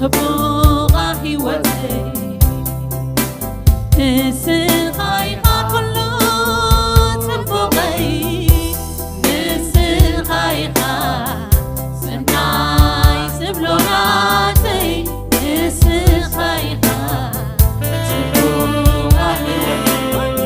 ሕቡቓ ህይወተይ ንስኻ ኢኻ ኩሉ ጽቡቐይ፣ ንስኻ ኢኻ ሰናይ ዝብሎ ናተይ፣ ንስኻ ኢኻ ጽቡቓ ህይወተይ።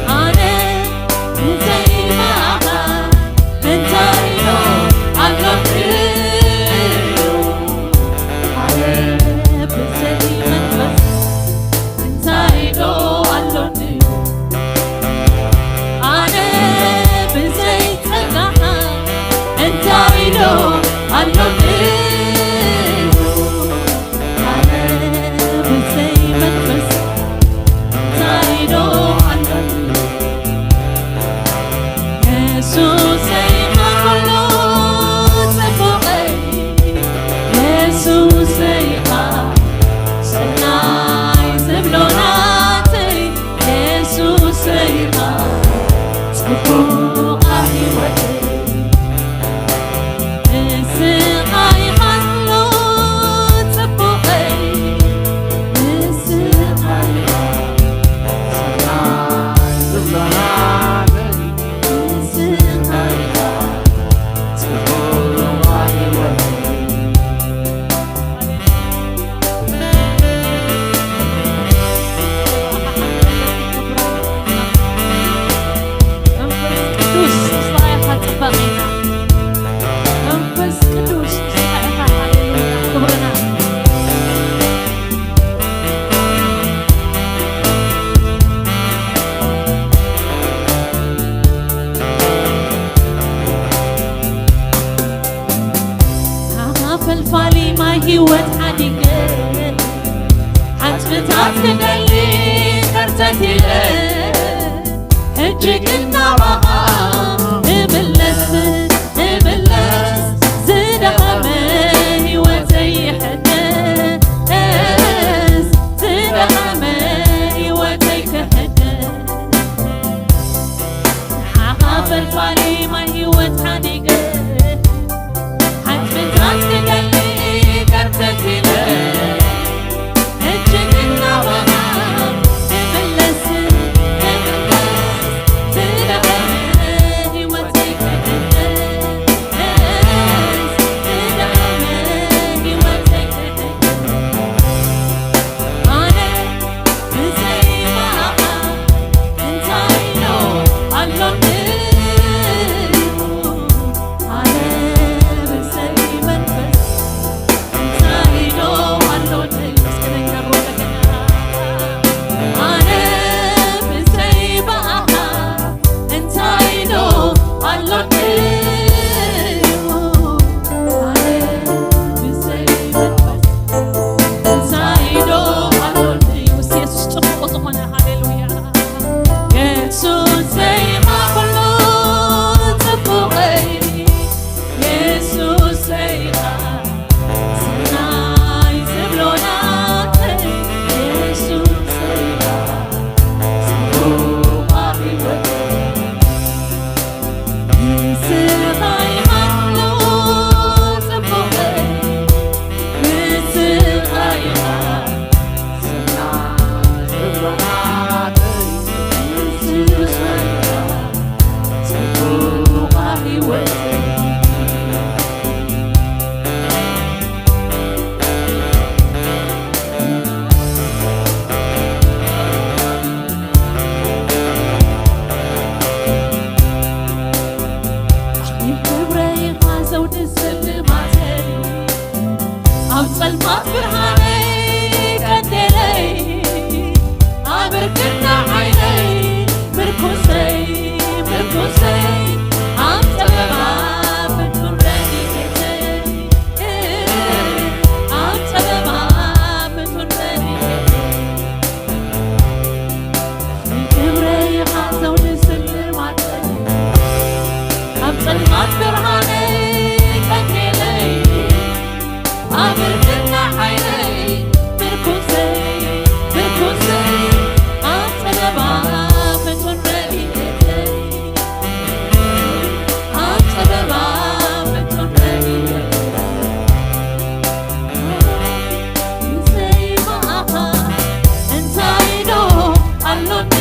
ኣነ ብዘይ ብኣኻ እንታይ ዶ ኣሎኒ? ኣነ ብዘይ መንፈስ እንታይ ዶ ኣሎኒ? ኣነ ብዘይ ብኣኻ እንታይ ዶ ኣሎኒ? ኣነ ብዘይ መንፈስ ኣብ ጸልማት ብርሃነይ ቀንዴለይ፣ ኣብ እርግና ዓይነይ ምርኩሰይ፣ ምርኩሰይ፣ ኣብ ጸበባ ፍቱን ረድኤተይ፣ ኣብ ጸበባ ፍቱን ረድኤተይ። ክብረይ ኢኻ ዘውዲ ስልማተይ፣ ኣብ ጸልማት ብርሃነይ ቀንዴለይ፣ ኣብ እርግና ዓይነይ ምርኩሰይ፣ ምርኩሰይ፣ ኣብ ጸበባ ፍቱን ረድኤተይ፣ ኣብ ጸበባ ፍቱን ረድኤተይ። ብዘይ ብኣኻ እንታይ ዶ ኣሎኒ?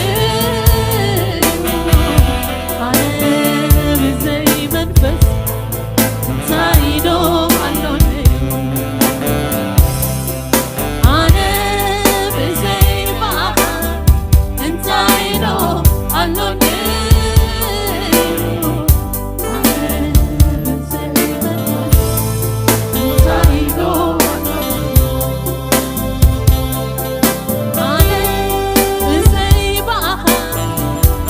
ኣነ ብዘይ መንፈስ እንታይ ዶ ኣሎኒ? ኣነ ብዘይ ብኣኻ እንታይ ዶ ኣሎኒ? ኣነ ብዘይ ብኣኻ እንታይ ዶ ኣሎኒ? ኣነ ብዘይ ብኣኻ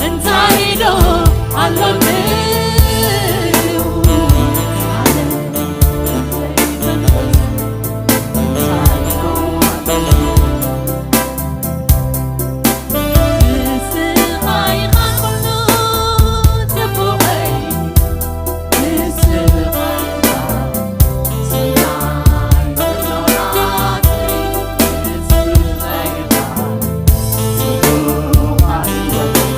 እንታይ ዶ ኣሎኒ? ኣነ ብዘይ መንፈስ እንታይ ዶ ኣሎኒ? ንስኻ ኢኻ ኩሉ ጽቡቐይ፣ ንስኻ ኢኻ ሰናይ ኩሉ ናተይ፣ ንስኻ ኢኻ ጽቡቕ ህይወተይ።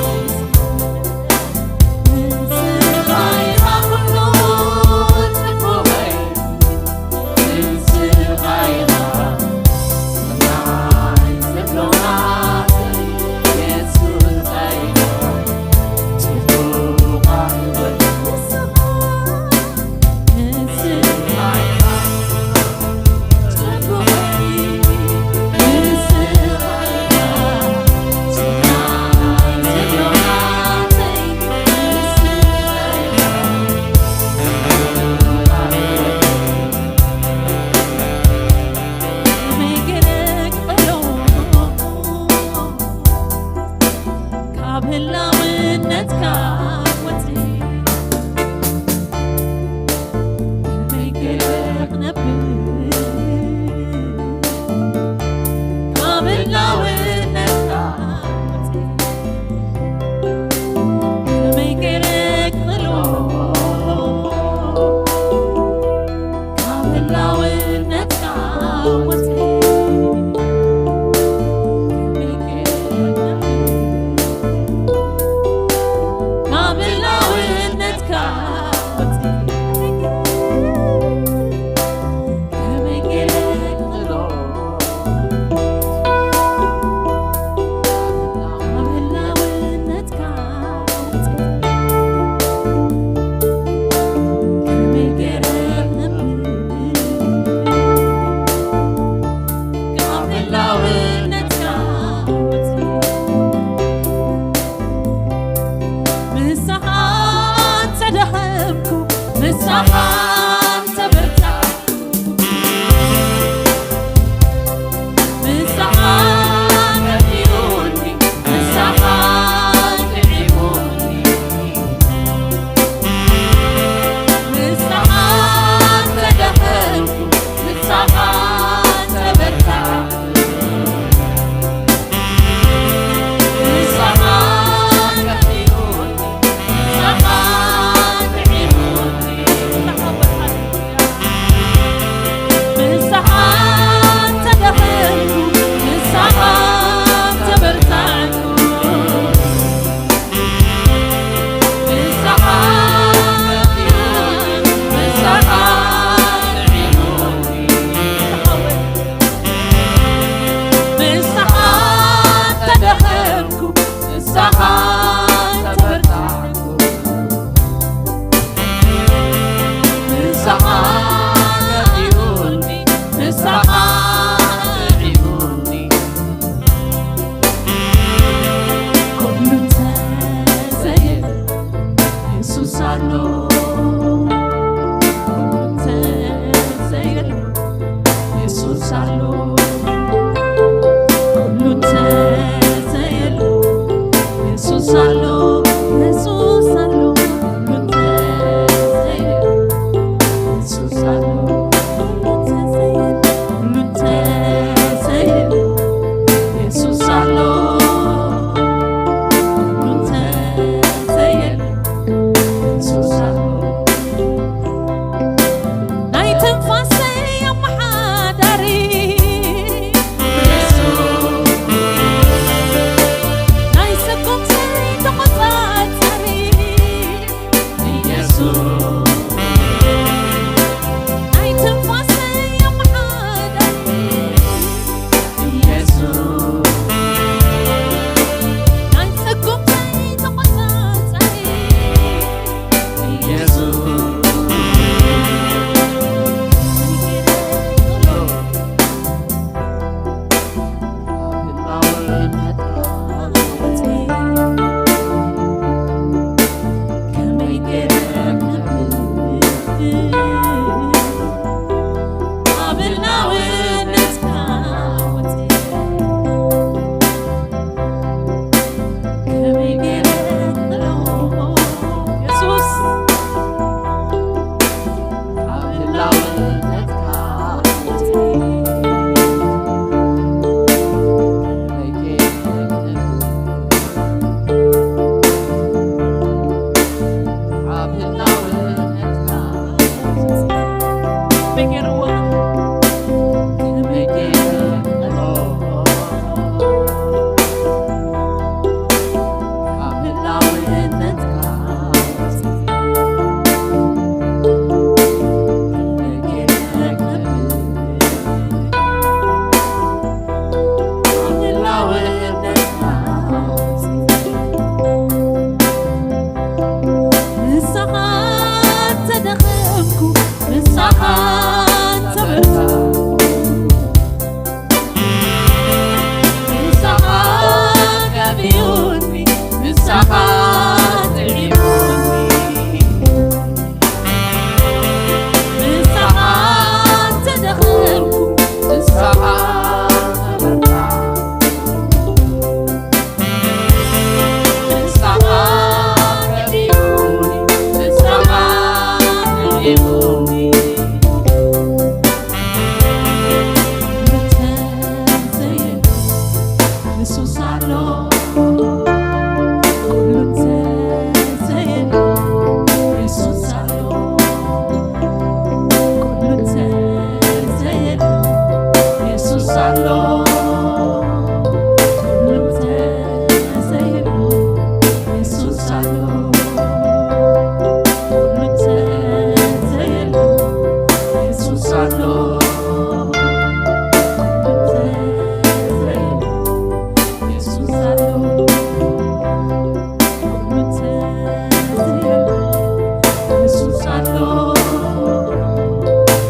ንስኻ ኢኻ ኩሉ ጽቡቐይ፣ ካብ ህላውነትካ ወፂ ከመይ ገይረ ክነብር? ካብ ህላውነትካ ወፂ ከመይ ገይረ ክኽሎ? ካብ ህላውነትካ ወፂ ከመይ ገይረ ክነብር? ካብ ህላውነትካ ወፂ ከመይ ገይረ ክኽሎ? ካብ ህላውነትካ ገይርዎ። ከመይ ገይረ ክቐርቦ ኣብ ህላውነትካ? ከመይ ገይረ ክነብር ኣብ ህላውነትካ? ምሳኻ እንተደኸምኩ፣ ምሳኻ እንተበርታዕኩ፣ ምሳኻ ከቢቡኒ፣ ምሳኻ ጥዒሙኒ። ምሳኻ እንተደኸምኩ፣ ምሳኻ እንተበርታዕኩ፣ ምሳኻ ከቢቡኒ፣ ምሳኻ ጥዒሙኒ። ኩሉ እንተዘየሎ፣ ኩሉ እንተዘየሎ፣ የሱስ ኣሎ። ኩሉ እንተዘየሎ፣ የሱስ ኣሎ። ኩሉ እንተዘየሎ፣ የሱስ ኣሎ። ኩሉ እንተዘየሎ፣ የሱስ ኣሎ። ኩሉ እንተዘየሎ፣ የሱስ ኣሎ። ኩሉ እንተዘየሎ፣ የሱስ ኣሎ።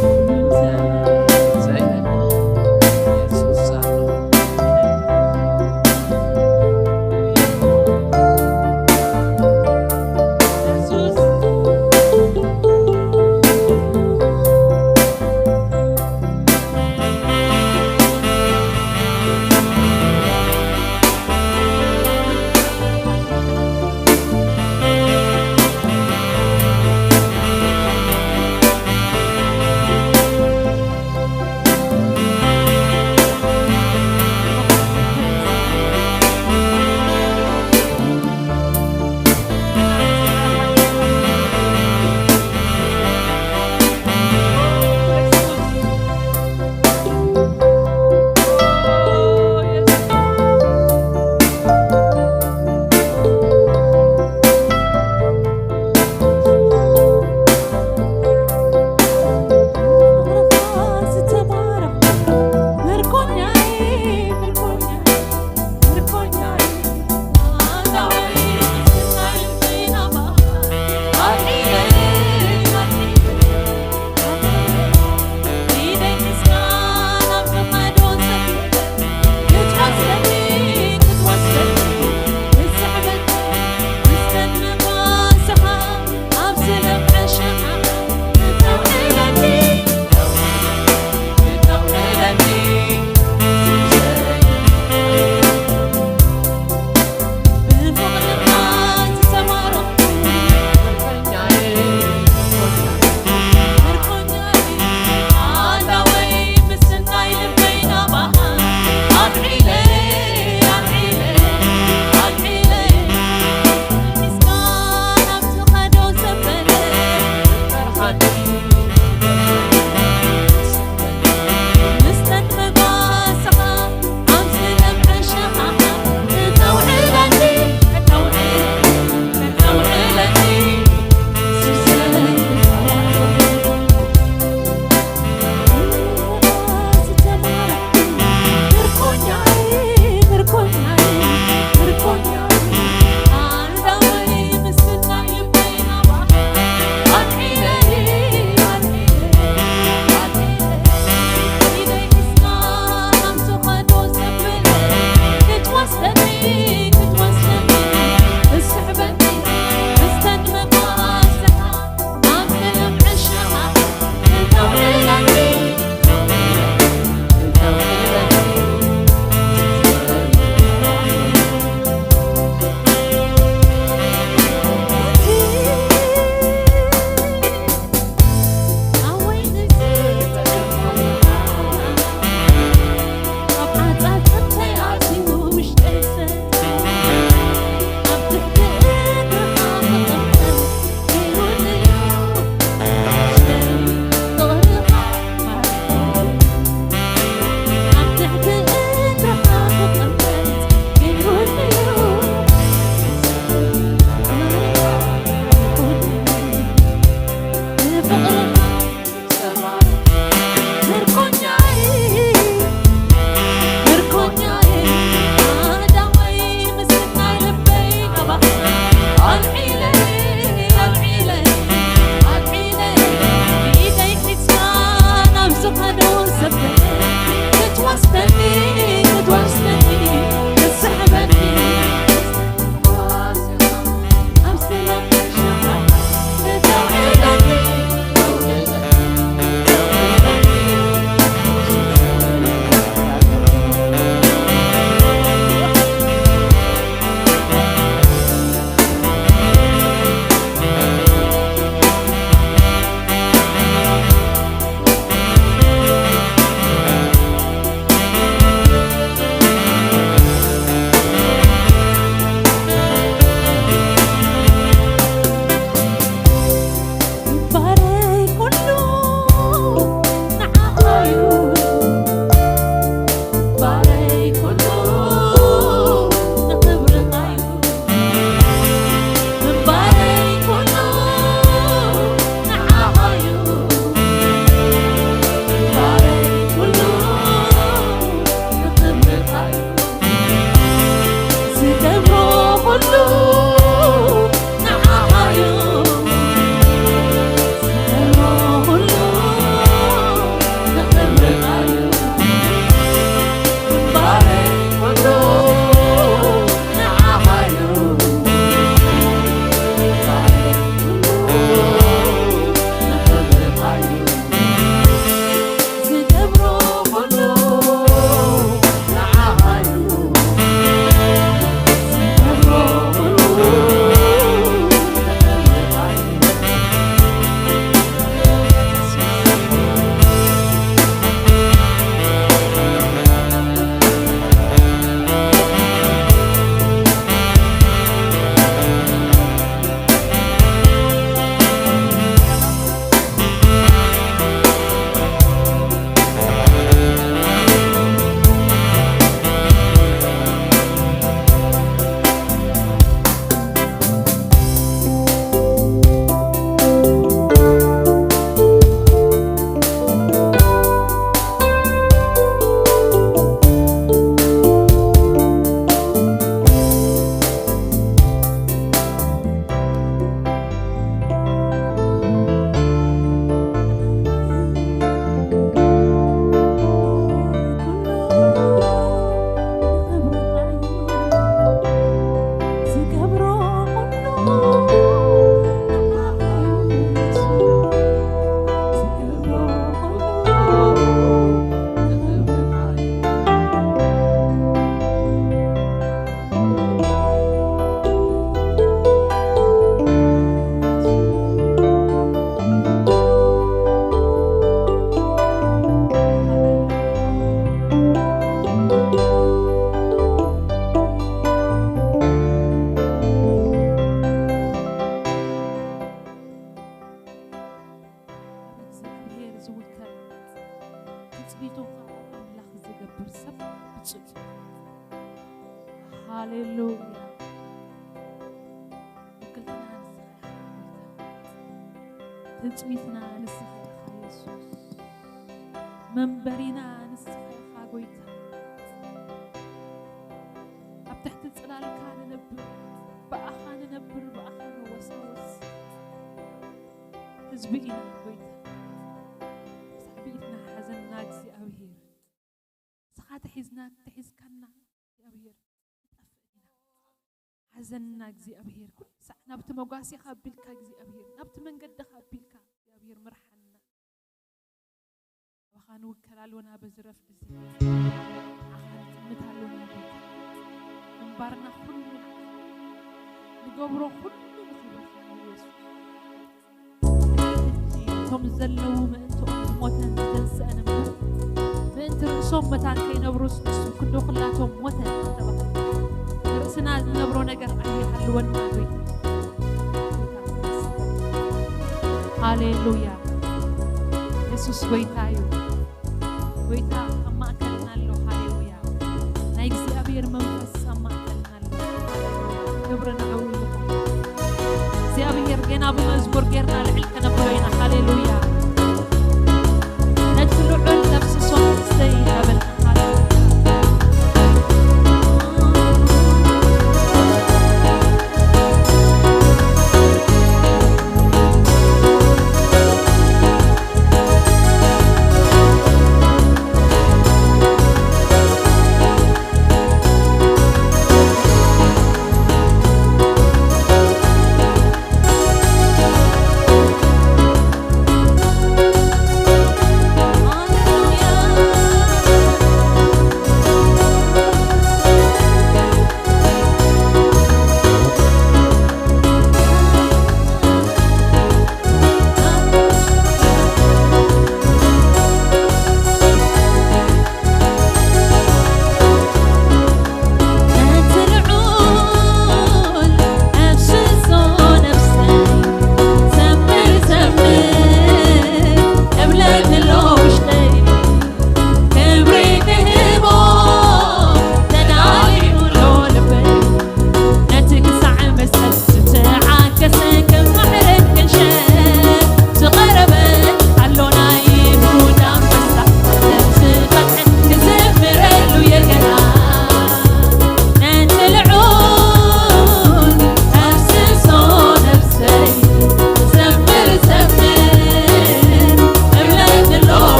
ኩሉ እንተዘየሎ፣ የሱስ ኣሎ። ትጽቢቱ ኸኣ ኣብ ኣምላኽ ዝገብር ሰብ ብጹእ እዩ። ሃሌሉያ። ውክልትና ንስኻ ኢኻ ጎይታ። ትጽቢትና ንስኻ ኢኻ የሱስ። መንበሪና ንስኻ ኢኻ ጎይታ። ኣብ ትሕቲ ጽላልካ ንነብር፣ ብኣኻ ንነብር፣ ብኣኻ ንወሳወስ። ህዝቢ ኢና ጎይታ። ሳዕቤንና ሓዘንና እግዚኣብሔር። ንስኻ ተሒዝና፣ ተሒዝካና እግዚኣብሔር፣ ንጠፍእ ኢና። ሓዘንና እግዚኣብሔር፣ ኩሉ ሳዕ ናብቲ መጓሴኻ ኣቢልካ እግዚኣብሔር፣ ናብቲ መንገድኻ ኣቢልካ እግዚኣብሔር ምርሓና። ኣባኻ ንውከል ኣሎና በዚ ረፍዲ እዚ። ንዓኻ ንጥምት ኣሎና ጎይታ። ምንባርና ኩሉ ንዓኻ። ንገብሮ ኩሉ ንኽብርኻ ንየሱስ። እቶም ዘለዉ ምእንትኦም ዝሞተን ዝተንስአን እምበር፣ ምእንቲ ርእሶም መታን ከይነብሩስ ንሱ ክንዶ ኩላቶም ሞተ ከም ተባህለ፣ ንርእስና ንነብሮ ነገር ኣይሃልወና ጎይታ። ሃሌሉያ። የሱስ ጎይታ እዩ። ጎይታ ኣብ ማእከልና ኣሎ። ሃሌሉያ። ናይ እግዚኣብሔር መንፈስ ኣብ ማእከልና ኣሎ። ክብሪ ንዕኡ ይኹን። እግዚኣብሔር ገና ብመዝሙር ጌርና ልዕል ከነብሎ ኢና። ሃሌሉያ። ነቲ ልዑል ነፍሲ ሶም እሰይ እናበልና። ሃሌሉያ።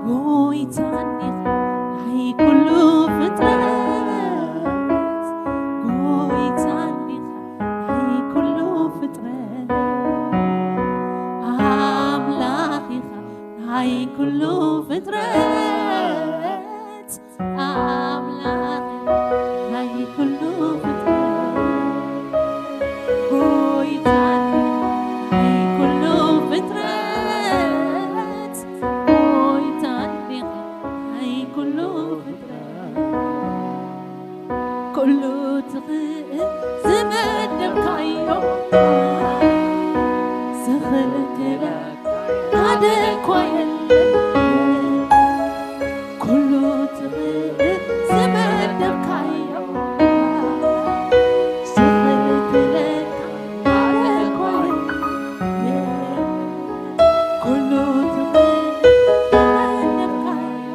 ጎይታ እንዲኻ ናይ ኩሉ ፍጥረት፣ ጎይታ እንዲኻ ናይ ኩሉ ፍጥረት፣ ኣምላኽ ኢኻ ናይ ኩሉ ፍጥረት፣ ኣምላኽ ናይ ኩሉ ፍጥረት፣ ጎይታ ናይ ኩሉ ፍጥረት፣ ጎይታ ናይ ኩሉ ፍጥረት፣ ኩሉ ትኽእል ዝመደብካዮ፣ ዝኽልክለካ ሓደ እኳ የለን። ኩሉ ትኽእል ዝመደብካዮ፣ ዝኽልክለካ ሓደ እኳ የለን። ኩሉ ትኽእል ዝመደብካዮ፣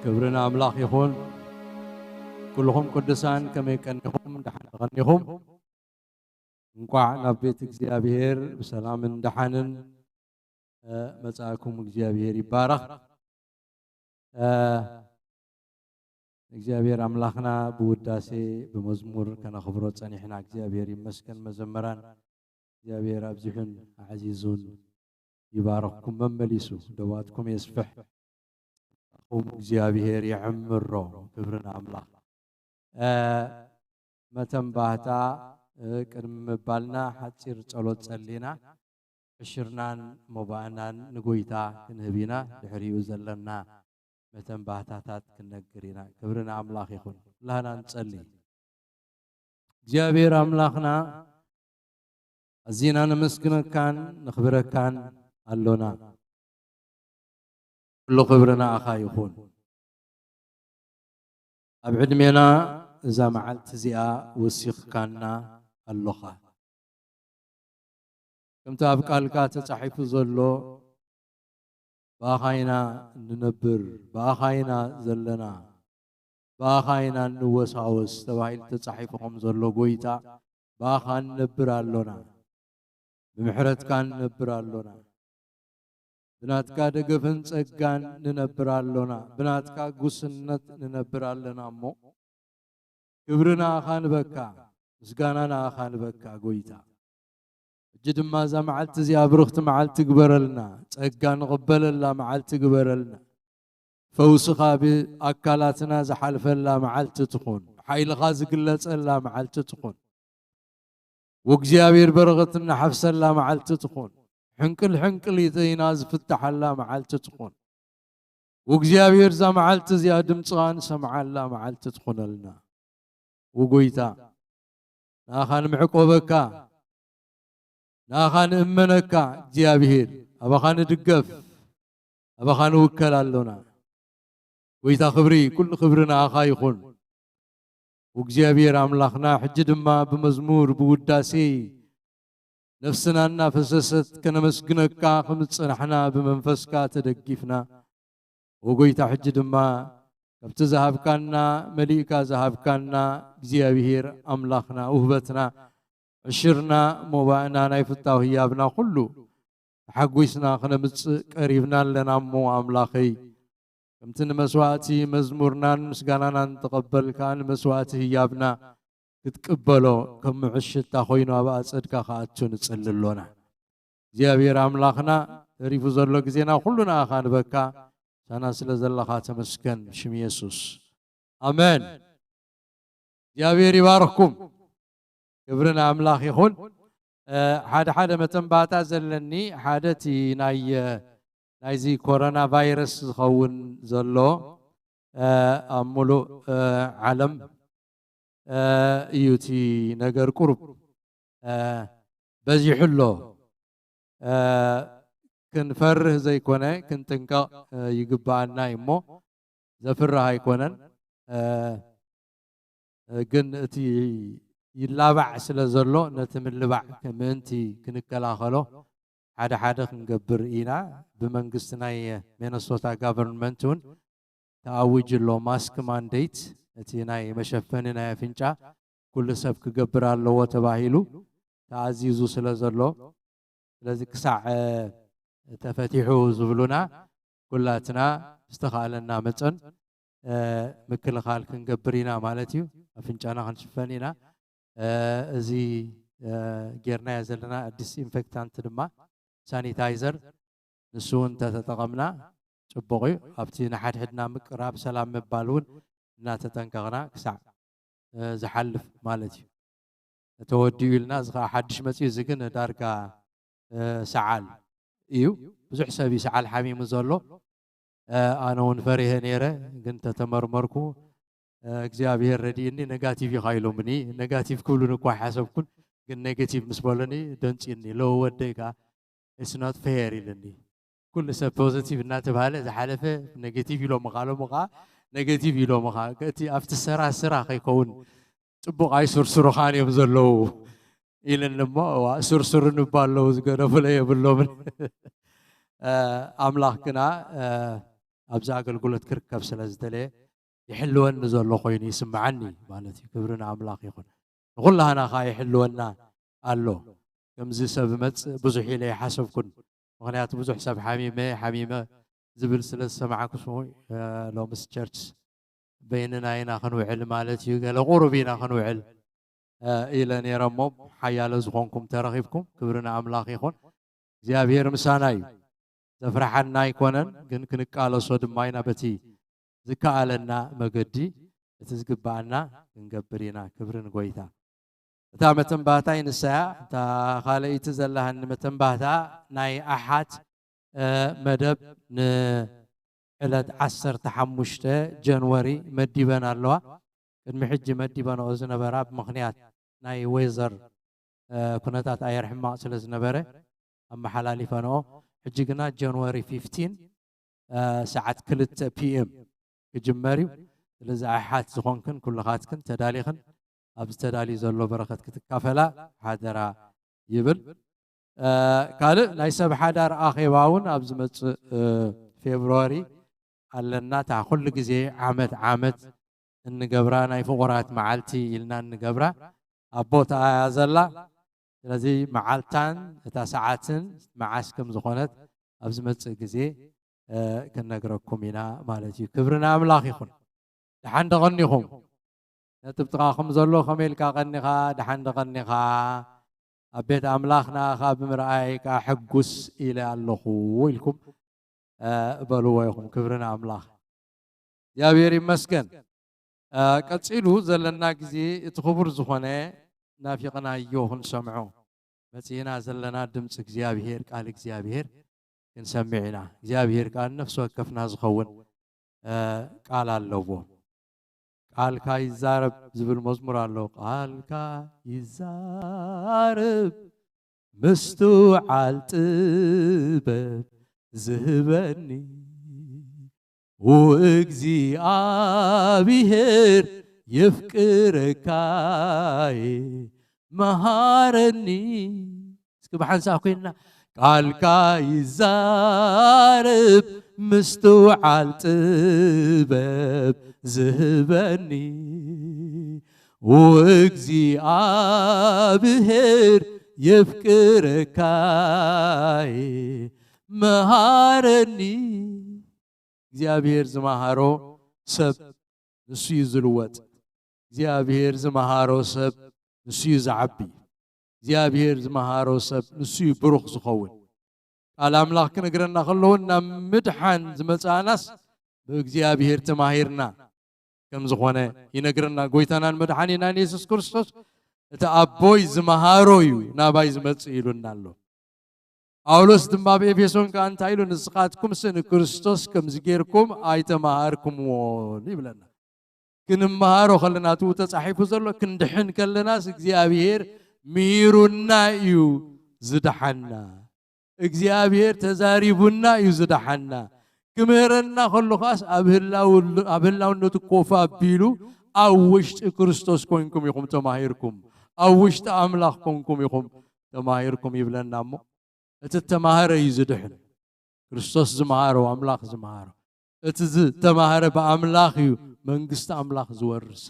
ክብሪ ንኣምላኽ ይኹን። ኩልኹም ቅዱሳን ከመይ ቀኒኹም? ደሓን ተቐኒኹም? እንቋዕ ናብ ቤት እግዚኣብሔር ብሰላምን ደሓንን፣ እ፣ መጻእኩም። እግዚኣብሔር ይባረኽ። እ፣ እግዚኣብሔር ኣምላኽና ብውዳሴ ብመዝሙር ከነኽብሮ ጸኒሕና። እግዚኣብሔር ይመስገን። መዘምራን እግዚኣብሔር ኣብዚሑን ኣዕዚዙን ይባርኽኩም መመሊሱ፣ ደዋትኩም የስፍሕ። ኹም እግዚኣብሔር የዕምሮ። ክብሪ ንኣምላኽ። እ፣ መተንባህታ፣ እ፣ ቅድሚ ምባልና ሓጺር ጸሎት ጸሊና፣ ዕሽርናን ሞባእናን ንጎይታ ክንህብ ኢና። ድሕሪኡ ዘለና መተንባህታታት ክንነግር ኢና። ክብሪ ንኣምላኽ ይኹን። ኩላህና ንጸሊ። እግዚኣብሔር ኣምላኽና፣ ኣዚና ነመስግነካን ነኽብረካን ኣሎና። ኩሉ ክብሪ ንኣኻ ይኹን። ኣብ ዕድሜና እዛ መዓልቲ እዚኣ ወሲኽካና ኣሎኻ። ከምቲ ኣብ ቃልካ ተጻሒፉ ዘሎ፣ ብኣኻ ኢና እንነብር፣ ብኣኻ ኢና ዘለና፣ ብኣኻ ኢና እንወሳወስ ተባሂሉ ተጻሒፉ ከም ዘሎ፣ ጎይታ፣ ብኣኻ ንነብር ኣሎና፣ ብምሕረትካ ንነብር ኣሎና፣ ብናትካ ደገፍን ጸጋን ንነብር ኣሎና፣ ብናትካ ጉስነት ንነብር ኣለና እሞ፣ ክብሪ ንኣኻ ንበካ፣ ምስጋና ንኣኻ ንበካ ጎይታ። ሕጂ ድማ እዛ መዓልቲ እዚኣ ብርኽቲ መዓልቲ ግበረልና፣ ጸጋ ንቕበለላ መዓልቲ ግበረልና። ፈውስኻ ብኣካላትና ዝሓልፈላ መዓልቲ ትኹን፣ ሓይልኻ ዝግለጸላ መዓልቲ ትኹን። ወእግዚኣብሔር በረኸት እናሓፍሰላ መዓልቲ ትኹን። ሕንቅል ሕንቅሊተይና ዝፍትሓላ መዓልቲ ትኹን። ወእግዚኣብሔር እዛ መዓልቲ እዚኣ ድምፅኻ ንሰምዓላ መዓልቲ ትኹነልና። ወጎይታ፣ ንኣኻ ንምዕቆበካ፣ ንኣኻ ንእመነካ እግዚኣብሔር፣ ኣባኻ ንድገፍ፣ ኣባኻ ንውከል ኣሎና። ጎይታ ክብሪ፣ ኩሉ ክብሪ ንኣኻ ይኹን። ወእግዚኣብሔር ኣምላኽና፣ ሕጂ ድማ ብመዝሙር ብውዳሴ ነፍስና እናፈሰሰት ከነመስግነካ ከም ዝጸናሕና ብመንፈስካ ተደጊፍና፣ ወጎይታ፣ ሕጂ ድማ ካብቲ ዝሃብካና፣ መሊእካ ዝሃብካና እግዚኣብሔር ኣምላኽና፣ ውህበትና፣ ዕሽርና፣ ሞባእና፣ ናይ ፍታው ህያብና ኩሉ ተሓጒስና ክነምጽእ ቀሪብና ኣለና እሞ ኣምላኸይ፣ ከምቲ ንመስዋእቲ መዝሙርናን ምስጋናናን ተቐበልካ፣ ንመስዋእቲ ህያብና ክትቅበሎ ከም ምዕሽታ ኮይኑ ኣብ ኣጸድካ ክኣቱ ንጽሊ ኣሎና። እግዚኣብሔር ኣምላኽና፣ ተሪፉ ዘሎ ግዜና ኩሉ ንኣኻ ንበካ። ሳና ስለ ዘለኻ ተመስገን፣ ብሽም የሱስ። ኣሜን። እግዚኣብሔር ይባርኽኩም። ክብሪ ንኣምላኽ ይኹን። እ፣ ሓደ ሓደ መተንባታ ዘለኒ፣ ሓደ እቲ ናይ፣ እ፣ ናይዚ ኮሮና ቫይረስ ዝኸውን ዘሎ፣ እ፣ ኣብ ሙሉእ፣ እ፣ ዓለም፣ እ፣ እዩ እቲ ነገር ቁሩብ፣ እ፣ በዚሑ ኣሎ። እ፣ ክንፈርህ ዘይኮነ ክንጥንቀቕ፣ እ፣ ይግብኣና እዩ እሞ ዘፍርህ ኣይኮነን። እ፣ ግን እቲ ይላባዕ ስለ ዘሎ ነቲ ምልባዕ ምእንቲ ክንከላኸሎ ሓደ ሓደ ክንገብር ኢና። ብመንግስቲ ናይ ሚነሶታ ጋቨርንመንት እውን ተኣዊጁ ኣሎ ማስክ ማንዴት፣ እቲ ናይ መሸፈኒ ናይ ኣፍንጫ ኩሉ ሰብ ክገብር ኣለዎ ተባሂሉ ተኣዚዙ ስለ ዘሎ፣ ስለዚ ክሳዕ፣ እ፣ ተፈቲሑ ዝብሉና ኩላትና ዝተኻእለና መጠን፣ እ፣ ምክልኻል ክንገብር ኢና ማለት እዩ። ኣፍንጫና ክንሽፈን ኢና። እ፣ እዚ፣ እ፣ ጌርናዮ ዘለና ዲስኢንፌክታንት ድማ ሳኒታይዘር ንሱ እውን እንተተጠቐምና ጽቡቕ እዩ። ኣብቲ ንሓድሕድና ምቅራብ፣ ሰላም ምባል እውን እናተጠንቀቕና ክሳዕ፣ እ፣ ዝሓልፍ ማለት እዩ። ተወዲኡ ኢልና፣ እዚ ኸዓ ሓድሽ መጺኡ፣ እዚ ግን ዳርጋ፣ እ፣ ሰዓል እዩ። ብዙሕ ሰብ እዩ ሰዓል ሓሚሙ ዘሎ። እ፣ ኣነ እውን ፈሪሀ ነይረ፣ ግን ተተመርመርኩ። እ፣ እግዚኣብሔር ረዲእኒ፣ ነጋቲቭ ኢኻ ኢሎምኒ። ነጋቲቭ ክብሉኒ እኳ ኣይሓሰብኩን፣ ግን ኔጌቲቭ ምስ በሉኒ ደንጺኒ። ሎ ወደይ ከኣ፣ "It's not fair" ኢሉኒ። ኩሉ ሰብ ፖዚቲቭ እናተባህለ ዝሓለፈ ኔጌቲቭ ኢሎምኻ፣ ሎሚ ኸኣ ኔጌቲቭ ኢሎምኻ። እቲ ኣብቲ ሰራ ስራ ከይከውን ጽቡቕ ኣይስርሱሩኻን እዮም ዘለዉ ኢሉኒ እሞ፣ እዋ፣ ስርሱሩኒ እባ ኣለዉ፣ ዝገደፉለ የብሎምን። እ፣ ኣምላኽ ግና፣ እ፣ ኣብዚ ኣገልግሎት ክርከብ ስለ ዝደለየ፣ ይሕልወኒ ዘሎ ኮይኑ ይስምዓኒ ማለት እዩ። ክብሪ ንኣምላኽ ይኹን። ንኹላህና ኸኣ ይሕልወና ኣሎ። ከምዚ ሰብ መጽእ ብዙሕ ኢለ ኣይሓሰብኩን። ምኽንያቱ ብዙሕ ሰብ ሓሚመ፣ ሓሚመ ዝብል ስለ ዝሰማዕኩ ስሙ፣ እ፣ ሎምስ ቸርች በይንና ኢና ክንውዕል ማለት እዩ። ገለ ቁሩብ ኢና ክንውዕል፣ እ፣ ኢለ ነይረ እሞ፣ ሓያለ ዝኾንኩም ተረኺብኩም። ክብሪ ንኣምላኽ ይኹን። እግዚኣብሔር ምሳና እዩ። ዘፍርሓና ኣይኮነን፣ ግን ክንቃለሶ ድማ ኢና። በቲ ዝከኣለና መገዲ እቲ ዝግብኣና ክንገብር ኢና። ክብሪ ንጎይታ። እታ መተንባህታይ ንሳ እያ። እታ ካልኣይቲ ዘለሃኒ መተንባህታ ናይ ኣሓት፣ እ፣ መደብ ንዕለት ዓሰርተ ሓሙሽተ ጃንዋሪ መዲበን ኣለዋ። ቅድሚ ሕጂ መዲበንኦ ዝነበራ ብምኽንያት ናይ ዌዘር፣ እ፣ ኩነታት ኣየር ሕማቕ ስለ ዝነበረ ኣመሓላሊፈንኦ። ሕጂ ግና ጃንዋሪ ፊፍቲን፣ እ፣ ሰዓት ክልተ ፒ ኤም ክጅመር እዩ። ስለዚ ኣሓት ዝኾንክን ኩልኻትክን ተዳሊኽን ኣብዚ ተዳልዩ ዘሎ በረኸት ክትካፈላ ሓደራ ይብል። እ፣ ካልእ ናይ ሰብ ሓዳር ኣኼባ እውን ኣብ ዝመጽእ፣ እ፣ ፌብርዋሪ ኣለና። እታ ኩሉ ግዜ ዓመት ዓመት እንገብራ ናይ ፍቑራት መዓልቲ ኢልና እንገብራ ኣብ ቦታኣ እያ ዘላ። ስለዚ መዓልታን እታ ሰዓትን መዓስ ከም ዝኾነት ኣብ ዝመጽእ ግዜ፣ እ፣ ክንነግረኩም ኢና ማለት እዩ። ክብሪ ንኣምላኽ ይኹን። ደሓን ዶ ቀኒኹም? ነቲ ኣብ ጥቓኹም ዘሎ ከመይ ኢልካ ቀኒኻ? ደሓን ዶ ቀኒኻ? ኣብ ቤት ኣምላኽ ንኣኻ ብምርኣየይ ከኣ ሕጉስ ኢለ ኣለኹ ኢልኩም፣ እ፣ በልዎ ኢኹም። ክብሪ ንኣምላኽ። እግዚኣብሔር ይመስገን። እ፣ ቀጺሉ ዘለና ግዜ እቲ ክቡር ዝኾነ ናፊቕናዮ ክንሰምዖ፣ መጺእና ዘለና ድምፂ እግዚኣብሔር፣ ቃል እግዚኣብሔር ክንሰምዕ ኢና። እግዚኣብሔር ከዓ ንነፍሲ ወከፍና ዝኸውን፣ እ፣ ቃል ኣለዎ። ቃልካ ይዛረብ ዝብል መዝሙር ኣሎ። ቃልካ ይዛረብ ምስትውዓል ጥበብ ዝህበኒ፣ ውእግዚኣብሔር የፍቅረካየ መሃረኒ። እስኪ ብሓንሳእ ኮይንና፣ ቃልካ ይዛረብ ምስትውዓል ጥበብ ዝህበኒ፣ ውእግዚኣብሔር የፍቅረካየ መሃረኒ። እግዚኣብሔር ዝመሃሮ ሰብ ንሱ እዩ ዝልወጥ። እግዚኣብሔር ዝመሃሮ ሰብ ንሱ እዩ ዝዓቢ። እግዚኣብሔር ዝመሃሮ ሰብ ንሱ እዩ ብሩኽ ዝኸውን። ቃል ኣምላኽ ክነግረና ከለውን ናብ ምድሓን ዝመጻእናስ ብእግዚኣብሔር ተማሂርና ከም ዝኾነ ይነግረና። ጎይታናን መድሓኒናን የሱስ ክርስቶስ፣ እቲ ኣቦይ ዝመሃሮ እዩ ናባይ ዝመጽእ ኢሉና ኣሎ። ጳውሎስ ድማ ኣብ ኤፌሶን ከኣ እንታይ ኢሉ? ንስኻትኩምስ ንክርስቶስ ከምዚ ጌርኩም ኣይተማሃርኩምዎን ይብለና። ክንመሃሮ ከለና፣ እቲ ተጻሒፉ ዘሎ፣ ክንድሕን ከለናስ እግዚኣብሔር ምሂሩና እዩ ዝደሓና። እግዚኣብሔር ተዛሪቡና እዩ ዝደሓና። ክምህረና ከሎ ከኣስ ኣብ ህላው-፣ ኣብ ህላውነቱ ኮፍ ኣቢሉ ኣብ ውሽጢ ክርስቶስ ኮንኩም ኢኹም ተማሂርኩም፣ ኣብ ውሽጢ ኣምላኽ ኮንኩም ኢኹም ተማሂርኩም ይብለና እሞ፣ እቲ እተማህረ እዩ ዝድሕን። ክርስቶስ ዝመሃሮ፣ ኣምላኽ ዝመሃሮ። እቲ ዝተማህረ ብኣምላኽ እዩ መንግስቲ ኣምላኽ ዝወርስ።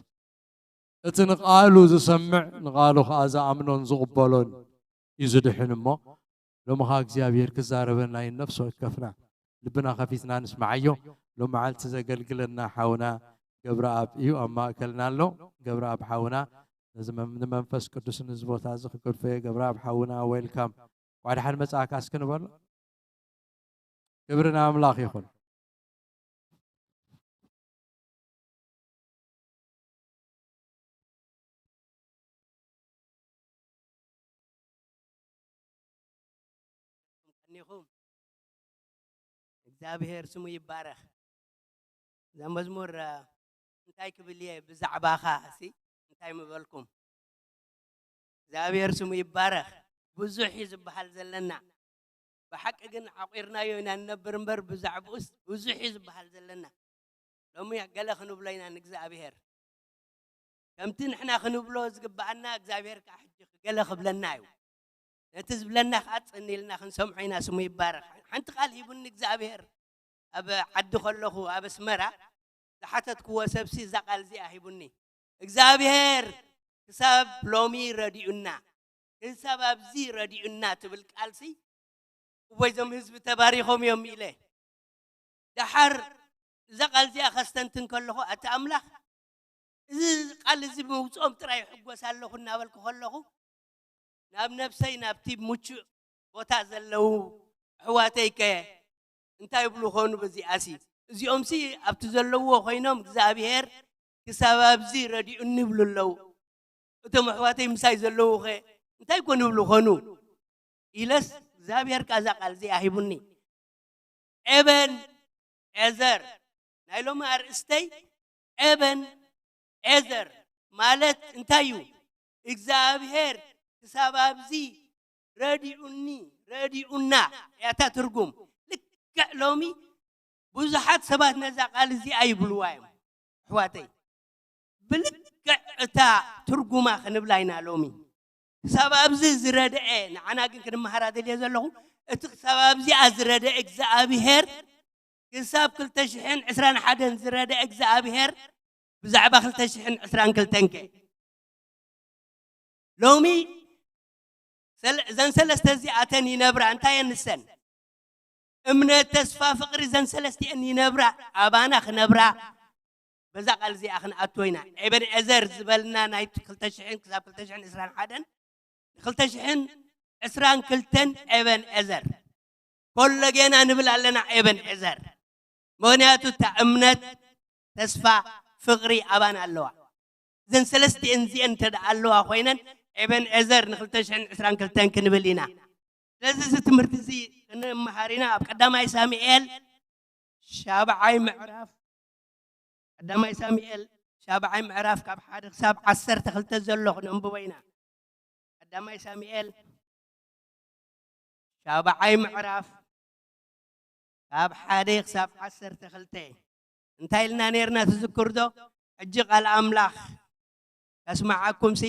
እቲ ንቓሉ ዝሰምዕ፣ ንቓሉ ኸኣ ዝኣምኖን ዝቕበሎን እዩ ዝድሕን እሞ፣ ሎሚ ኸኣ እግዚኣብሔር ክዛረበና እዩ። ነፍሲ ወከፍና ልብና ከፊትና ንስምዓዮ። ሎም መዓልቲ ዘገልግለና ሓውና ገብረኣብ እዩ፣ ኣብ ማእከልና ኣሎ። ገብረኣብ ሓውና፣ ነዚ መም-፣ ንመንፈስ ቅዱስ ነዚ ቦታ እዚ ክገድፎ እየ። ገብረኣብ ሓውና፣ ዌልካም። እንኳዕ ደሓን መጻእካ እስኪ ንበሎ። ክብሪ ንኣምላኽ ይኹን። ቀኒኹም። እግዚኣብሔር ስሙ ይባረኽ። እዛ መዝሙር፣ እ፣ እንታይ ክብል እየ ብዛዕባኻ ሲ እንታይ ምበልኩም? እግዚኣብሔር ስሙ ይባረኽ። ብዙሕ እዩ ዝበሃል ዘለና። ብሓቂ ግን ዓቂርናዮ ኢና ንነብር እምበር ብዛዕባኡስ ብዙሕ እዩ ዝበሃል ዘለና። ሎሚ ገለ ክንብሎ ኢና ንእግዚኣብሔር። ከምቲ ንሕና ክንብሎ ዝግብኣና እግዚኣብሔር ከዓ ሕጂ ገለ ክብለና እዩ። ነቲ ዝብለና ከዓ ጽን ኢልና ክንሰምዖ ኢና፣ ስሙ ይባረኽ። ሓንቲ ቃል ሂቡኒ እግዚኣብሔር። ኣብ ዓዲ ከለኹ ኣብ ኣስመራ ዝሓተትክዎ ሰብሲ እዛ ቃል እዚኣ ሂቡኒ። እግዚኣብሔር ክሳብ ሎሚ ረዲኡና፣ ክሳብ ኣብዚ ረዲኡና ትብል ቃልሲ፣ እወ እዞም ህዝቢ ተባሪኾም እዮም ኢለ። ደሓር እዛ ቃል እዚኣ ከስተንትን ከለኹ፣ ኣቲ ኣምላኽ፣ እዚ ቃል እዚ ብምውፅኦም ጥራይ ይሕጎስ ኣለኹ እናበልኩ ከለኹ፣ ናብ ነብሰይ ናብቲ ምቹእ ቦታ ዘለዉ ኣሕዋተይ ከ እንታይ ይብሉ ኾኑ? በዚኣሲ እዚኦምሲ ኣብቲ ዘለውዎ ኮይኖም እግዚኣብሔር ክሳብ ኣብዚ ረዲኡኒ ይብሉ ኣለዉ። እቶም ኣሕዋተይ ምሳይ ዘለዉ ኸ እንታይ ኮን ይብሉ ኾኑ? ኢለስ እግዚኣብሔር ከኣ እዛ ቃል እዚኣ ሂቡኒ። ኤበን ኤዘር፣ ናይ ሎሚ ኣርእስተይ ኤበን ኤዘር ማለት እንታይ እዩ? እግዚኣብሔር ክሳብ ኣብዚ ረዲኡኒ፣ ረዲኡና እያ እታ ትርጉም። ልክዕ ሎሚ ብዙሓት ሰባት ነዛ ቃል እዚኣ ይብልዋ እዮም። ኣሕዋተይ፣ ብልክዕ እታ ትርጉማ ክንብላ ኢና ሎሚ። ክሳብ ኣብዚ ዝረድአ፣ ንዓና ግን ክንመሃራ ደልየ ዘለኹ፣ እቲ ክሳብ ኣብዚኣ ዝረድአ እግዚኣብሔር፣ ክሳብ ክልተ ሽሕን ዕስራን ሓደን ዝረድአ እግዚኣብሔር፣ ብዛዕባ ክልተ ሽሕን ዕስራን ክልተን ከ? ሎሚ ሰለ-፣ እዘን ሰለስተ እዚኣተን ይነብራ። እንታይ እየን ንሰን? እምነት፣ ተስፋ፣ ፍቕሪ፣ እዘን ሰለስቲአን ይነብራ፣ ኣባና ክነብራ። በዛ ቃል እዚኣ ክንኣትዎ ኢና። ኤበን ኤዘር ዝበልና ናይ ክልተ ሽሕን ክሳብ ክልተ ሽሕን ዕስራን ሓደን፣ ክልተ ሽሕን ዕስራን ክልተን ኤበን ኤዘር። ኮለጌና ንብል ኣለና ኤበን ኤዘር። ምኽንያቱ እታ እምነት፣ ተስፋ፣ ፍቕሪ ኣባና ኣለዋ። እዘን ሰለስቲአን እዚአን እንተ ደኣ ኣለዋ ኮይነን፣ ኤበን ኤዘር ን ክልተ ሽሕን ዕስራን ክልተን ክንብል ኢና። ስለዚ እዚ ትምህርቲ እዚ ክንመሃር ኢና። ኣብ ቀዳማይ ሳሙኤል ሻብዓይ ምዕራፍ፣ ቀዳማይ ሳሙኤል ሻብዓይ ምዕራፍ ካብ ሓደ ክሳብ ዓሰርተ ክልተ ዘሎ ክነንብቦ ኢና። ቀዳማይ ሳሙኤል ሻብዓይ ምዕራፍ ካብ ሓደ ክሳብ ዓሰርተ ክልተ እንታይ ኢልና ነርና ትዝክር ዶ? ሕጂ ቃል ኣምላኽ ከስምዓኩም ሲ፣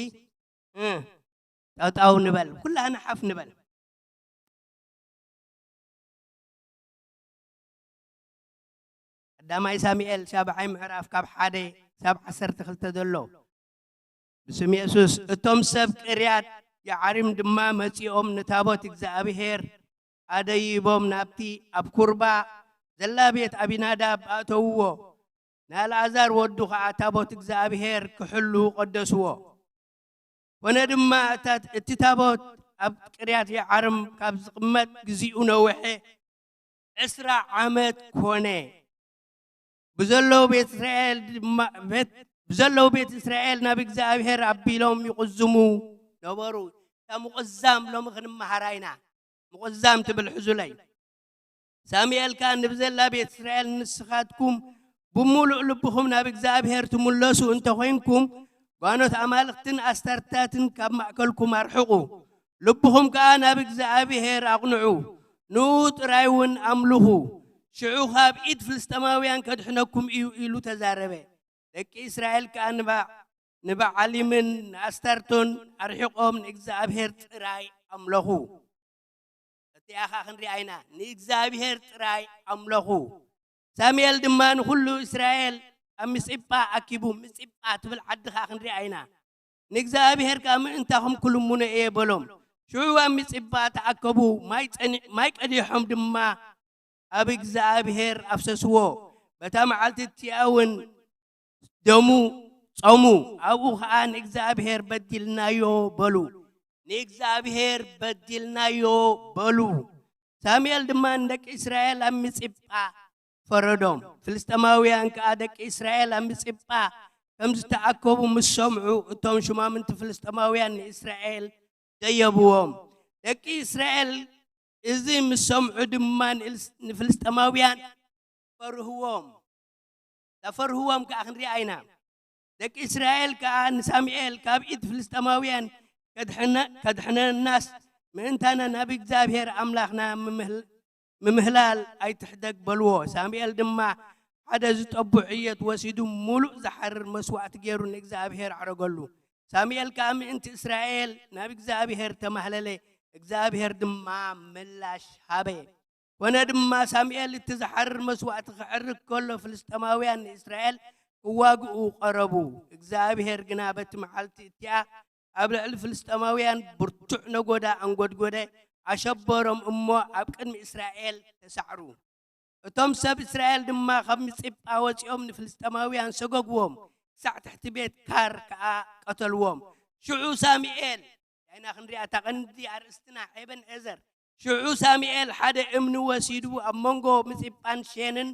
እ፣ ጠጠው ንበል፣ ኩላህና ሓፍ ንበል። ቀዳማይ ሳሙኤል ሻብዓይ ምዕራፍ ካብ ሓደ ክሳብ ዓሰርተ ክልተ ዘሎ። ብስም የሱስ፣ እቶም ሰብ ቅርያት የዓሪም ድማ መጺኦም ንታቦት እግዚኣብሔር ኣደይቦም ናብቲ ኣብ ኩርባ ዘላ ቤት ኣቢናዳብ ኣእተውዎ። ንኣልኣዛር ወዱ ኸዓ ታቦት እግዚኣብሔር ክሕሉ ቀደስዎ። ኮነ ድማ እታ፣ እቲ ታቦት ኣብ ቅርያት የዓርም ካብ ዝቕመጥ ግዚኡ ነውሐ፣ ዕስራ ዓመት ኮነ። ብዘለዉ ቤት እስራኤል ድማ፣ ቤት፣ ብዘለዉ ቤት እስራኤል ናብ እግዚኣብሔር ኣቢሎም ይቕዝሙ ነበሩ። እታ ምቕዛም ሎሚ ክንመሃራ ኢና። ምቕዛም ትብል ሕዙለይ። ሳሙኤል ከኣ ንብዘላ ቤት እስራኤል፣ ንስኻትኩም ብምሉእ ልብኹም ናብ እግዚኣብሔር ትምለሱ እንተኾይንኩም፣ ጓኖት ኣማልኽትን ኣስታርታትን ካብ ማእከልኩም ኣርሕቑ። ልብኹም ከኣ ናብ እግዚኣብሔር ኣቕንዑ፣ ንኡ ጥራይ እውን ኣምልኹ። ሽዑ ካብ ኢድ ፍልስጥኤማውያን ከድሕነኩም እዩ ኢሉ ተዛረበ። ደቂ እስራኤል ከኣ ንባ-፣ ንበዓሊምን ንኣስታርቶን ኣርሒቖም ንእግዚኣብሔር ጥራይ ኣምለኹ። እቲኣ ኸኣ ክንሪኣ ኢና። ንእግዚኣብሔር ጥራይ ኣምለኹ። ሳሙኤል ድማ ንኹሉ እስራኤል ኣብ ምጽጳ ኣኪቡ፣ ምጽጳ ትብል ዓዲ ኸኣ ክንሪኣ ኢና። ንእግዚኣብሔር ከኣ ምእንታኹም ክልምኖ እየ በሎም። ሽዑ ኣብ ምጽጳ ተኣከቡ፣ ማይ ጸኒ-፣ ማይ ቀዲሖም ድማ ኣብ እግዚኣብሔር ኣፍሰስዎ። በታ መዓልቲ እቲኣ እውን ደሙ ጾሙ፣ ኣብኡ ኸኣ ንእግዚኣብሔር በዲልናዮ በሉ። ንእግዚኣብሔር በዲልናዮ በሉ። ሳሙኤል ድማ ንደቂ እስራኤል ኣብ ምጽጳ ፈረዶም። ፍልስጥኤማውያን ከኣ ደቂ እስራኤል ኣብ ምጽጳ ከም ዝተኣከቡ ምስ ሰምዑ፣ እቶም ሹማምንቲ ፍልስጥኤማውያን ንእስራኤል ደየብዎም። ደቂ እስራኤል እዚ ምስ ሰምዑ ድማ ንእልስ-፣ ንፍልስጥኤማውያን ፈርህዎም። ተፈርህዎም ከኣ ክንሪኣ ኢና። ደቂ እስራኤል ከኣ ንሳሙኤል፣ "ካብ ኢድ ፍልስጥኤማውያን ከድሕነ-፣ ከድሕነናስ ምእንታና ናብ እግዚኣብሔር ኣምላኽና ምምህል-፣ ምምህላል ኣይትሕደግ" በልዎ። ሳሙኤል ድማ ሓደ ዝጠቡ ዕየት ወሲዱ፣ ምሉእ ዝሓርር መስዋእቲ ገይሩ ንእግዚኣብሔር ኣዕረገሉ። ሳሙኤል ከኣ ምእንቲ እስራኤል ናብ እግዚኣብሔር ተማህለለ፣ እግዚኣብሔር ድማ ምላሽ ሃበ። ኮነ ድማ፣ ሳሙኤል እቲ ዝሓርር መስዋእቲ ከዕርግ ከሎ፣ ፍልስጥኤማውያን ንእስራኤል ክዋግኡ ቀረቡ። እግዚኣብሔር ግና በቲ መዓልቲ እቲኣ ኣብ ልዕሊ ፍልስጥኤማውያን ብርቱዕ ነጎዳ ኣንጎድጎደ፣ ኣሸበሮም እሞ ኣብ ቅድሚ እስራኤል ተሳዕሩ። እቶም ሰብ እስራኤል ድማ ካብ ምጽጳ ወጺኦም ንፍልስጥኤማውያን ሰጎግዎም፣ ክሳዕ ትሕቲ ቤት ካር ከኣ ቀተልዎም። ሽዑ ሳሙኤል፣ ያይና ክንሪኣ እታ ቀንዲ ኣርእስትና፣ ኤበን ኤዘር። ሽዑ ሳሙኤል ሓደ እምኒ ወሲዱ ኣብ መንጎ ምጽጳን ሼንን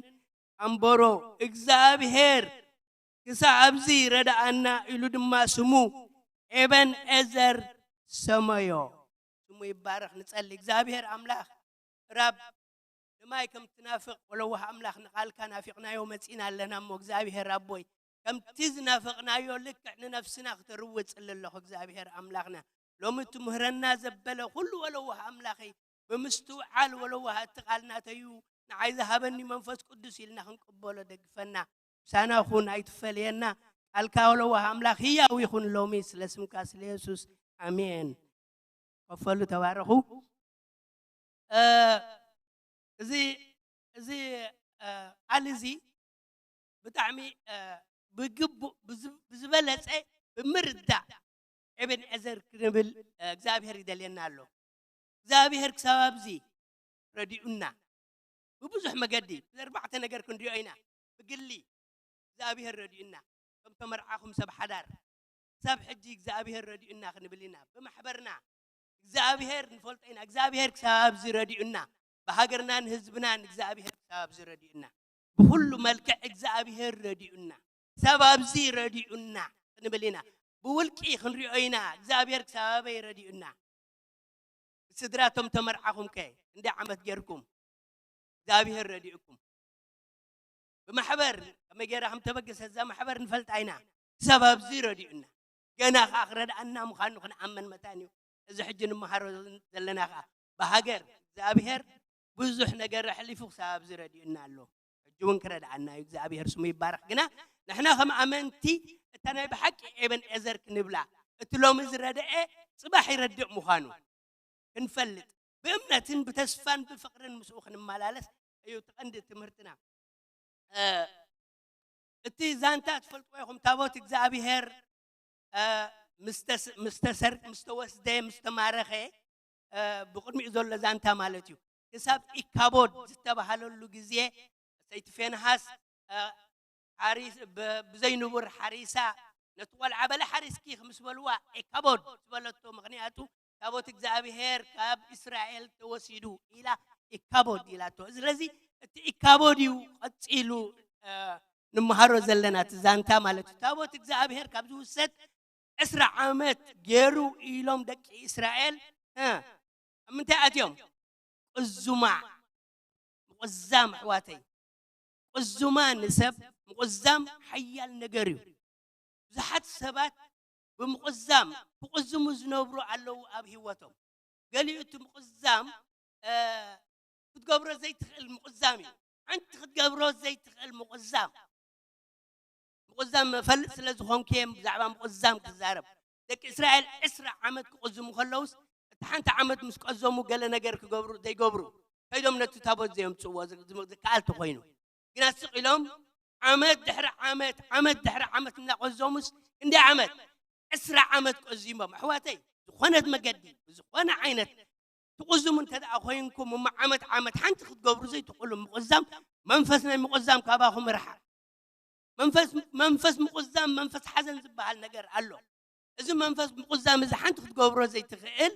ኣንበሮ፣ "እግዚኣብሔር ክሳዕ ኣብዚ ረድኣና" ኢሉ ድማ ስሙ ኤበን ኤዘር ሰመዮ። ስሙ ይባረኽ። ንጸሊ። እግዚኣብሔር ኣምላኽ ራብ ንማይ ከም ትናፍቕ ወለዋህ ኣምላኽ ንቓልካ ናፊቕናዮ መጺና ኣለና እሞ፣ እግዚኣብሔር ኣቦይ፣ ከምቲ ዝናፈቕናዮ ልክዕ ንነፍስና ክተርውጽል ኣለኹ እግዚኣብሔር ኣምላኽና። ሎሚ ትምህረና ዘበለ ኩሉ ወለዋህ ኣምላኸይ ብምስትውዓል ወለዋህ እቲ ቃል ናተዩ ንዓይ ዝሃበኒ መንፈስ ቅዱስ ኢልና ክንቅበሎ ደግፈና። ምሳና ኩን ኣይትፈለየና። ቃልካ ወለዋህ ኣምላኽ ህያው ይኹን ሎሚ ስለ ስምካ ስለ የሱስ ኣሜን። ከፈሉ ተባረኹ። እ፣ እዚ፣ እዚ፣ እ፣ ቃል እዚ ብጣዕሚ፣ እ፣ ብግቡእ፣ ብዝ-፣ ብዝበለጸ ብምርዳእ ኤቤን ኤዘር ክንብል፣ እ፣ እግዚኣብሔር ይደልየና ኣሎ። እግዚኣብሔር ክሳብ ኣብዚ ረዲኡና ብብዙሕ መገዲ፣ ብኣርባዕተ ነገር ክንሪኦ ኢና። ብግሊ እግዚኣብሔር ረዲኡና፣ ከም ተመርዓኹም ሰብ ሓዳር፣ ክሳብ ሕጂ እግዚኣብሔር ረዲኡና ክንብል ኢና። ብማሕበርና እግዚኣብሔር ንፈልጦ ኢና። እግዚኣብሔር ክሳብ ኣብዚ ረዲኡና፣ ብሃገርናን ህዝብናን እግዚኣብሔር ክሳብ ኣብዚ ረዲኡና፣ ብኹሉ መልክዕ እግዚኣብሔር ረዲኡና፣ ክሳብ ኣብዚ ረዲኡና ክንብል ኢና። ብውልቂ ክንሪኦ ኢና። እግዚኣብሔር ክሳብ ኣበይ ረዲኡና? ስድራቶም ተመርዓኹም ከ እንደ ዓመት ጌርኩም እግዚኣብሔር ረዲኡኩም? ብማሕበር ከመይ ጌራ ከም ተበገሰ እዛ ማሕበር ንፈልጣ ኢና። ክሳብ ኣብዚ ረዲኡና፣ ገና ከዓ ክረድኣና ምዃኑ ክንኣመን መታን እዩ። እዚ ሕጂ ንምሃሮ ዘለና ከዓ ብሃገር እግዚኣብሔር ብዙሕ ነገር ኣሕሊፉ ክሳብ ኣብዚ ረዲኡና ኣሎ። ሕጂ እውን ክረድኣና እዩ፣ እግዚኣብሔር ስሙ ይባረኽ። ግና ንሕና ከም ኣመንቲ እታ ናይ ብሓቂ ኤበን ኤዘር ክንብላ፣ እቲ ሎሚ ዝረድኤ ጽባሕ ይረድእ ምዃኑ ክንፈልጥ፣ ብእምነትን ብተስፋን ብፍቕርን ምስኡ ክንመላለስ እዩ እቲ ቀንዲ ትምህርትና። እ፣ እቲ ዛንታ ትፈልጥዎ ኢኹም። ታቦት እግዚኣብሔር፣ እ፣ ምስ ተስ-፣ ምስ ተሰር-፣ ምስ ተወስደ፣ ምስ ተማረኸ፣ እ፣ ብቕድሚኡ ዘሎ ዛንታ ማለት እዩ። ክሳብ ኢካቦድ ዝተባህለሉ ግዜ ሰይቲ ፌንሃስ፣ እ፣ ሓሪስ-፣ ብ-፣ ብዘይንቡር ሓሪሳ ነቲ ቆልዓ፣ "በለ ሓሪስኪ" ምስ በልዋ፣ ኢካቦድ ዝበለቶ፣ ምኽንያቱ ታቦት እግዚኣብሔር ካብ እስራኤል ተወሲዱ ኢላ ኢካቦድ ኢላቶ። ስለዚ እቲ ኢካቦድ እዩ ቀጺሉ፣ እ፣ ንምሃሮ ዘለና እቲ ዛንታ ማለት እዩ። ታቦት እግዚኣብሔር ካብ ዝውሰድ ዕስራ ዓመት ገይሩ ኢሎም ደቂ እስራኤል፣ እ፣ ኣብ ምንታይ ኣትዮም? ቅዙማ፣ ምቕዛም ኣሕዋተይ። ቅዙማ ንሰብ ምቕዛም ሓያል ነገር እዩ። ብዙሓት ሰባት ብምቕዛም ክቕዝሙ ዝነብሩ ኣለዉ ኣብ ህይወቶም። ገሊኡ እቲ ምቕዛም፣ እ፣ ክትገብሮ ዘይትኽእል ምቕዛም እዩ። ሓንቲ ክትገብሮ ዘይትኽእል ምቕዛም። ምቕዛም እፈልጥ ስለ ዝኾንኩ እየ ብዛዕባ ምቕዛም ክዛረብ። ደቂ እስራኤል ዕስራ ዓመት ክቕዝሙ ከለዉስ፣ እቲ ሓንቲ ዓመት ምስ ቀዘሙ ገለ ነገር ክገብሩ ዘይገብሩ፣ ከይዶም ነቲ ታቦት ዘየምጽእዎ ዝ-፣ ዝ-፣ ዝከኣል ተኾይኑ። ግና ስቕ ኢሎም ዓመት ድሕሪ ዓመት፣ ዓመት ድሕሪ ዓመት እናቐዘሙስ፣ ክንደይ ዓመት? ዕስራ ዓመት ቀዚሞም። ኣሕዋተይ፣ ዝኾነት መገዲ፣ ብዝኾነ ዓይነት ትቕዝሙ እንተ ደኣ ኮይንኩም፣ እሞ ዓመት ዓመት ሓንቲ ክትገብሩ ዘይትኽእሉ ምቕዛም፣ መንፈስ ናይ ምቕዛም ካባኹም ይርሓቕ። መንፈስ፣ መንፈስ ምቕዛም፣ መንፈስ ሓዘን ዝበሃል ነገር ኣሎ። እዚ መንፈስ ምቕዛም እዚ ሓንቲ ክትገብሮ ዘይትኽእል፣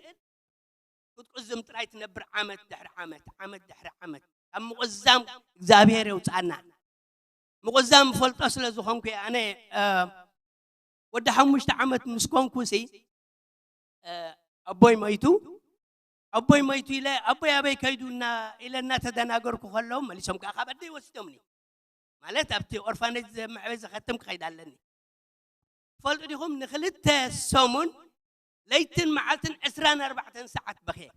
ክትቅዝም ጥራይ ትነብር፣ ዓመት ድሕሪ ዓመት፣ ዓመት ድሕሪ ዓመት። ካብ ምቕዛም እግዚኣብሔር የውፅኣና። ምቕዛም ፈልጦ ስለ ዝኾንኩ እየ። ኣነ፣ እ፣ ወዲ ሓሙሽተ ዓመት ምስ ኮንኩ ሲ፣ እ፣ ኣቦይ ሞይቱ፣ ኣቦይ ሞይቱ ኢለ፣ "ኣቦይ ኣበይ ከይዱ?" እና-፣ ኢለ እናተደናገርኩ ከለዉ፣ መሊሶም ከዓ ካብ ኣደይ ወሲዶምኒ። ማለት ኣብቲ ኦርፋነጅ ዘ-፣ መዕበይ ዘኸትም ክኸይድ ኣለኒ። ትፈልጡ ዲኹም? ንክልተ ሰሙን ለይትን መዓልትን ዕስራን ኣርባዕተን ሰዓት በኽየ።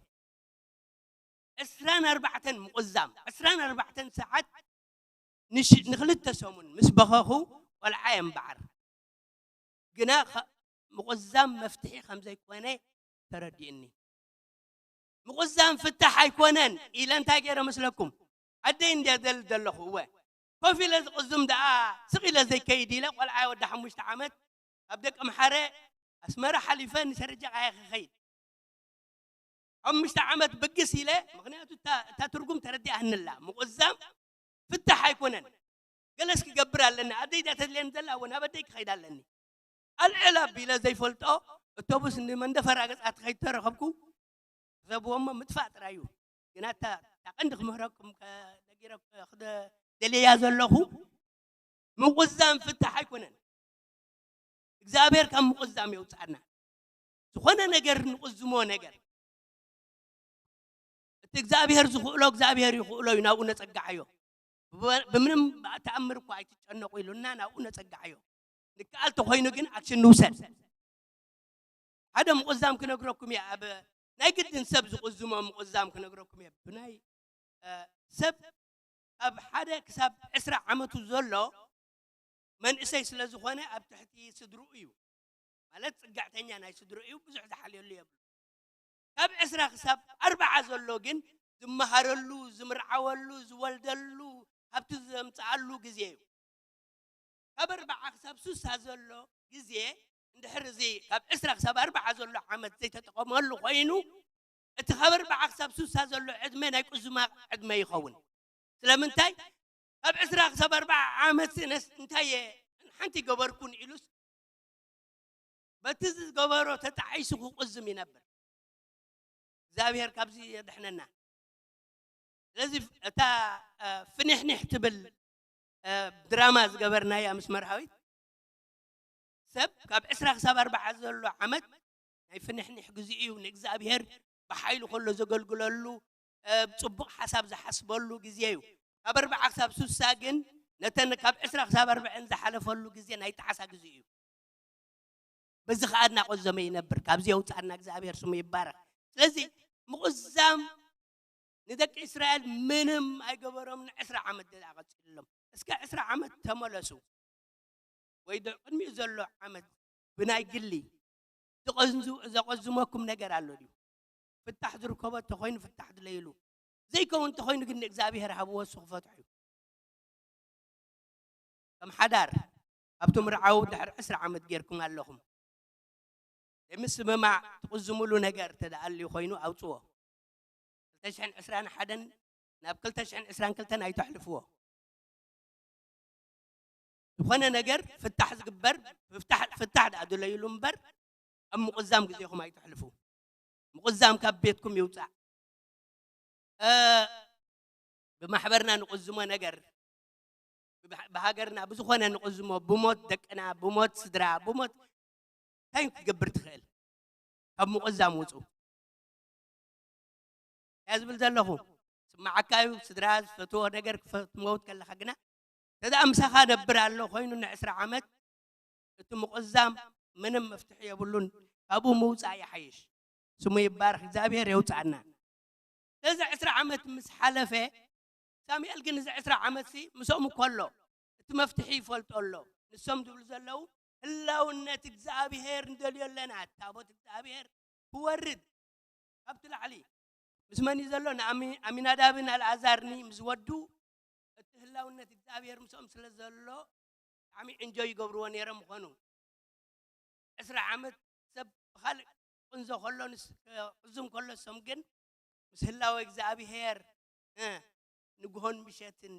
ዕስራን ኣርባዕተን ምቑዛም፣ ዕስራን ኣርባዕተን ሰዓት ንሽ-፣ ንክልተ ሰሙን ምስ በኸኹ፣ ቆልዓ እየ እምበዓር። ግና ኸ-፣ ምቑዛም መፍትሒ ከም ዘይኮነ ተረዲእኒ። ምቑዛም ፍታሕ ኣይኮነን ኢለ እንታይ ገይረ መስለኩም? ኣደይ እንድየ ዘል ዘለኹ፣ እወ። ኮፍ ኢለ ዝቕዝም ደኣ ስቕ ኢለ ዘይከይድ ኢለ፣ ቆልዓ ወዲ ሓሙሽተ ዓመት ኣብ ደቀምሓረ ኣስመራ ሓሊፈ ንሸርጃ እየ ክኸይድ። ሓሙሽተ ዓመት ብግስ ኢለ፣ ምኽንያቱ እታ፣ እታ ትርጉም ተረዲኣኒ ኣላ። ምቑዛም ፍታሕ ኣይኮነን። ገለስ ክገብር ኣለኒ። ኣደይ ድያ ተድልየኒ ዘላ? እወ፣ ናብ ኣደይ ክኸይድ ኣለኒ። ኣልዕል ኣቢለ ዘይፈልጦ ኣውቶቡስ ንመንደፈራ ገጻ ትኸይድ ተረኸብኩ። ክሰብዎ እሞ ምጥፋእ ጥራይ እዩ። ግና እታ፣ እታ ቀንዲ ክምህረኩም ከ-፣ ነጊረ-፣ ክደ-፣ ደልየያ ዘለኹ፣ ምቑዛም ፍታሕ ኣይኮነን። እግዚኣብሔር ካብ ምቑዛም የውፅኣና። ዝኾነ ነገር ንቑዝሞ ነገር፣ እቲ እግዚኣብሔር ዝኽእሎ እግዚኣብሔር ይኽእሎ እዩ፣ ናብኡ ነጸግዓዮ። ብ-፣ ብምንም ተኣምር እኳ ኣይትጨነቑ ኢሉና ናብኡ ነጸግዓዮ። ንከኣል ተኾይኑ ግን ኣክሽን ንውሰድ። ሓደ ምቑዛም ክነግረኩም እየ። ኣብ ናይ ግድን ሰብ ዝቑዝሞ ምቑዛም ክነግረኩም እየ። ብናይ፣ እ፣ ሰብ ካብ ሓደ ክሳብ ዕስራ ዓመቱ ዘሎ መንእሰይ ስለ ዝኾነ ኣብ ትሕቲ ስድርኡ እዩ። ማለት ጽግዕተኛ ናይ ስድርኡ እዩ። ብዙሕ ዝሓልየሉ የብሉ። ካብ ዕስራ ክሳብ ኣርብዓ ዘሎ ግን ዝመሃረሉ፣ ዝምርዓወሉ፣ ዝወልደሉ፣ ሃብቲ ዘምጽኣሉ ግዜ እዩ። ካብ ኣርብዓ ክሳብ ስሳ ዘሎ ግዜ፣ እንድሕር እዚ ካብ ዕስራ ክሳብ ኣርብዓ ዘሎ ዓመት ዘይተጠቐመሉ ኮይኑ፣ እቲ ካብ ኣርብዓ ክሳብ ስሳ ዘሎ ዕድመ ናይ ቁዝማ ዕድመ ይኸውን። ስለምንታይ? ካብ ዕስራ ክሳብ ኣርብዓ ዓመት ነስ-፣ እንታይ እየ ሓንቲ ገበርኩን ኢሉስ በቲ ዝገበሮ ተጣዒሱ ክቁዝም ይነብር። እግዚኣብሔር ካብዚ የድሕነና። ስለዚ እታ፣ እ፣ ፍኒሕኒሕ ትብል፣ እ፣ ድራማ ዝገበርናያ ምስ መርሃዊት ሰብ ካብ ዕስራ ክሳብ ኣርብዓ ዘሎ ዓመት ናይ ፍንሕንሕ ግዜ እዩ። ንእግዚኣብሔር ብሓይሉ ከሎ ዘገልግለሉ፣ እ፣ ብጽቡቕ ሓሳብ ዝሓስበሉ ግዜ እዩ። ካብ ኣርብዓ ክሳብ ስሳ ግን ነተን ካብ ዕስራ ክሳብ ኣርብዐን ዝሓለፈሉ ግዜ ናይ ጣዕሳ ግዜ እዩ። በዚ ኸኣ እናቖዘመ ይነብር። ካብዚ የውጽኣና እግዚኣብሔር ስሙ ይባረኽ። ስለዚ ምቑዛም ንደቂ እስራኤል ምንም ኣይገበሮም። ንዕስራ ዓመት ደኣ ቀጺሉሎም። እስከ ዕስራ ዓመት ተመለሱ። ወይ ዶ ቅድሚኡ ዘሎ ዓመት ብናይ ግሊ ዝቐንዙ-፣ ዘቐዝመኩም ነገር ኣሎ ድዩ? ፍታሕ ዝርከቦ እንተኾይኑ ፍታሕ ድለይሉ። ዘይከውን እንተኾይኑ ግን ንእግዚኣብሔር ሃብዎ፣ እሱ ክፈትሑ እዩ። ከም ሓዳር ኣብቶም ርዓው ድሕሪ ዕስራ ዓመት ጌርኩም ኣለኹም። ዘይምስምማዕ ትቕዝሙሉ ነገር ተደኣልዩ ኮይኑ ኣውጽዎ። ክልተ ሽሕን ዕስራን ሓደን ናብ ክልተ ሽሕን ዕስራን ክልተን ኣይተሕልፍዎ። ዝኾነ ነገር ፍታሕ ዝግበር፣ ፍታሕ፣ ፍታሕ ደኣ ድለይሉ እምበር ኣብ ምቑዛም ግዜኹም ኣይተሕልፉ። ምቑዛም ካብ ቤትኩም ይውጻእ። እ፣ ብማሕበርና ንቕዝሞ ነገር፣ ብሃ-፣ ብሃገርና ብዝኾነ ንቕዝሞ፣ ብሞት ደቅና፣ ብሞት ስድራ፣ ብሞት እንታይ ክትገብር ትኽእል? ካብ ምቑዛም ውጹ። እያ ዝብል ዘለኹ። ስማዓካ እዩ፣ ስድራ ዝፈትዎ ነገር ክፈ-፣ ክትመውት ከለኻ ግና፣ እንተ ደኣ ምሳኻ ነብር ኣሎ ኮይኑ ንዕስራ ዓመት፣ እቲ ምቑዛም ምንም መፍትሒ የብሉን። ካብኡ ምውጻእ ይሓይሽ። ስሙ ይባረኽ፣ እግዚኣብሔር የውጽኣና። ስለዚ ዕስራ ዓመት ምስ ሓለፈ፣ ሳሙኤል ግን እዚ ዕስራ ዓመትሲ ምስኦም እኮ ኣሎ፣ እቲ መፍትሒ ይፈልጦ ኣሎ። ንሶም ዝብሉ ዘለዉ፣ ህላውነት እግዚኣብሔር ንደልዮ ኣለና፣ ታቦት እግዚኣብሔር ክወርድ ካብቲ ላዕሊ። ምስ መን እዩ ዘሎ? ንኣሚ-፣ ኣሚናዳብን ኣልኣዛርን ምስ ወዱ፣ እቲ ህላውነት እግዚኣብሔር ምስኦም ስለ ዘሎ፣ ብጣዕሚ እንጆይ ይገብርዎ ነይሮም ምኾኑ። ዕስራ ዓመት ሰብ ብኻልእ ቅንዞ ከሎ፣ ንስ-፣ ክቕዝም ከሎ፣ እሶም ግን ምስ ህላወ እግዚኣብሔር፣ እ፣ ንግሆን ምሸትን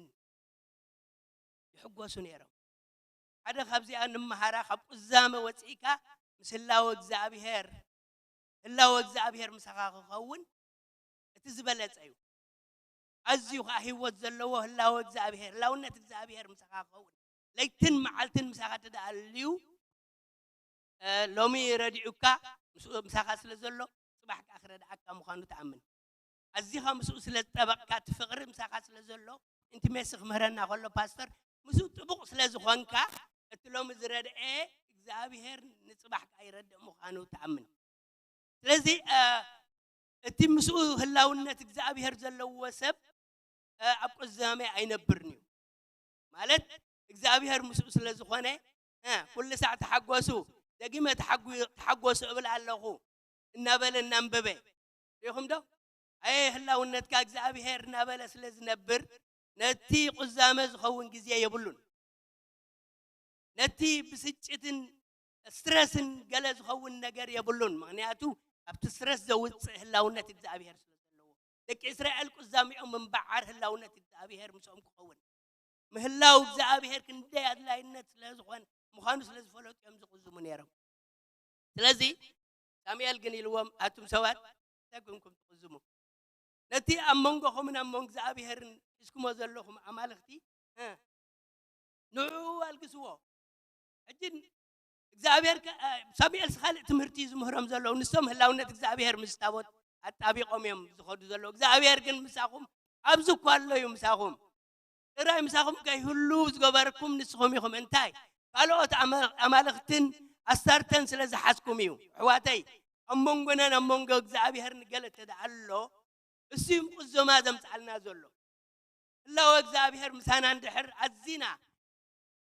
ይሕጎሱ ነይሮም። ሓደ ካብዚኣ ንመሃራ፣ ካብ ቁዛመ ወፂእካ ምስ ህላወ እግዚኣብሔር፣ ህላወ እግዚኣብሔር ምሳኻ ክኸውን እቲ ዝበለጸ እዩ። ኣዝዩ ኸዓ ህይወት ዘለዎ ህላወ እግዚኣብሔር፣ ህላውነት እግዚኣብሔር ምሳኻ ክኸውን፣ ለይትን መዓልትን ምሳኻ ተደኣልዩ፣ እ፣ ሎሚ ረዲኡካ፣ ምስኡ፣ ምሳኻ ስለ ዘሎ፣ ጽባሕ ከኣ ክረድኣካ ምዃኑ ትኣምን። ኣዚኻ ምስኡ ስለ ዝጠበቕካ፣ እቲ ፍቕሪ ምሳኻ ስለ ዘሎ፣ ኢንቲሜሲ ክምህረና ከሎ ፓስተር፣ ምስኡ ጥቡቕ ስለ ዝኾንካ፣ እቲ ሎሚ ዝረድኤ እግዚኣብሔር ንጽባሕ ከኣ ይረድእ ምዃኑ ትኣምን። ስለዚ፣ እ፣ እቲ ምስኡ ህላውነት እግዚኣብሔር ዘለዎ ሰብ፣ እ፣ ኣብ ቁዛሜ ኣይነብርን እዩ። ማለት እግዚኣብሔር ምስኡ ስለ ዝኾነ፣ እ፣ ኩሉ ሳዕ ተሓጎሱ፣ ደጊመ ተሓጉ-፣ ተሓጎሱ እብል ኣለኹ እናበለ እናንበበ። ሪኢኹም ዶ? ኣየ ህላውነትካ እግዚኣብሔር እናበለ ስለ ዝነብር፣ ነቲ ቁዛመ ዝኸውን ግዜ የብሉን። ነቲ ብስጭትን ስትረስን ገለ ዝኸውን ነገር የብሉን። ምኽንያቱ ኣብቲ ስትረስ ዘውጽእ ህላውነት እግዚኣብሔር ስለ ዘለዎ። ደቂ እስራኤል ቁዛሚኦም እምበዓር ህላውነት እግዚኣብሔር ምስኦም ክኸውን። ምህላው እግዚኣብሔር ክንደይ ኣድላይነት ስለ ዝኾን፣ ምዃኑ ስለ ዝፈለጡ እዮም ዝቕዝሙ ነይሮም። ስለዚ ሳሙኤል ግን ኢልዎም፣ ኣቱም ሰባት እንታይ ኮንኩም ትቕዝሙ? ነቲ ኣብ መንጎኹምን ኣብ መንጎ እግዚኣብሔርን ሒዝኩሞ ዘለኹም ኣማልኽቲ፣ እ፣ ንዕኡ ኣልግስዎ። ሕጂ እግዚኣብሔር ከ-፣ እ፣ ሳሙኤልስ ካልእ ትምህርቲ እዩ ዝምህሮም ዘለዉ። ንሶም ህላውነት እግዚኣብሔር ምስ ታቦት ኣጣቢቖም እዮም ዝኸዱ ዘለዉ። እግዚኣብሔር ግን ምሳኹም ኣብዚ እኳ ኣሎ እዩ ምሳኹም። ጥራይ ምሳኹም ከይህሉ ዝገበርኩም ንስኹም ኢኹም። እንታይ? ካልኦት ኣመ-፣ ኣማልኽትን ኣስታርተን ስለ ዝሓዝኩም እዩ። ኣሕዋተይ፣ ኣብ መንጎናን ኣብ መንጎ እግዚኣብሔር ንገለ እንተ ደኣ ኣሎ፣ እሱ እዩ ቁዘማ ዘምጽኣልና ዘሎ። ህላወ እግዚኣብሔር ምሳና እንድሕር ኣዚና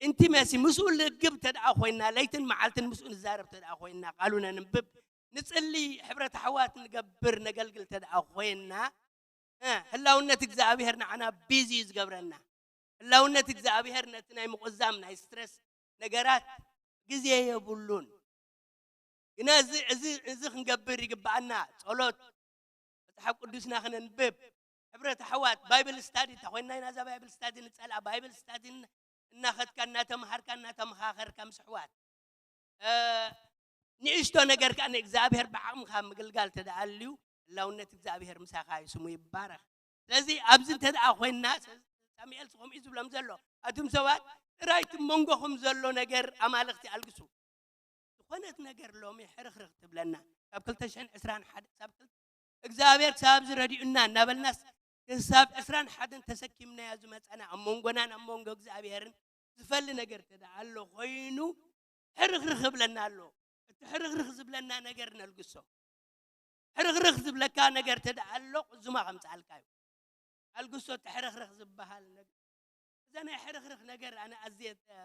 ኢንቲመሲ ምስኡ ልግብ እንተ ደኣ ኮይና፣ ለይትን መዓልትን ምስኡ ንዛረብ እንተ ደኣ ኮይና፣ ቃሉ ነንብብ፣ ንጽሊ፣ ሕብረት ኣሕዋት ንገብር፣ ነገልግል እንተ ደኣ ኮይና፣ እ፣ ህላውነት እግዚኣብሔር ንዓና ቢዚ እዩ ዝገብረና። ህላውነት እግዚኣብሔር ነቲ ናይ ምቑዛም፣ ናይ ስትረስ ነገራት ግዜ የብሉን። ግና እዚ፣ እዚ፣ እዚ ክንገብር ይግብኣና። ጸሎት፣ መጽሓፍ ቅዱስና ክነንብብ፣ ሕብረት ኣሕዋት፣ ባይብል ስታዲ፣ እንተ ኮይንና ኢና እዛ ባይብል ስታዲ ንጸልኣ። ባይብል ስታዲ እናኸድካ፣ እናተምሃርካ፣ እናተመኻኸርካ ምስ ኣሕዋት፣ እ፣ ንእሽቶ ነገር ከኣ ንእግዚኣብሔር ብዓቕምኻ ምግልጋል ተደኣልዩ፣ ህላውነት እግዚኣብሔር ምሳኻ እዩ፣ ስሙ ይባረኽ። ስለዚ ኣብዚ እንተ ደኣ ኮይንና፣ ሳሙኤል ከምኡ እዩ ዝብሎም ዘሎ፣ ኣቱም ሰባት፣ ጥራይ እቲ መንጎኹም ዘሎ ነገር ኣማልኽቲ ኣልግሱ። ዝኾነት ነገር ሎሚ ሕርኽርኽ ትብለና። ካብ ክልተ ሽሕን ዕስራን ሓደ ክሳብ ክልተ እግዚኣብሔር ክሳብ ዝረድኡና እናበልናስ ክሳብ ዕስራን ሓደን ተሰኪምናዮ ዝመጸና ኣብ መንጎናን ኣብ መንጎ እግዚኣብሔርን ዝፈሊ ነገር ተደኣ ኣሎ ኮይኑ ሕርኽርኽ ይብለና ኣሎ። እቲ ሕርኽርኽ ዝብለና ነገር ነልግሶ። ሕርኽርኽ ዝብለካ ነገር ተደኣ ኣሎ ቁዝማ ከምጽኣልካ እዩ። ኣልግሶ እቲ ሕርኽርኽ ዝበሃል ነገር። እዛ ናይ ሕርኽርኽ ነገር ኣነ ኣዝየ፣ እ፣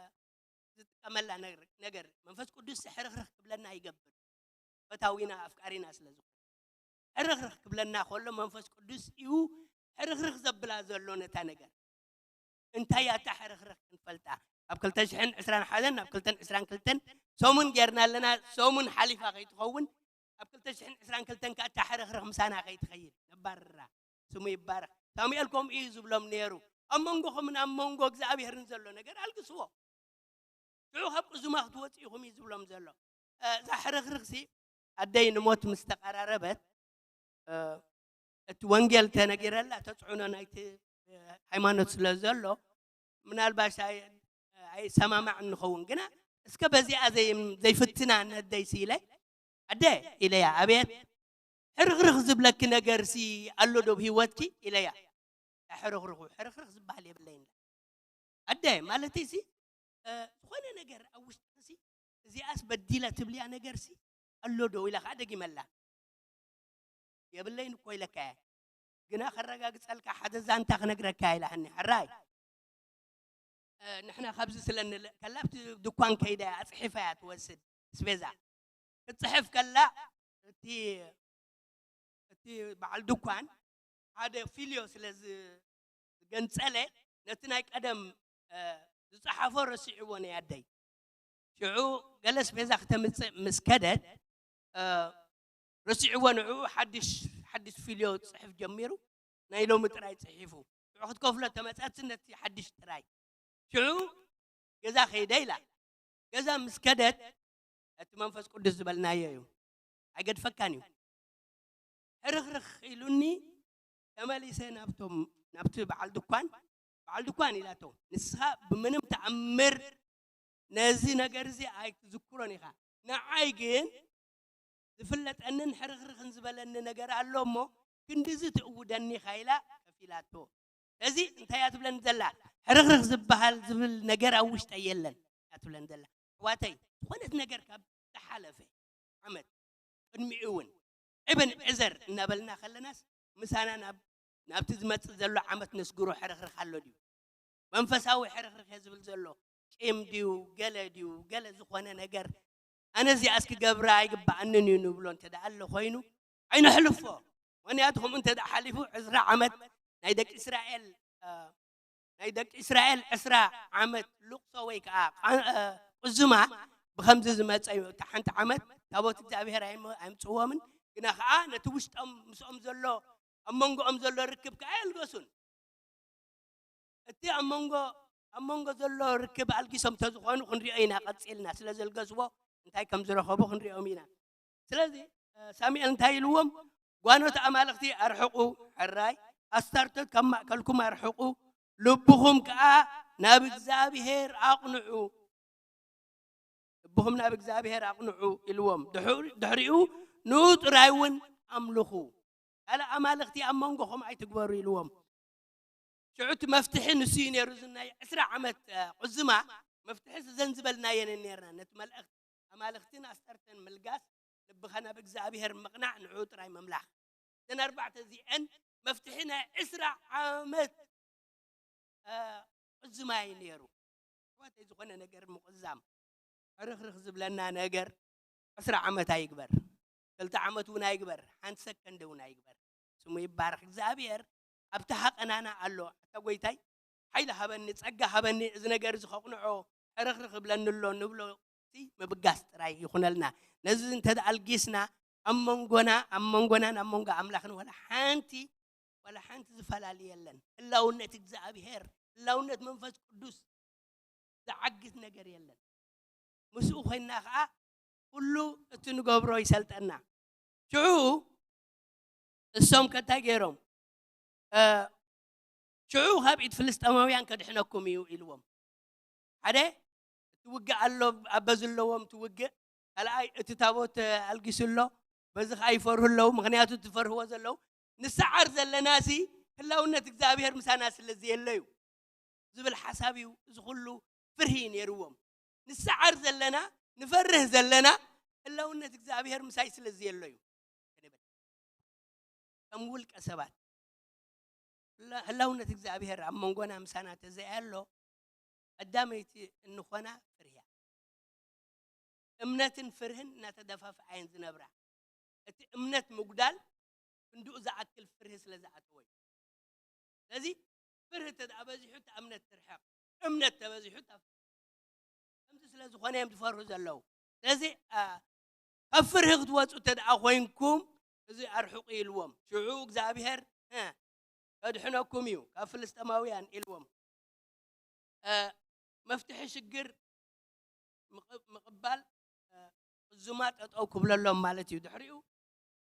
ዝጥቀመላ ነገር፣ ነገር መንፈስ ቅዱስ ሕርኽርኽ ክብለና ይገብር። ፈታዊና ኣፍቃሪና ስለ ዝኾነ። ሕርኽርኽ ክብለና ከሎ መንፈስ ቅዱስ እዩ ሕርኽርኽ ዘብላ ዘሎ ነታ ነገር። እንታይ እያ እታ ሕርኽርኽ ክንፈልጣ? ኣብ ክልተ ሽሕን ዕስራን ሓደን ናብ ክልተን ዕስራን ክልተን ሰሙን ጌርና ኣለና። ሰሙን ሓሊፋ ከይትኸውን ኣብ ክልተ ሽሕን ዕስራን ክልተን ከኣ እታ ሕርኽርኽ ምሳና ከይትኸይድ ነባርራ። ስሙ ይባረኽ። ሳሙኤል ከምኡ እዩ ዝብሎም ነይሩ። ኣብ መንጎኹምን ኣብ መንጎ እግዚኣብሔርን ዘሎ ነገር ኣልግስዎ። ሽዑ ካብ ቅዙማ ክትወጽኡ ኢኹም እዩ ዝብሎም ዘሎ። እ፣ እዛ ሕርኽርኽሲ ኣደይ ንሞት ምስ ተቐራረበት፣ እ፣ እቲ ወንጌል ተነጊረላ ተጽዕኖ ናይቲ፣ እ፣ ሃይማኖት ስለ ዘሎ ምናልባሽ ኣይ-፣ ኣይሰማማዕ እንኸውን ግና እስከ በዚኣ ዘይ-፣ ዘይፍትና ነደይሲ ኢለ ኣደ ኢለያ፣ ኣቤት ሕርኽርኽ ዝብለኪ ነገርሲ ኣሎ ዶ ብህይወትኪ ኢለያ። ሕርኽርኹ ሕርኽርኽ ዝበሃል የብለይን ኣደ ማለትይሲ፣ እ፣ ዝኾነ ነገር ኣብ ውሽጥሲ እዚኣስ በዲለ ትብልያ ነገርሲ ኣሎ ዶ ኢላ ከዓ ደጊመላ። የብለይን እኮ ኢለካ እየ፣ ግና ከረጋግጸልካ ሓደ ዛንታ ክነግረካ ኢላሃኒ። ሕራይ፣ እ፣ ንሕና ካብዚ ስለ ንልእ ከላ ኣብቲ ድኳን ከይዳ እያ ኣጽሒፋ እያ ትወስድ ኣስቤዛ። ክትጽሕፍ ከላ እቲ፣ እቲ በዓል ድኳን ሓደ ፊልዮ ስለ ዝ-፣ ዝገንጸለ ነቲ ናይ ቀደም፣ እ፣ ዝጸሓፎ ረሲዕዎ ነይ ኣደይ። ሽዑ ገለ ኣስቤዛ ክተምጽእ ምስ ከደት፣ እ፣ ረሲዕዎ ንዕኡ ሓድሽ፣ ሓድሽ ፊልዮ ጽሕፍ ጀሚሩ። ናይ ሎሚ ጥራይ ጽሒፉ። ሽዑ ክትከፍሎ ተመጸት ነቲ ሓድሽ ጥራይ። ሽዑ ገዛ ከይደ ኢላ። ገዛ ምስ ከደት እቲ መንፈስ ቅዱስ ዝበልናዮ እዩ። ኣይገድፈካን እዩ። ሕርኽርኽ ኢሉኒ ተመሊሰ ናብቶም፣ ናብቲ በዓል ድኳን፣ በዓል ድኳን ኢላቶ፣ ንስኻ ብምንም ተኣምር ነዚ ነገር እዚ ኣይትዝክሮን ኢኻ። ንዓይ ግን ዝፍለጠንን ሕርኽርኽን ዝበለኒ ነገር ኣሎ እሞ ክንድዚ ትእውደኒ ኢኻ ኢላ ከፊላቶ። እዚ እንታይ እያ ትብለኒ ዘላ? ሕርኽርኽ ዝበሃል ዝብል ነገር ኣብ ውሽጠይ የለን እያ ትብለኒ ዘላ። ኣሕዋተይ፣ ዝኾነት ነገር ካብ ዝሓለፈ ዓመት ቅድሚኡ እውን እብን ዕዘር እናበልና ከለናስ ምሳና ናብ፣ ናብቲ ዝመጽእ ዘሎ ዓመት ነስግሮ ሕርኽርኽ ኣሎ ድዩ? መንፈሳዊ ሕርኽርኽ እየ ዝብል ዘሎ ቂም ድዩ ገለ ድዩ ገለ ዝኾነ ነገር ኣነ እዚኣስ ክገብራ ኣይግብኣንን እዩ ንብሎ እንተ ደኣ ኣሎ ኮይኑ ኣይነሕልፎ። ምኽንያቱ ከምኡ እንተ ደኣ ሓሊፉ ዕስራ ዓመት ናይ ደቂ እስራኤል፣ እ፣ ናይ ደቂ እስራኤል ዕስራ ዓመት ልቕሶ ወይ ከዓ ቃ-፣ እ፣ ቁዝማ ብኸምዚ ዝመጸ እዩ። እታ ሓንቲ ዓመት ታቦት እግዚኣብሔር ኣይም-፣ ኣይምጽእዎምን፣ ግና ከዓ ነቲ ውሽጦም ምስኦም ዘሎ ኣብ መንጎኦም ዘሎ ርክብ ከዓ የልገሱን። እቲ ኣብ መንጎ፣ ኣብ መንጎ ዘሎ ርክብ ኣልጊሶም ተዝኾኑ ክንሪኦ ኢና ቀጺልና ስለ ዘልገስዎ እንታይ ከም ዝረኸቡ ክንሪኦም ኢና። ስለዚ፣ እ፣ ሳሙኤል እንታይ ኢልዎም? ጓኖት ኣማልኽቲ ኣርሕቑ፣ ሕራይ ኣስታርቶት ካብ ማእከልኩም ኣርሕቑ፣ ልብኹም ከኣ ናብ እግዚኣብሔር ኣቕንዑ። ልብኹም ናብ እግዚኣብሔር ኣቕንዑ ኢልዎም። ድሕሪ-፣ ድሕሪኡ ንኡ ጥራይ እውን ኣምልኹ። ካልእ ኣማልኽቲ ኣብ መንጎኹም ኣይትግበሩ ኢልዎም። ሽዑ እቲ መፍትሒ ንሱ እዩ ነይሩ። እዚ ናይ ዕስራ ዓመት፣ እ፣ ቁዝማ መፍትሒ እዘን ዝበልናየን ነርና። ነቲ መልእኽቲ ኣማልኽትን ኣስጠርተን ምልጋስ፣ ልብኻ ናብ እግዚኣብሔር ምቕናዕ፣ ንዕኡ ጥራይ ምምላኽ። እዘን ኣርባዕተ እዚአን መፍትሒ ናይ ዕስራ ዓመት፣ እ፣ ቁዝማ እዩ ነይሩ። ኣሕዋተይ፣ ዝኾነ ነገር ምቑዛም፣ ሕርኽርኽ ዝብለና ነገር ዕስራ ዓመት ኣይግበር፣ ክልተ ዓመት እውን ኣይግበር፣ ሓንቲ ሰከንድ እውን ኣይግበር። ስሙ ይባረኽ እግዚኣብሔር። ኣብቲ ሃቐናና ኣሎ። ኣታ ጎይታይ፣ ሓይሊ ሃበኒ፣ ጸጋ ሃበኒ፣ እዚ ነገር እዚ ከቕንዖ ሕርኽርኽ እብለኒ ኣሎ ንብሎ፣ ሲ ምብጋስ ጥራይ ይኹነልና። ነዚ እንተ ደኣ ኣልጊስና፣ ኣብ መንጎና፣ ኣብ መንጎናን ኣብ መንጎ ኣምላኽን ዋላ ሓንቲ፣ ዋላ ሓንቲ ዝፈላሊ የለን። ህላውነት እግዚኣብሔር፣ ህላውነት መንፈስ ቅዱስ ዝዓግት ነገር የለን። ምስኡ ኮይንና ኸዓ ኩሉ እቲ ንገብሮ ይሰልጠና። ሽዑ እሶም ከ እንታይ ገይሮም? እ፣ ሽዑ ካብ ኢድ ፍልስጤማውያን ከድሕነኩም እዩ ኢልዎም። ሓደ፣ እቲ ውግእ ኣሎ፣ ኣበ ዘለዎም እቲ ውግእ፣ ካልኣይ እቲ ታቦት ኣልጊሱ ኣሎ፣ በዚ ከዓ ይፈርሁ ኣለዉ። ምክንያቱ ትፈርህዎ ዘለዉ ንሰዓር ዘለና ሲ ህላውነት እግዚኣብሔር ምሳና ስለ ዘየለ እዩ ዝብል ሓሳብ እዩ። እዚ ኩሉ ፍርሂ ነይርዎም። ንሰዓር ዘለና ንፈርህ ዘለና ህላውነት እግዚኣብሔር ምሳይ ስለ ዘየሎ እዩ። ከም ውልቀ ሰባት ህላውነት እግዚኣብሔር ኣብ መንጎና ምሳና ተዘያሎ ቀዳመይቲ እንኾና ፍርህያ። እምነትን ፍርህን እናተደፋፍኣየን ዝነብራ፣ እቲ እምነት ምጉዳል ክንድኡ ዝኣክል ፍርሂ ስለ ዝኣተወ እዩ። ስለዚ ፍርሂ እንተ ደኣ በዚሑ እታ እምነት ትርሕቕ፣ እምነት ተበዚሑ እታ ፍርሂ። ከምዚ ስለ ዝኾነ እዮም ዝፈርሁ ዘለዉ። ስለዚ ካብ ፍርሂ ክትወፁ እንተ ደኣ ኮይንኩም እዚ ኣርሕቑ ኢልዎም። ሽዑ እግዚኣብሔር ከድሕነኩም እዩ ካብ ፍልስጠማውያን ኢልዎም። መፍትሒ ሽግር ምቕባል እዙማ ጠጠው ክብለሎም ማለት እዩ። ድሕሪኡ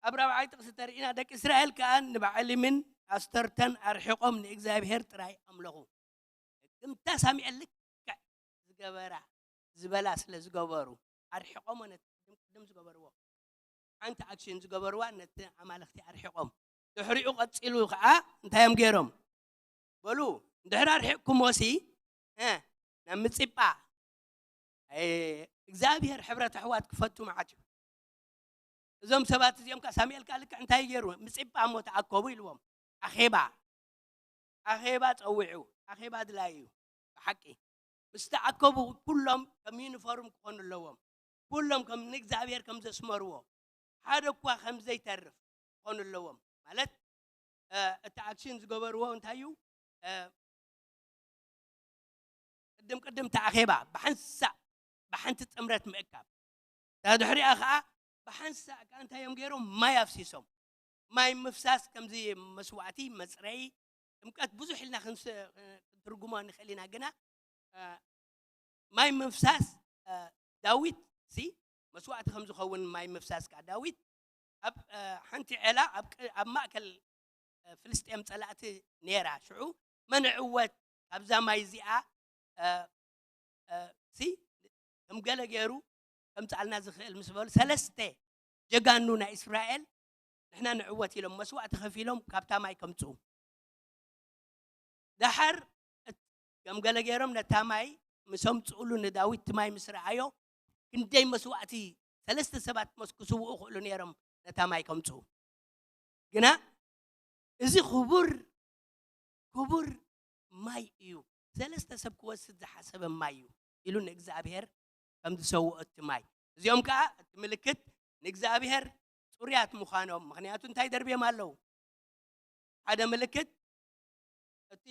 ኣብ ራብዓይ ጥቕሲ ተርእና ደቂ እስራኤል ከኣ ንባዕሊምን ኣስተርተን ኣርሒቖም ንእግዚኣብሔር ጥራይ ኣምለኹ። ከምታ ሳሙኤል ልክዕ ዝገበራ ዝበላ ስለ ዝገበሩ ኣርሒቖም ነቲ ቅድም ዝገበርዎ ሓንቲ ኣክሽን ዝገበርዋ ነቲ ኣማልኽቲ ኣርሒቖም። ድሕሪኡ ቀጺሉ ከዓ እንታይ እዮም ገይሮም? በሉ እንድሕር ኣርሒቕኩሞ ሲ ናብ ምፂጳ እግዚኣብሔር ሕብረት ኣሕዋት ክፈቱ መዓት እዩ። እዞም ሰባት እዚኦም ከዓ ሳሙኤል ከዓ ልክዕ እንታይ ገይሩ? ምፂጳ እሞ ተኣከቡ ኢልዎም። ኣኼባ ኣኼባ ፀዊዑ ኣኼባ ድላይ እዩ። ብሓቂ ምስ ተኣከቡ ኩሎም ከም ዩኒፎርም ክኾኑ ኣለዎም። ኩሎም ከም ንእግዚኣብሔር ከም ዘስመርዎ ሓደ እኳ ከም ዘይተርፍ ክኾኑ ኣለዎም። ማለት እቲ ኣክሽን ዝገበርዎ እንታይ እዩ? ቅድም ቅድም ተኣኼባ ብሓንሳእ ብሓንቲ ጥምረት ምእካብ እታ ድሕሪኣ ከዓ ብሓንሳእ ከዓ እንታይ እዮም ገይሮም? ማይ ኣፍሲሶም። ማይ ምፍሳስ ከምዚ መስዋዕቲ መፅረይ ጥምቀት ብዙሕ ኢልና ክትርጉሞ ንኽእል ኢና። ግና ማይ ምፍሳስ ዳዊት ሲ መስዋዕቲ ከም ዝኸውን ማይ ምፍሳስ ከዓ ዳዊት ኣብ ሓንቲ ዔላ ኣብ ማእከል ፍልስጤም ፀላእቲ ነይራ። ሽዑ መን ዕወት ካብዛ ማይ እዚኣ ሲ ከም ገለ ገይሩ ከምፅኣልና ዝኽእል ምስ በሉ ሰለስተ ጀጋኑ ናይ እስራኤል ንሕና ንዕወት ኢሎም መስዋዕቲ ከፊሎም ካብታ ማይ ከምፅኡ። ደሓር ከም ገለ ገይሮም ነታ ማይ ምስ ኣምፅኡሉ ንዳዊት እቲ ማይ ምስ ረኣዮ ክንደይ መስዋዕቲ ሰለስተ ሰባት መስ ክስውኡ ይኽእሉ ነይሮም ነታ ማይ ከምፅኡ። ግና እዚ ክቡር ክቡር ማይ እዩ፣ ሰለስተ ሰብ ክወስድ ዝሓሰበ ማይ እዩ ኢሉ ንእግዚኣብሔር ከም ዝሰውኦ እቲ ማይ። እዚኦም ከዓ እቲ ምልክት ንእግዚኣብሔር ፅሩያት ምዃኖም። ምኽንያቱ እንታይ ደርብዮም ኣለዉ? ሓደ ምልክት እቲ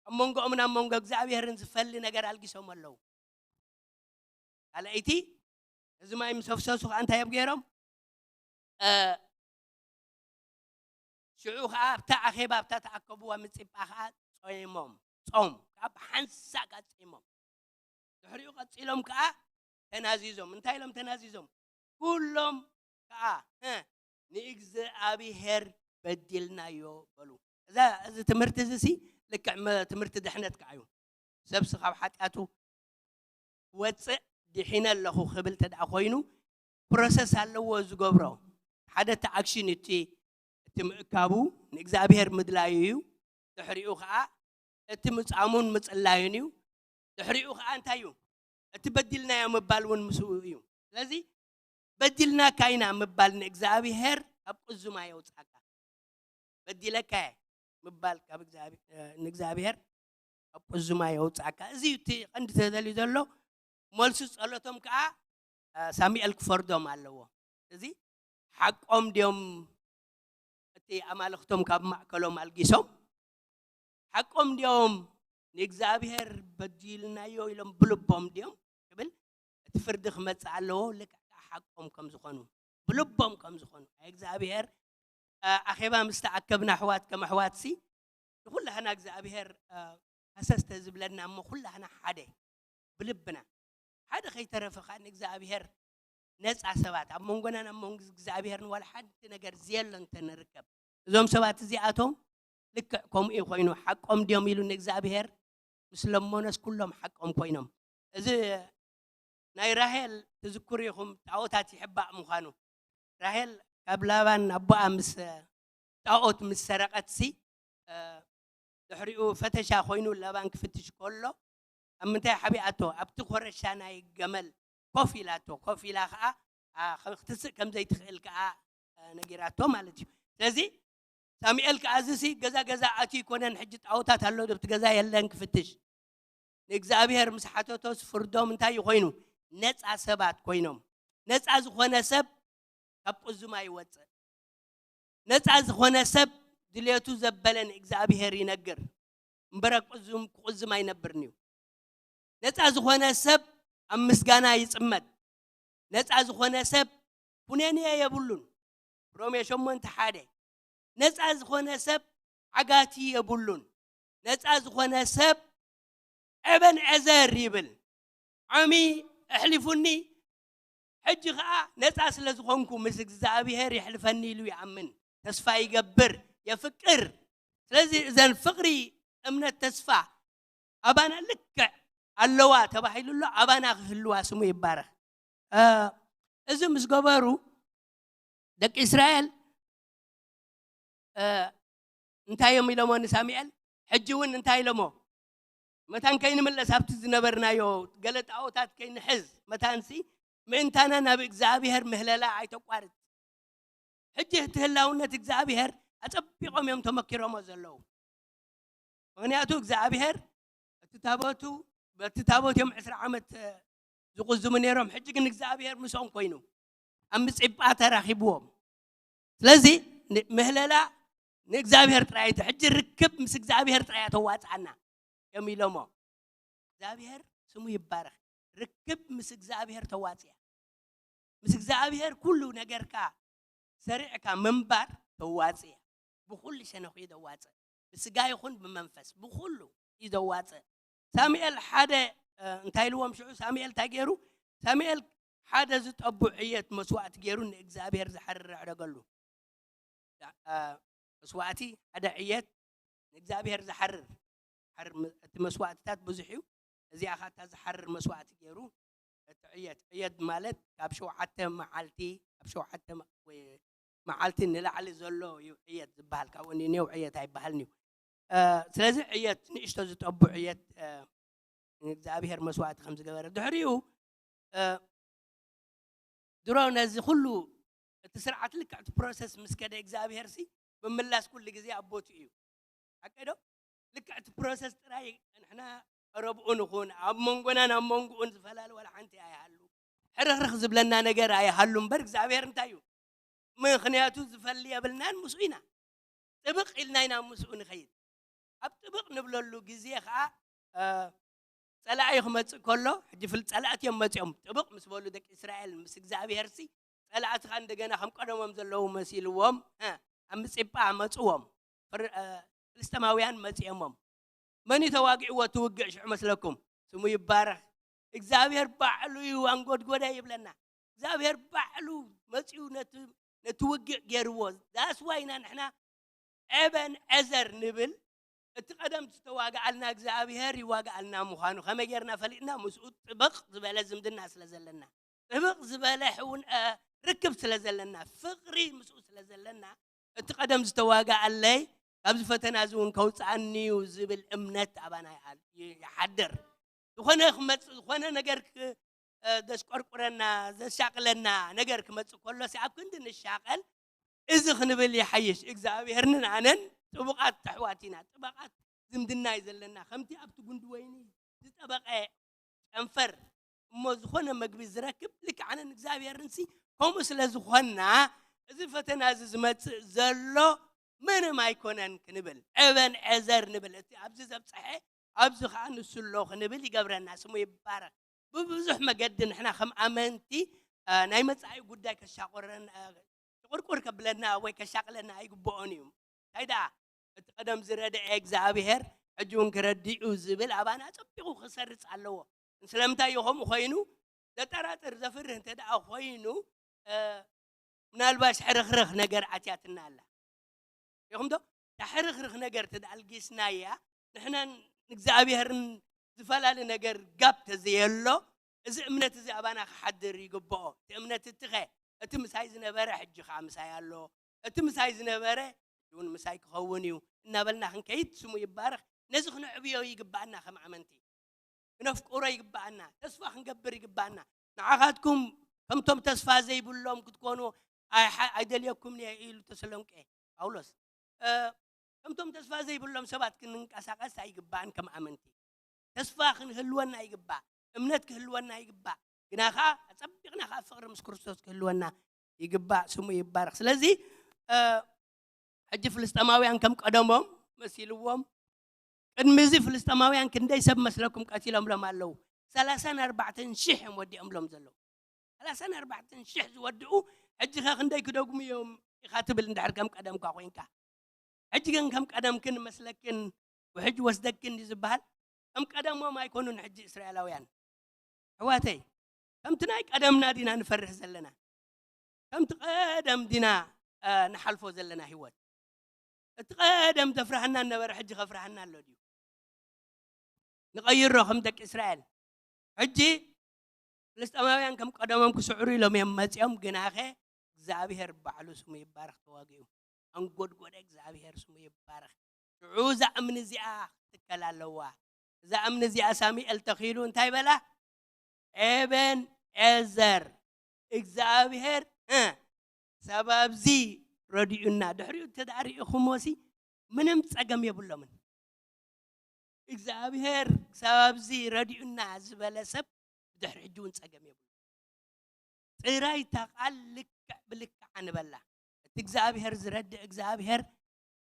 ኣብ መንጎኦምን ኣብ መንጎ እግዚኣብሔርን ዝፈሊ ነገር ኣልጊሶም ኣለዉ። ካልኣይቲ እዚ ማይ ምስ ኣፍሰሱ ከዓ እንታይ እዮም ገይሮም? ሽዑ ከዓ ኣብታ ኣኼባ ኣብታ ተኣከብዋ ምፅጳ ከዓ ጾይሞም ጾም ከዓ ብሓንሳእ ከዓ ጾይሞም። ድሕሪኡ ቀፂሎም ከዓ ተናዚዞም። እንታይ ኢሎም ተናዚዞም? ኩሎም ከዓ ንእግዚኣብሔር በዲልናዮ በሉ። እዛ እዚ ትምህርቲ እዚ ሲ ልክዕ ትምህርቲ ድሕነት ከዓ እዩ። ሰብሲ ካብ ሓጢኣቱ ክወፅእ ድሒነ ኣለኹ ክብል ተደኣ ኮይኑ ፕሮሰስ ኣለዎ ዝገብሮ። ሓደ እቲ ኣክሽን እቲ እቲ ምእካቡ ንእግዚኣብሔር ምድላዩ እዩ። ድሕሪኡ ከዓ እቲ ምፃሙን ምፅላዩን እዩ። ድሕሪኡ ከዓ እንታይ እዩ? እቲ በዲልናዮ ምባል እውን ምስኡ እዩ። ስለዚ በዲልናካ ኢና ምባል ንእግዚኣብሔር ካብ ቁዝማ የውፅኣካ። በዲለካ እየ ምባል ካብ ንእግዚኣብሔር ካብ ቁዝማ የውፅኣካ። እዚ እቲ ቀንዲ ተደልዩ ዘሎ። መልሱ ፀሎቶም ከዓ ሳሙኤል ክፈርዶም ኣለዎ። እዚ ሓቆም ድዮም እቲ ኣማልኽቶም ካብ ማእከሎም ኣልጊሶም ሓቆም ድዮም ንእግዚኣብሔር በዲልናዮ ኢሎም ብልቦም ድዮም ክብል እቲ ፍርዲ ክመፅእ ኣለዎ። ልክዕ ከዓ ሓቆም ከም ዝኾኑ ብልቦም ከም ዝኾኑ እግዚኣብሔር ኣኼባ ምስ ተኣከብና ኣሕዋት ከም ኣሕዋት ሲ ንኩላህና እግዚኣብሔር ሃሰስተ ዝብለና እሞ ኩላህና ሓደ ብልብና ሓደ ከይተረፈ ከዓ ንእግዚኣብሔር ነፃ ሰባት ኣብ መንጎናን ኣብ መንጎ እግዚኣብሔርን ዋላ ሓንቲ ነገር ዝየሎ እንተንርከብ እዞም ሰባት እዚኣቶም ልክዕ ከምኡ እዩ ኮይኑ ሓቆም ድዮም ኢሉ ንእግዚኣብሔር ምስ ለመኖስ ኩሎም ሓቆም ኮይኖም እዚ ናይ ራሄል ትዝክሩ ኢኹም፣ ጣዖታት ይሕባእ ምዃኑ። ራሄል ካብ ላባን ኣቦኣ ምስ ጣዖት ምስ ሰረቐትሲ፣ እ፣ ድሕሪኡ ፈተሻ ኮይኑ ላባን ክፍትሽ ከሎ፣ ኣብ ምንታይ ሓቢኣቶ? ኣብቲ ኮረሻ ናይ ገመል ኮፍ ኢላቶ። ኮፍ ኢላ ኸዓ፣ ኣ፣ ኸ-፣ ክትስእ ከም ዘይትኽእል ከኣ፣ እ፣ ነጊራቶ ማለት እዩ። ስለዚ ሳሙኤል ከኣ እዚሲ ገዛ ገዛ ኣትዩ ኣይኮነን፣ ሕጂ ጣዖታት ኣሎ፣ ኣብቲ ገዛ የለን ክፍትሽ። ንእግዚኣብሔር ምስ ሓተቶስ ፍርዶም እንታይ እዩ ኮይኑ? ነጻ ሰባት ኮይኖም። ነጻ ዝኾነ ሰብ ካብ ቁዝማ ይወጽእ። ነጻ ዝኾነ ሰብ ድሌቱ ዘበለ ንእግዚኣብሔር ይነግር። እምበረ ቁዝም-፣ ክቁዝም ኣይነብርን እዩ። ነጻ ዝኾነ ሰብ ኣብ ምስጋና ይጽመድ። ነጻ ዝኾነ ሰብ ኩነኔ የብሉን። ሮሜ ሸሞንተ ሓደ። ነጻ ዝኾነ ሰብ ዓጋቲ የብሉን። ነጻ ዝኾነ ሰብ ኤበን ኤዘር ይብል። ዓሚ ኣሕሊፉኒ፣ ሕጂ ኸኣ ነጻ ስለ ዝኾንኩ ምስ እግዚኣብሔር የሕልፈኒ ኢሉ ይኣምን፣ ተስፋ ይገብር፣ የፍቅር። ስለዚ እዘን ፍቕሪ፣ እምነት፣ ተስፋ ኣባና ልክዕ ኣለዋ ተባሂሉ ኣሎ፣ ኣባና ክህልዋ ስሙ ይባረኽ። እ፣ እዚ ምስ ገበሩ ደቂ እስራኤል፣ እ፣ እንታይ እዮም ኢሎሞ ንሳሙኤል? ሕጂ እውን እንታይ ኢሎሞ? መታን ከይንምለስ ኣብቲ ዝነበርናዮ ገለ ጣዖታት ከይንሕዝ፣ መታንሲ ምእንታና ናብ እግዚኣብሔር ምህለላ ኣይተቋርጽ። ሕጂ እቲ ህላውነት እግዚኣብሔር ኣጸቢቖም እዮም ተመኪሮሞ ዘለዉ። ምኽንያቱ እግዚኣብሔር እቲ ታቦቱ፣ በቲ ታቦት እዮም ዕስራ ዓመት፣ እ፣ ዝቑዝሙ ነይሮም። ሕጂ ግን እግዚኣብሔር ምስኦም ኮይኑ ኣብ ምጽጳ ተራኺብዎም። ስለዚ ን-፣ ምህለላ ንእግዚኣብሔር ጥራይ እተ-፣ ሕጂ ርክብ ምስ እግዚኣብሔር ጥራይ እያ ተዋጽኣና እዮም ኢሎሞ። እግዚኣብሔር ስሙ ይባረኽ። ርክብ ምስ እግዚኣብሔር ተዋጽያ። ምስ እግዚኣብሔር ኩሉ ነገርካ ሰሪዕካ ምንባር ተዋጽያ። ብኹሉ ሸነኹ እዩ ዘዋጽእ። ብስጋ ይኹን ብመንፈስ፣ ብኹሉ እዩ ዘዋጽእ። ሳሙኤል ሓደ፣ እ፣ እንታይ ኢልዎም ሽዑ? ሳሙኤል እንታይ ገይሩ? ሳሙኤል ሓደ ዝጠቡ ዕየት መስዋእቲ ገይሩ ንእግዚኣብሔር ዝሓርር ኣዕረገሉ። ዳ-፣ እ፣ መስዋእቲ ሓደ ዕየት ንእግዚኣብሔር ዝሓርር፣ ሓር-፣ ም-፣ እቲ መስዋእትታት ብዙሕ እዩ። እዚኣ ኻታ ዝሓርር መስዋእቲ ገይሩ፣ እቲ ዕየት፣ ዕየት ማለት ካብ ሸውዓተ መዓልቲ፣ ካብ ሸውዓተ መ-፣ ወይ መዓልቲ ንላዕሊ ዘሎ እዩ ዕየት ዝበሃል። ካብኡ ንኔው ዕየት ኣይበሃልን እዩ። እ፣ ስለዚ ዕየት፣ ንእሽቶ ዝጠቡ ዕየት፣ እ፣ ንእግዚኣብሔር መስዋእቲ ከም ዝገበረ፣ ድሕሪኡ፣ እ፣ ድሮ ነዚ ኩሉ እቲ ስርዓት ልክዕ እቲ ፕሮሰስ ምስ ከደ እግዚኣብሔር ሲ ምምላስ ኩሉ ግዜ ኣብ ቦትኡ እዩ። ሓቀይ ዶ? ልክዕ እቲ ፕሮሰስ ጥራይ ንሕና ቀረብኡ ንኹን፣ ኣብ መንጎናን ኣብ መንጎኡን ዝፈላለ ዋላ ሓንቲ ኣይሃሉ። ሕርኽርኽ ዝብለና ነገር ኣይሃሉ እምበር እግዚኣብሔር እንታይ እዩ? ምኽንያቱ ዝፈሊ የብልናን፣ ምስኡ ኢና። ጥብቕ ኢልና ኢና ምስኡ ንኸይድ። ኣብ ጥብቕ ንብለሉ ግዜ ኸዓ፣ እ፣ ጸላኢ ክመጽእ ከሎ፣ ሕጂ ፍል-፣ ጸላእቲ እዮም መጺኦም። ጥብቕ ምስ በሉ ደቂ እስራኤል ምስ እግዚኣብሔር ሲ፣ ጸላእቲ ኸዓ እንደገና ከም ቀደሞም ዘለዉ መሲልዎም፣ እ፣ ኣብ ምጽጳ መጽዎም። ፍር-፣ እ፣ ፍልስጤማውያን መጺኦሞም። መን እዩ ተዋጊዕዎ እቲ ውግእ ሽዑ መስለኩም? ስሙ ይባረኽ። እግዚኣብሔር ባዕሉ እዩ ኣንጎድጎደ ይብለና። እግዚኣብሔር ባዕሉ መጺኡ ነቲ፣ ነቲ ውግእ ገይርዎ። ዛስዋ ኢና ንሕና ኤበን ኤዘር ንብል። እቲ ቀደም ዝተዋግኣልና እግዚኣብሔር ይዋግኣልና ምዃኑ ከመይ ጌርና ፈሊጥና? ምስኡ ጥብቕ ዝበለ ዝምድና ስለ ዘለና፣ ጥብቕ ዝበለ ሕውን፣ እ፣ ርክብ ስለ ዘለና፣ ፍቕሪ ምስኡ ስለ ዘለና፣ እቲ ቀደም ዝተዋግኣለይ ካብዚ ፈተና እዚ እውን ከውፅኣኒ እዩ ዝብል እምነት ኣባና ይኣ-፣ ይሓድር። ዝኾነ ክመጽእ፣ ዝኾነ ነገር ክ-፣ እ፣ ዘስቆርቁረና፣ ዘሻቅለና ነገር ክመጽእ ከሎ ሲ ኣብ ክንዲ ንሻቀል፣ እዚ ክንብል ይሓይሽ። እግዚኣብሔርን ኣነን ጥቡቃት ኣሕዋት ኢና፣ ጥቡቃት ዝምድና እዩ ዘለና። ከምቲ ኣብቲ ጉንዲ ወይኒ ዝጠበቀ ጨንፈር እሞ ዝኾነ መግቢ ዝረክብ፣ ልክዕ ኣነን እግዚኣብሔርን ሲ ከምኡ ስለ ዝኾንና፣ እዚ ፈተና እዚ ዝመጽእ ዘሎ ምንም ኣይኮነን ክንብል፣ ኤበን ኤዘር ንብል። እቲ ኣብዚ ዘብጽሐ ኣብዚ ኸዓ ንሱ ኣሎ ክንብል ይገብረና። ስሙ ይባረኽ። ብብዙሕ መገዲ ንሕና ከም ኣመንቲ፣ እ፣ ናይ መጻኢ ጉዳይ ከሻቆረን፣ እ፣ ሽቁርቁር ከብለና ወይ ከሻቅለና ኣይግብኦን እዩ። እንታይ ደኣ፣ እቲ ቀደም ዝረድኤ እግዚኣብሔር ሕጂ እውን ክረድእ እዩ ዝብል ኣባና ጸቢቑ ክሰርጽ ኣለዎ። ስለምንታይ እዩ ከምኡ ኮይኑ? ዘጠራጥር፣ ዘፍርህ እንተ ደኣ ኮይኑ፣ እ፣ ምናልባሽ ሕርኽርኽ ነገር ኣትያትና ኣላ። ኢኹም ዶ? እታ ሕርኽርኽ ነገር ተደኣልጊስናያ፣ ንሕናን ንእግዚኣብሔርን ዝፈላለ ነገር ጋብ ተዘየሎ፣ እዚ እምነት እዚ ኣባና ክሓድር ይግብኦ። እቲ እምነት እትኸ እቲ ምሳይ ዝነበረ ሕጂ ኸዓ ምሳይ ኣሎ፣ እቲ ምሳይ ዝነበረ እውን ምሳይ ክኸውን እዩ እናበልና ክንከይድ ስሙ ይባረኽ። ነዚ ክነዕብዮ ይግባኣና፣ ከም ኣመንቲ ክነፍቅሮ ይግባኣና፣ ተስፋ ክንገብር ይግባኣና። ንዓኻትኩም ከምቶም ተስፋ ዘይብሎም ክትኮኑ ኣይሓ- ኣይደልየኩምን እየ ኢሉ ተሰሎንቄ ጳውሎስ። እ፣ ከምቶም ተስፋ ዘይብሎም ሰባት ክንንቀሳቐስ ኣይግባእን። ከም ኣመንቲ ተስፋ ክንህልወና ይግባእ፣ እምነት ክህልወና ይግባእ። ግና ኸዓ ኣጸቢቕና ኸዓ ፍቕሪ ምስ ክርስቶስ ክህልወና ይግባእ። ስሙ ይባረኽ። ስለዚ እ፣ ሕጂ ፍልስጠማውያን ከም ቀደሞም መሲልዎም። ቅድሚ እዚ ፍልስጠማውያን ክንደይ ሰብ መስለኩም ቀቲሎምሎም ኣለዉ? ሰላሳን ኣርባዕተን ሽሕ እዮም ወዲኦምሎም ዘለዉ። ሰላሳን ኣርባዕተን ሽሕ ዝወድኡ ሕጂ ኸ ክንደይ ክደግሙ እዮም ኢኻ ትብል እንድሕር ከም ቀደምካ ኮይንካ። ሕጂ ግን ከም ቀደምክን መስለክን ውሕጅ ወስደክን እዩ ዝበሃል። ከም ቀደሞም ኣይኮኑን ሕጂ እስራኤላውያን። ኣሕዋተይ፣ ከምቲ ናይ ቀደምና ዲና ንፈርሕ ዘለና? ከምቲ ቀደም ዲና እ፣ ንሓልፎ ዘለና ህይወት? እቲ ቀደም ዘፍርሃና ነበረ ሕጂ ከፍርሃና ኣሎ ድዩ? ንቐይሮ ከም ደቂ እስራኤል። ሕጂ ፍልስጠማውያን ከም ቀደሞም ክስዕሩ ኢሎም እዮም መጺኦም፣ ግናኸ እግዚኣብሔር ባዕሉ ስሙ ይባረኽ ተዋጊኡ። ኣንጎድጎደ እግዚኣብሔር ስሙ ይባረኽ። ሽዑ እዛ እምኒ እዚኣ ክትከል ኣለዋ። እዛ እምኒ እዚኣ ሳሙኤል ተኺሉ እንታይ በላ? ኤቤን ኤዘር እግዚኣብሔር እ፣ ሰብ ኣብዚ ረዲኡና። ድሕሪኡ እንተ ደኣ ርኢኹሞሲ ምንም ጸገም የብሎምን። እግዚኣብሔር ሰብ ኣብዚ ረዲኡና ዝበለ ሰብ ድሕሪ ሕጂ እውን ጸገም የብሉ። ጥራይ እታ ቃል ልክዕ ብልክዓ ንበላ። እቲ እግዚኣብሔር ዝረድእ እግዚኣብሔር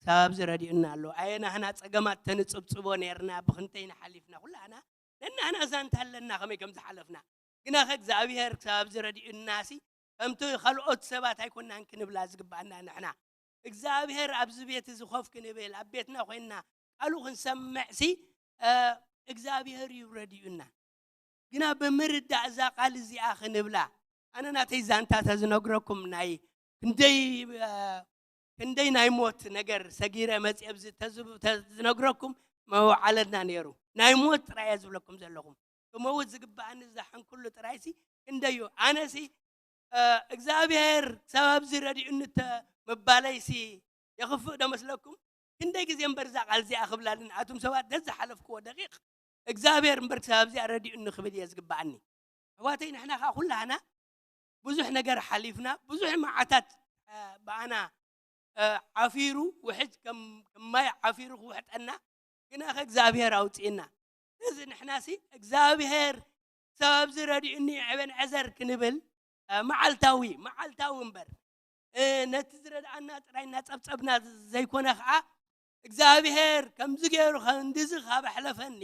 ሰብ ኣብዚ ረዲኡና ኣሎ። ኣየ ናህና ጸገማት ተንጽብጽቦ ነርና፣ ብኽንተይ ንሓሊፍና ኩላህና ነናህና ዛንታ ኣለና ከመይ ከም ዝሓለፍና። ግናኸ እግዚኣብሔር ክሳብ ኣብዚ ረዲኡናሲ ከምቲ ካልኦት ሰባት ኣይኮናን ክንብላ ዝግባኣና ንሕና። እግዚኣብሔር ኣብዚ ቤት እዚ ኮፍ ክንብል ኣብ ቤትና ኮይንና ቃሉ ክንሰምዕሲ እ፣ እግዚኣብሔር እዩ ረዲኡና። ግና ብምርዳእ እዛ ቃል እዚኣ ክንብላ ኣነ ናተይ ዛንታ ተዝነግረኩም ናይ ክንደይ እ፣ ክንደይ ናይ ሞት ነገር ሰጊረ መፅየ ኣብዚ ተዝብ- ተዝነግረኩም መውዓለና ነይሩ። ናይ ሞት ጥራይ እየ ዝብለኩም ዘለኹም። ክመውት ዝግባኣኒ ዝሓንኩሉ ጥራይሲ ክንደዩ። ኣነሲ እ፣ እግዚኣብሔር ክሳብ ኣብዚ ረዲኡኒ እተ ምባለይሲ የኽፍእ ዶ መስለኩም? ክንደይ ግዜ እምበር እዛ ቃል እዚኣ ክብላ ንኣቱም ሰባት ደዝ ዝሓለፍክዎ ደቂቕ እግዚኣብሔር እምበር ክሳብ ኣብዚኣ ረዲኡኒ ክብል እየ ዝግባኣኒ። ኣሕዋተይ ንሕና ከዓ ኩላህና ብዙሕ ነገር ሓሊፍና ብዙሕ መዓታት እ፣ ብኣና እ፣ ዓፊሩ ውሕጅ ከም ከም ማይ ዓፊሩ ክውሕጠና ግና ከ እግዚኣብሔር ኣውፅእና። ስለዚ ንሕናሲ እግዚኣብሔር ክሳብ ኣብዚ ረዲኡኒ ዕቤን ዕዘር ክንብል እ፣ መዓልታዊ መዓልታዊ እምበር እ፣ ነቲ ዝረድኣና ጥራይ እናጸብጸብና ዘይኮነ ኸዓ እግዚኣብሔር ከምዚ ገይሩ ከምንድዚ ካብ ኣሕለፈኒ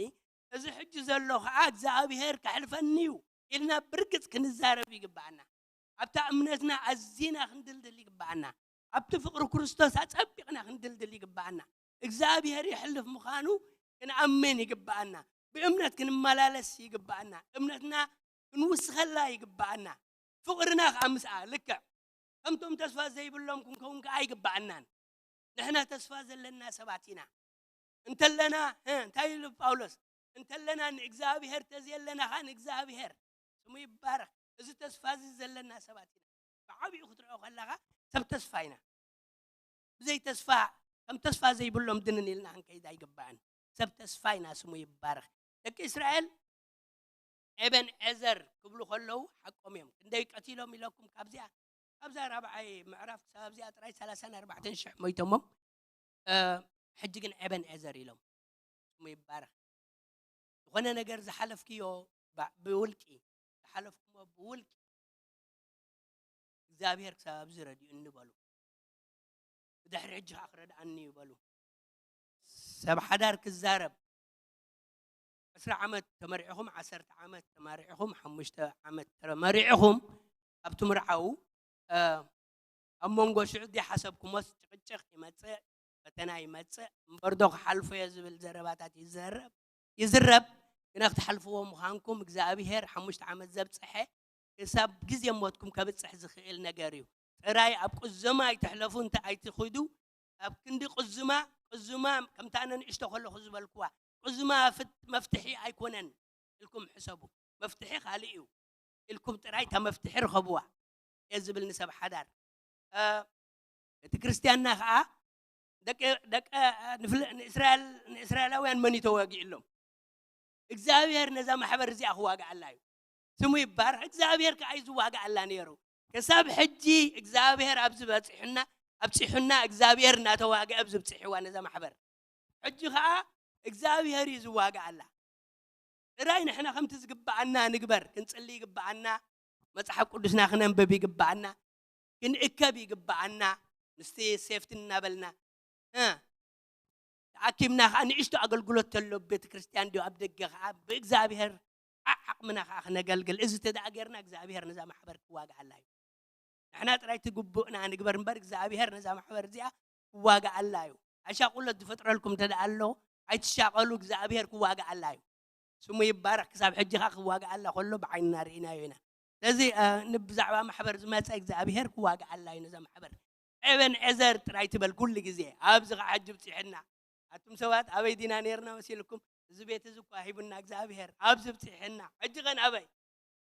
እዚ ሕጂ ዘሎ ኸዓ እግዚኣብሔር ከሕልፈኒ እዩ ኢልና ብርግጽ ክንዛረብ ይግብኣና። ኣብታ እምነትና ኣዚና ክንድልድል ይግብኣና። ኣብቲ ፍቕሪ ክርስቶስ ኣጸቢቕና ክንድልድል ይግብኣና። እግዚኣብሔር የሕልፍ ምዃኑ ክንኣምን ይግብኣና። ብእምነት ክንመላለስ ይግብኣና። እምነትና ክንውስኸላ ይግብኣና። ፍቕርና ከዓ ምስኣ ልክዕ ከምቶም ተስፋ ዘይብሎም ክንከውን ከዓ ኣይግብኣናን። ንሕና ተስፋ ዘለና ሰባት ኢና። እንተለና እ፣ እንታይ ኢሉ ጳውሎስ? እንተለና ንእግዚኣብሔር ተዘየለና ከዓ ንእግዚኣብሔር ስሙ ይባረኽ። እዚ ተስፋ እዚ ዘለና ሰባት ኢና። ብዓብኡ ክትርኦ ከለኻ ሰብ ተስፋ ኢና። ብዘይ ተስፋ ከም ተስፋ ዘይብሎም ድንን ኢልና ክንከይድ ኣይግባእን። ሰብ ተስፋ ኢና ስሙ ይባረኽ። ደቂ እስራኤል ኤበን ኤዘር ክብሉ ከለዉ ሓቆም እዮም። ክንደይ ቀቲሎም ኢለኩም ካብዚኣ ካብዛ ራብዓይ ምዕራፍ ክሳብ ኣብዚኣ ጥራይ ሰላሳን ኣርባዕተን ሽሕ ሞይቶሞም። እ፣ ሕጂ ግን ኤበን ኤዘር ኢሎም ስሙ ይባረኽ። ዝኾነ ነገር ዝሓለፍክዮ ባ- ብውልቂ ዝሓለፍኩሞ ብውልቂ እግዚኣብሔር ክሳብ ኣብዚ ረድኡኒ በሉ። ብድሕሪ ሕጂ ከዓ ክረድኣኒ እዩ በሉ። ሰብ ሓዳር ክዛረብ ዕስራ ዓመት ተመሪዕኹም፣ ዓሰርተ ዓመት ተማሪዕኹም፣ ሓሙሽተ ዓመት ተመሪዕኹም ኣብ ትምርዓዉ እ፣ ኣብ መንጎ ሽዑ ዘይሓሰብኩሞስ ጭቕጭቕ ይመጽእ፣ ፈተና ይመጽእ፣ እምበርዶ ክሓልፎ እየ ዝብል ዘረባታት ይዘረብ ይዝረብ። ግና ክትሓልፍዎ ምዃንኩም እግዚኣብሄር ሓሙሽተ ዓመት ዘብጽሐ ክሳብ ግዜ ሞትኩም ከብጽሕ ዝኽእል ነገር እዩ። ጥራይ ኣብ ቁዝማ ኣይትሕለፉ እንተ ኣይትኽዱ ኣብ ክንዲ ቁዝማ ቁዝማ ከምታ ኣነ ንእሽቶ ከለኹ ዝበልክዋ ቁዝማ ፍት- መፍትሒ ኣይኮነን ኢልኩም ሕሰቡ። መፍትሒ ካልእ እዩ ኢልኩም ጥራይ እታ መፍትሒ ርኸብዋ እየ ዝብል ንሰብ ሓዳር። እ፣ እቲ ክርስትያንና ኸዓ ደቂ፣ ደቂ፣ ንፍል-፣ ንእስራኤል፣ ንእስራኤላውያን መን እዩ ተዋጊእሎም? እግዚኣብሔር ነዛ ማሕበር እዚኣ ክዋግኣላ እዩ። ስሙ ይባረኽ። እግዚኣብሔር ከዓ እዩ ዝዋግኣላ ነይሩ። ክሳብ ሕጂ እግዚኣብሔር ኣብዚ በፂሑና፣ ኣብፂሑና፣ እግዚኣብሔር እናተዋግአ ኣብዚ ብፂሕዋ ነዛ ማሕበር። ሕጂ ከዓ እግዚኣብሔር እዩ ዝዋግኣላ። ጥራይ ንሕና ከምቲ ዝግብኣና ንግበር። ክንጽሊ ይግብኣና፣ መጽሓፍ ቅዱስና ክነንብብ ይግብኣና፣ ክንእከብ ይግብኣና። ምስቲ ሴፍቲ እናበልና፣ እ፣ ተኣኪብና ኸዓ ንእሽቶ ኣገልግሎት ተሎ ቤተ ክርስቲያን ድዩ ኣብ ደገ ኸዓ ብእግዚኣብሔር ዓ-፣ ዓቕምና ኸዓ ክነገልግል። እዚ ተደኣ ጌርና እግዚኣብሔር ነዛ ማሕበር ክዋግኣላ እዩ። ንሕና ጥራይ እቲ ግቡእና ንግበር እምበር እግዚኣብሔር ነዛ ማሕበር እዚኣ ክዋግኣላ እዩ። ኣሻቑሎት ዝፈጥረልኩም እንተ ደኣ ኣሎ ኣይትሻቐሉ፣ እግዚኣብሔር ክዋግኣላ እዩ። ስሙ ይባረኽ። ክሳብ ሕጂ ኸዓ ክዋግኣላ ከሎ ብዓይንና ርኢናዮ ኢና። ስለዚ፣ እ፣ ን-፣ ብዛዕባ ማሕበር ዝመጸ እግዚኣብሔር ክዋግኣላ እዩ ነዛ ማሕበር። ኤበን ኤዘር ጥራይ ትበል ኩሉ ግዜ። ኣብዚ ኸዓ ሕጂ ብጺሕና። ኣቱም ሰባት ኣበይ ዲና ነይርና መሲልኩም? እዚ ቤት እዚ እኳ ሂቡና እግዚኣብሔር። ኣብዚ ብጺሕና። ሕጂ ኸን ኣበይ?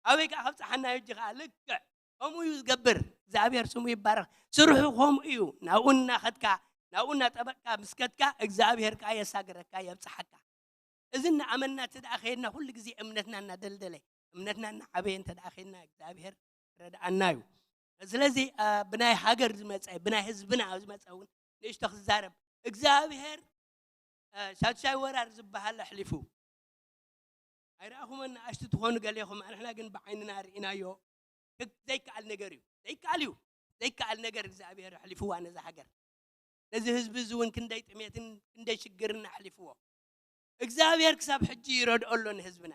ኣበይ ከኣ ከብጽሓና እዩ? ሕጂ ከኣ ልክዕ ከምኡ እዩ ዝገብር እግዚኣብሔር። ስሙ ይባረኽ። ስርሑ ከምኡ እዩ። ናብኡ እናኸድካ፣ ናብኡ እናጠበቕካ ምስ ከድካ እግዚኣብሔር ከኣ የሳግረካ፣ የብጽሓካ። እዚ እናኣመንና እቲ ደኣ ከይድና ኩሉ ግዜ እምነትና እናደልደለ፣ እምነትና እናዓበየ እንተ ደኣ ከይድና እግዚኣብሔር ረድኣና እዩ። ስለዚ፣ አ፣ ብናይ ሃገር ዝመጸ፣ ብናይ ህዝብና ዝመጸ እውን ንእሽቶ ክዛረብ። እግዚኣብሔር፣ አ፣ ሻድሻይ ወራር ዝበሃል ኣሕሊፉ። ኣይረኣኹሞን ንኣሽቱ ትኾኑ ገሌኹም፣ ኣንሕና ግን ብዓይንና ርኢናዮ። ክግ-፣ ዘይከኣል ነገር እዩ። ዘይከኣል እዩ። ዘይከኣል ነገር እግዚኣብሔር ኣሕሊፍዋ ነዛ ሃገር። ነዚ ህዝቢ እዚ እውን ክንደይ ጥሜትን ክንደይ ሽግርን ኣሕሊፍዎ። እግዚኣብሔር ክሳብ ሕጂ ይረድኦ ኣሎ ንህዝብና።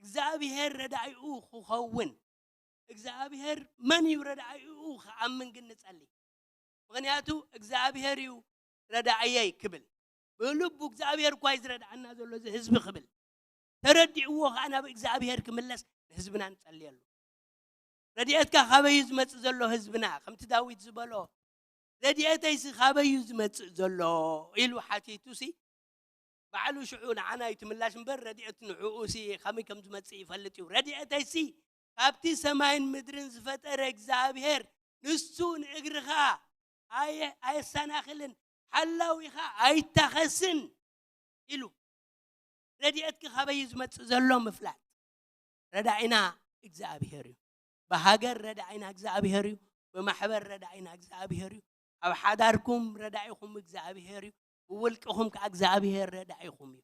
እግዚኣብሔር ረዳኢኡ ክኸውን፣ እግዚኣብሔር መን እዩ ረዳኢኡ ክኣምን ግን ንጸሊ። ምኽንያቱ እግዚኣብሔር እዩ ረዳእየይ ክብል፣ ብልቡ እግዚኣብሔር እኳ እዩ ዝረድኣና ዘሎ እዚ ህዝቢ ክብል፣ ተረዲእዎ ኸዓ ናብ እግዚኣብሔር ክምለስ ንህዝብና ንጸልየሉ። ረድኤትካ ካበይ እዩ ዝመጽእ ዘሎ ህዝብና? ከምቲ ዳዊት ዝበሎ፣ "ረድኤተይሲ ካበይ እዩ ዝመጽእ ዘሎ?" ኢሉ ሓቲቱሲ፣ ባዕሉ ሽዑ ንዓና እዩ ትምላሽ እምበር፣ ረድኤት ንዕኡሲ ከመይ ከም ዝመጽእ ይፈልጥ እዩ። "ረድኤተይሲ ካብቲ ሰማይን ምድርን ዝፈጠረ እግዚኣብሔር፣ ንሱ ንእግርኻ ኣየ-፣ ኣየሰናኽልን፣ ሓላዊኻ ኣይታኸስን" ኢሉ። ረድኤትኪ ካበይ እዩ ዝመጽእ ዘሎ ምፍላጥ። ረዳኢና እግዚኣብሔር እዩ። ብሃገር ረዳኢና እግዚኣብሔር እዩ። ብማሕበር ረዳኢና እግዚኣብሔር እዩ። ኣብ ሓዳርኩም ረዳኢኹም እግዚኣብሔር እዩ። ብውልቅኹም ከኣ እግዚኣብሔር ረዳኢኹም እዩ።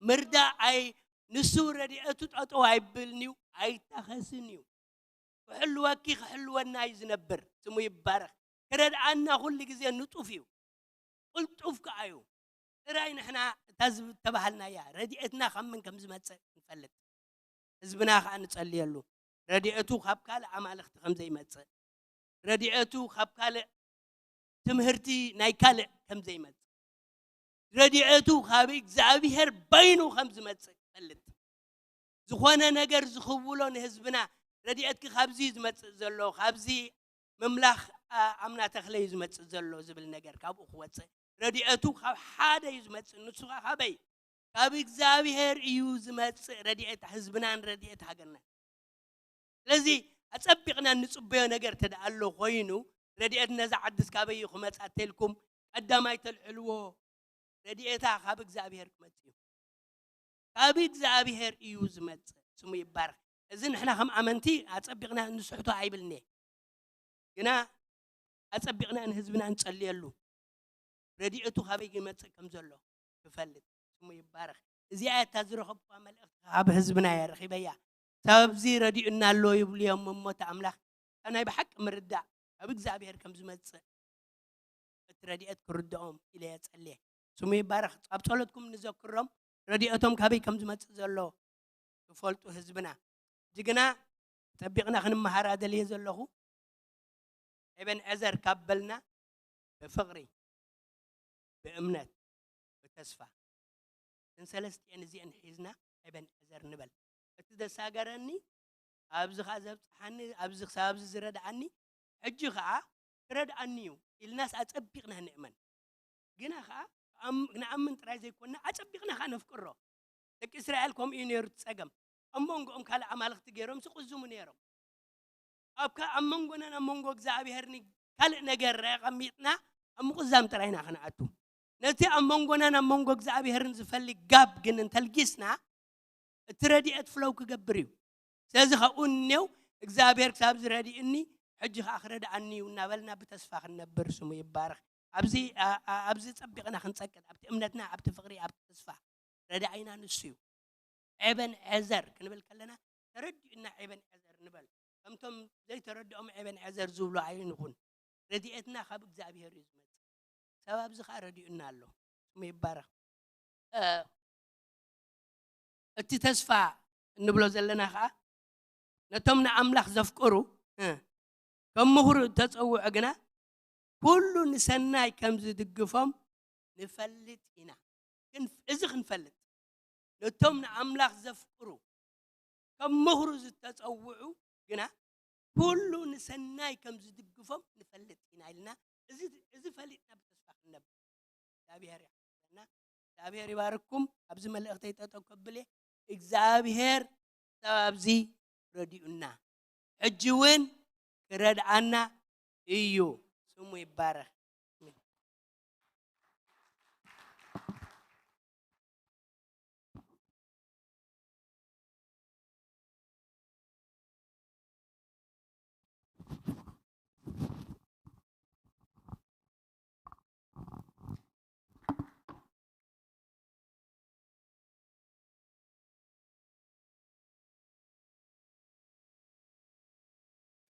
ምርዳእ ኣይ-፣ ንሱ ረድኤቱ ጠጠው ኣይብልን እዩ፣ ኣይታኸስን እዩ። ክሕልወኪ ክሕልወና እዩ ዝነብር። ስሙ ይባረኽ። ክረድኣና ኩሉ ግዜ ንጡፍ እዩ። ቅልጡፍ ከኣ እዩ። ጥራይ ንሕና እታ ዝተባሃልናያ ረድኤትና ካብ መን ከም ዝመጽእ ንፈልጥ። ህዝብና ከኣ ንጸልየሉ። ረድኤቱ ካብ ካልእ ኣማልኽቲ ከም ዘይመጽእ። ረድኤቱ ካብ ካልእ ትምህርቲ ናይ ካልእ ከም ዘይመጽእ። ረድኤቱ ካብ እግዚኣብሔር በይኑ ከም ዝመጽእ ፈልጥ። ዝኾነ ነገር ዝኽውሎ ንህዝብና፣ ረድኤትኪ ካብዚ እዩ ዝመጽእ ዘሎ፣ ካብዚ ምምላኽ፣ ኣ-፣ ኣምና ተኽለ እዩ ዝመጽእ ዘሎ ዝብል ነገር ካብኡ ክወጽእ። ረድኤቱ ካብ ሓደ እዩ ዝመጽእ፣ ንሱ ኸኣ ካበይ? ካብ እግዚኣብሔር እዩ ዝመጽእ ረድኤት ህዝብናን ረድኤት ሃገርናን። ስለዚ ኣጸቢቕና እንጽበዮ ነገር እንተ ደኣ ኣሎ ኮይኑ፣ ረድኤት ነዛ ዓድስ ካበይ እዩ ክመጽእ ተልኩም ቀዳማይ ተልዕልዎ፣ ረድኤታ ካብ እግዚኣብሔር ክመጽእ እዩ። ካብ እግዚኣብሔር እዩ ዝመጽእ፣ ስሙ ይባረኽ። እዚ ንሕና ከም ኣመንቲ ኣጸቢቕና እንስሕቶ ኣይብልኒ። ግና ኣጸቢቕና ንህዝብና እንጸልየሉ፣ ረድኤቱ ካበይ ይመጽእ ከም ዘሎ ክፈልጥ፣ ስሙ ይባረኽ። እዚኣ እያ እታ ዝረኸብኩዋ መልእኽቲ ካብ ህዝብና እየ ረኺበያ። ሳብ ኣብዚ ረዲኡና ኣሎ ይብሉ እዮም እሞ፣ እቲ ኣምላኽ ካብ ናይ ብሓቂ ምርዳእ ካብ እግዚኣብሔር ከም ዝመጽእ፣ እቲ ረድኤት ክርድኦም ኢለ እየ ጸልየ። ስሙ ይባረኽ። ኣብ ጸሎትኩም ንዘክሮም፣ ረድኤቶም ካበይ ከም ዝመጽእ ዘሎ ክፈልጡ ህዝብና። ጅግና፣ ጸቢቕና ክንመሃራ ደልየ ዘለኹ። ኤበን ኤዘር ካብ በልና፣ ብፍቕሪ፣ ብእምነት፣ ብተስፋ፣ እተን ሰለስቲኤን እዚኤን ሒዝና ኤበን ኤዘር ንበል። እቲ ዘሳገረኒ፣ ኣብዚ ኸኣ ዘብጽሓኒ፣ ኣብዚ ክሳብ ኣብዚ ዝረድኣኒ፣ ሕጂ ኸኣ ክረድኣኒ እዩ ኢልናስ ኣጸቢቕና ንእመን። ግና ኸኣ ኣም-፣ ንኣምን ጥራይ ዘይኮንና፣ ኣጸቢቕና ኸኣ ነፍቅሮ። ደቂ እስራኤል ከምኡ እዩ ነይሩ እቲ ጸገም። ኣብ መንጎኦም ካልእ ኣማልኽቲ ገይሮም ዝቕዝሙ ነይሮም። ኣብ ከ-፣ ኣብ መንጎናን ኣብ መንጎ እግዚኣብሄርን ካልእ ነገር ኣቐሚጥና ኣብ ምቕዛም ጥራይ ኢና ክንኣቱ። ነቲ ኣብ መንጎናን ኣብ መንጎ እግዚኣብሄርን ዝፈሊ ጋብ ግን እንተልጊስና፣ እቲ ረድኤት ፍለው ክገብር እዩ። ስለዚ ካብኡ እኔው እግዚኣብሄር ክሳብ ዝረድእኒ ሕጂ ከኣ ክረድኣኒ እዩ እናበልና ብተስፋ ክንነብር ስሙ ይባረኽ። ኣብዚ፣ ኣ-፣ ኣ-፣ ኣብዚ ጸቢቕና ክንጸቅጥ፣ ኣብቲ እምነትና፣ ኣብቲ ፍቕሪ፣ ኣብቲ ተስፋ ረዳኢና ንሱ እዩ። ኤበን ኤዘር ክንብል ከለና ተረዲኡና ኤበን ኤዘር ንበል። ከምቶም ዘይተረድኦም ኤበን ኤዘር ዝብሉ ኣይንኹን። ረድኤትና ካብ እግዚኣብሄር እዩ ዝመጽእ። ሰብ ኣብዚ ኸኣ ረዲኡና ኣሎ። ስሙ ይባረኽ። እ፣ እቲ ተስፋ እንብሎ ዘለና ኸኣ ነቶም ንኣምላኽ ዘፍቅሩ፣ እ፣ ከም ምኽሩ እተጸውዑ ግና ኩሉ ንሰናይ ከም ዝድግፎም ንፈልጥ ኢና። ክን-፣ እዚ ክንፈልጥ፣ ነቶም ንኣምላኽ ዘፍቅሩ ከም ምኽሩ ዝተጸውዑ ግና ኩሉ ንሰናይ ከም ዝድግፎም ንፈልጥ ኢና ኢልና፣ እዚ፣ እዚ ፈሊጥና ብተስፋ ክንነብር እግዚኣብሔር ይሓግዘና። እግዚኣብሔር ይባርኩም። ኣብዚ መልእኽተይ ጠጠው ከብል እየ። እግዚኣብሔር ክሳብ ኣብዚ ረዲኡና፣ ሕጂ እውን ክረድኣና እዩ። ስሙ ይባረኽ።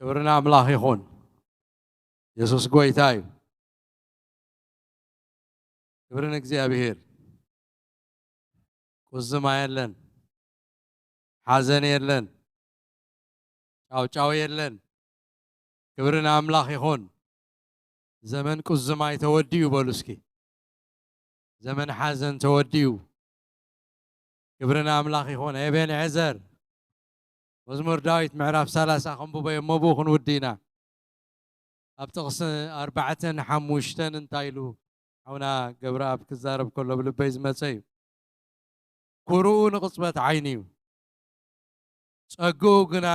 ክብሪ ንኣምላኽ ይኹን። የሱስ ጎይታ እዩ። ክብሪ ንእግዚኣብሄር። ቁዝማ የለን፣ ሓዘን የለን፣ ጫውጫው የለን። ክብሪ ንኣምላኽ ይኹን። ዘመን ቁዝማይ ተወዲኡ በሉ እስኪ። ዘመን ሓዘን ተወዲኡ። ክብሪ ንኣምላኽ ይኹን። ኤቤንዔዘር፣ መዝሙር ዳዊት ምዕራፍ ሰላሳ ከንብቦ እየ፣ እሞ ብኡ ክንውዲ ኢና። ኣብ ጥቕሲ ኣርባዕተን ሓሙሽተን እንታይ ኢሉ ሓውና ገብረኣብ ክዛረብ ከሎ ብልበይ ዝመጸ እዩ። ኩርኡ ንቕጽበት ዓይኒ እዩ፣ ጸግኡ ግና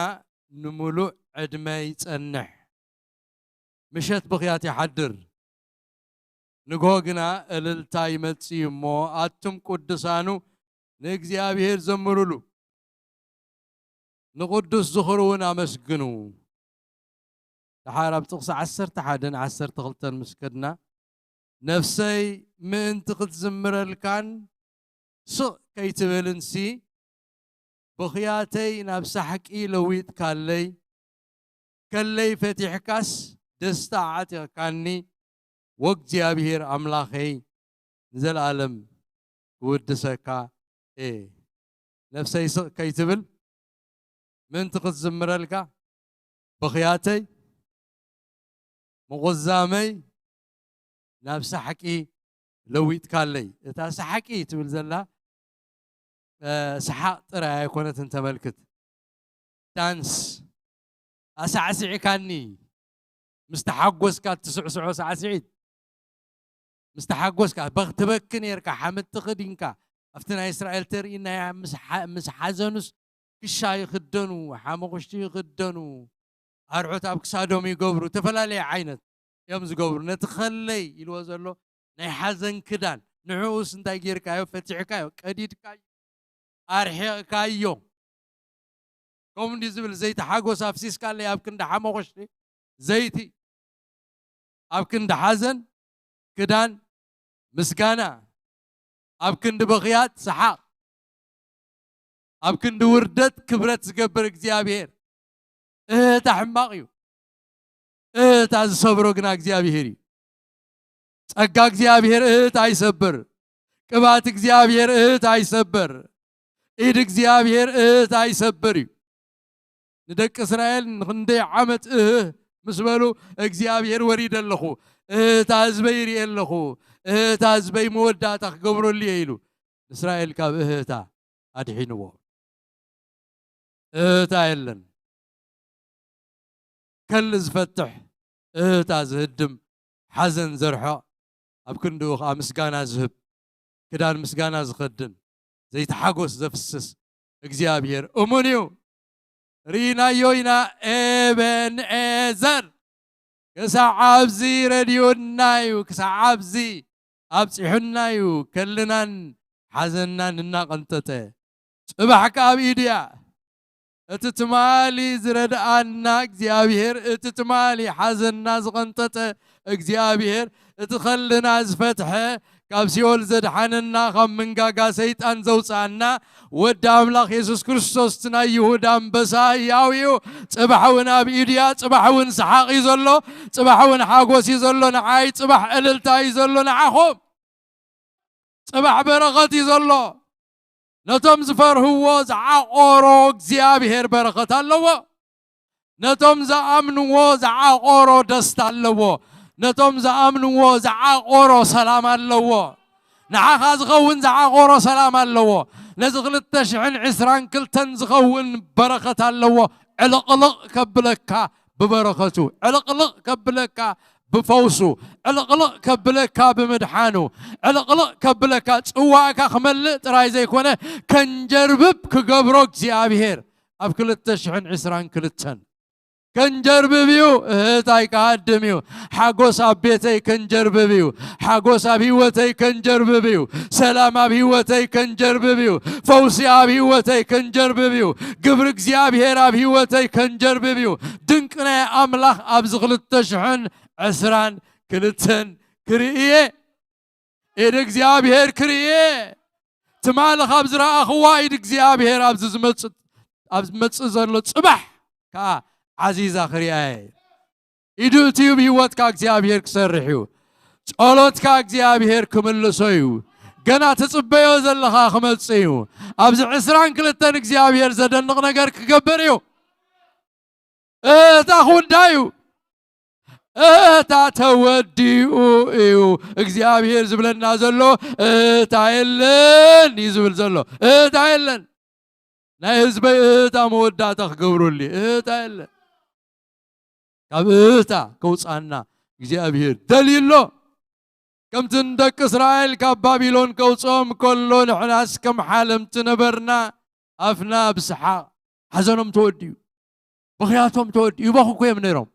ንምሉእ ዕድመ ይጸንሕ። ምሸት ብኽያት ይሓድር፣ ንግሆ ግና እልልታ ይመጽእ እዩ እሞ፣ ኣቱም ቅዱሳኑ ንእግዚኣብሔር ዘምሩሉ፣ ንቅዱስ ዝኽሩ እውን ኣመስግኑ። ደሓር ኣብ ጥቕሲ ዓሰርተ ሓደን ዓሰርተ ክልተን ምስ ከድና፣ ነፍሰይ ምእንቲ ክትዝምረልካን ስቕ ከይትብልንሲ፣ ብኽያተይ ናብ ሳሕቂ ለዊጥካለይ፣ ከለይ ፈቲሕካስ ደስታ ኣዕጢቕካኒ፣ ወእግዚኣብሔር ኣምላኸይ ንዘለኣለም ክውድሰካ እየ። ነፍሰይ ስቕ ከይትብል ምእንቲ ክትዝምረልካ፣ ብኽያተይ፣ ምቑዛመይ ናብ ሳሕቂ ለዊጥካለይ። እታ ሳሕቂ ትብል ዘላ፣ እ፣ ሰሓቕ ጥራይ ኣይኮነትን ተመልክት። ዳንስ፣ ኣሳዕሲዕካኒ። ምስ ተሓጎስካ እትስዕስዖ ሳዕስዒት፣ ምስ ተሓጎስካ፣ በኽ-፣ ትበኪ ኔርካ፣ ሓመድ ትኽዲንካ። ኣብቲ ናይ እስራኤል ተርኢ ናይ ምስ ሓ-፣ ምስ ሓዘኑስ ክሻ ይኽደኑ፣ ሓመኹሽቲ ይኽደኑ፣ ኣርዑት ኣብ ክሳዶም ይገብሩ፣ ዝተፈላለየ ዓይነት እዮም ዝገብሩ። ነቲ ከለይ ኢልዎ ዘሎ ናይ ሓዘን ክዳን፣ ንዕኡስ እንታይ ጌርካዮ? ፈቲሕካዮ፣ ቀዲድካዮ፣ ኣርሒቕካዮ። ከምኡ እንዲ ዝብል፣ ዘይቲ ሓጎስ ኣፍሲስካለይ ኣብ ክንዲ ሓመኹሽቲ፣ ዘይቲ ኣብ ክንዲ ሓዘን ክዳን ምስጋና፣ ኣብ ክንዲ በኽያት ሰሓቕ፣ ኣብ ክንዲ ውርደት ክብረት ዝገብር እግዚኣብሔር። እህህታ ሕማቕ እዩ። እህህታ ዝሰብሮ ግና እግዚኣብሔር እዩ። ጸጋ እግዚኣብሔር እህህታ ይሰብር። ቅብኣት እግዚኣብሔር እህህታ ይሰብር። ኢድ እግዚኣብሔር እህህታ ይሰብር እዩ። ንደቂ እስራኤል ንኽንደይ ዓመት እህህ ምስ በሉ፣ እግዚኣብሔር ወሪደ ኣለኹ፣ እህህታ ህዝበይ ይርኢ ኣለኹ፣ እህህታ ህዝበይ መወዳእታ ክገብረሉ እየ ኢሉ፣ ንእስራኤል ካብ እህህታ ኣድሒንዎ። እህህታ የለን። ከል ዝፈትሕ፣ እህህታ ዝህድም፣ ሓዘን ዘርሕቕ፣ ኣብ ክንድኡ ኸኣ ምስጋና ዝህብ፣ ክዳን ምስጋና ዝኸድን፣ ዘይቲ ሓጎስ ዘፍስስ፣ እግዚኣብሔር እሙን እዩ። ርኢናዮ ኢና። ኤቤንኤዘር ክሳዕ ኣብዚ ረድዩና እዩ። ክሳዕ ኣብዚ ኣብፂሑና እዩ። ከልናን ሓዘንናን እናቐንጠጠ፣ ፅባሕ ከኣ ኣብ ኢዱ እያ። እቲ ትማሊ ዝረድኣና እግዚኣብሔር፣ እቲ ትማሊ ሓዘንና ዝቐንጠጠ እግዚኣብሔር፣ እቲ ከልና ዝፈትሐ፣ ካብ ሲኦል ዘድሓነና፣ ካብ መንጋጋ ሰይጣን ዘውፅኣና፣ ወዲ ኣምላኽ የሱስ ክርስቶስ፣ እቲ ናይ ይሁዳ ኣንበሳ ህያው እዩ። ጽባሕ እውን ኣብ ኢዱ እያ። ጽባሕ እውን ሰሓቕ እዩ ዘሎ። ጽባሕ እውን ሓጎስ እዩ ዘሎ። ንዓይ ጽባሕ እልልታ እዩ ዘሎ። ንዓኹም ጽባሕ በረኸት እዩ ዘሎ። ነቶም ዝፈርህዎ ዝዓቖሮ እግዚኣብሔር በረኸት ኣለዎ። ነቶም ዝኣምንዎ ዝዓቖሮ ደስታ ኣለዎ። ነቶም ዝኣምንዎ ዝዓቖሮ ሰላም ኣለዎ። ንዓኻ ዝኸውን ዝዓቖሮ ሰላም ኣለዎ። ነዚ ክልተ ሽሕን ዕስራን ክልተን ዝኸውን በረኸት ኣለዎ። ዕልቕልቕ ከብለካ ብበረኸቱ፣ ዕልቕልቕ ከብለካ ብፈውሱ፣ ዕልቕልቕ ከብለካ ብምድሓኑ፣ ዕልቕልቕ ከብለካ፣ ጽዋእካ ክመልእ ጥራይ ዘይኮነ፣ ከንጀርብብ ክገብሮ እግዚኣብሔር ኣብ ክልተ ሽሕን ዕስራን ክልተን ከንጀርብብ እዩ። እህታይ ክሃድም እዩ። ሓጎስ ኣብ ቤተይ ከንጀርብብ እዩ። ሓጎስ ኣብ ህይወተይ ከንጀርብብ እዩ። ሰላም ኣብ ህይወተይ ከንጀርብብ እዩ። ፈውሲ ኣብ ህይወተይ ከንጀርብብ እዩ። ግብሪ እግዚኣብሔር ኣብ ህይወተይ ከንጀርብብ እዩ። ድንቂ ናይ ኣምላኽ ኣብዚ ክልተ ሽሕን ዕስራን ክልተን ክርኢ እየ። ኢድ እግዚኣብሔር ክርኢ እየ። ትማሊ ካብ ዝረኣኽዋ ኢድ እግዚኣብሔር ኣብዚ ዝመጽእ፣ ኣብ ዝመጽእ ዘሎ ጽባሕ ከኣ ዓዚዛ ክሪኣ እየ። ኢዱ እቲ እዩ ብህይወትካ እግዚኣብሔር ክሰርሕ እዩ። ጸሎትካ እግዚኣብሔር ክምልሶ እዩ። ገና ትጽበዮ ዘለኻ ክመጽእ እዩ። ኣብዚ ዕስራን ክልተን እግዚኣብሔር ዘደንቕ ነገር ክገብር እዩ። እታ ክውዳ እዩ። እታ ተወዲኡ እዩ። እግዚኣብሔር ዝብለና ዘሎ እታ የለን እዩ ዝብል ዘሎ። እታ የለን። ናይ ህዝበይ እታ መወዳእታ ክገብሩልይ እታ የለን። ካብ እታ ከውፃና እግዚኣብሔር ደልዩ ኣሎ። ከምቲ ንደቂ እስራኤል ካብ ባቢሎን ከውፅኦም ከሎ ንሕናስ ከም ሓለምቲ ነበርና። ኣፍና ብሰሓቕ፣ ሓዘኖም ተወዲኡ፣ ብኽያቶም ተወዲኡ። ይበኹ እኮ እዮም ነይሮም።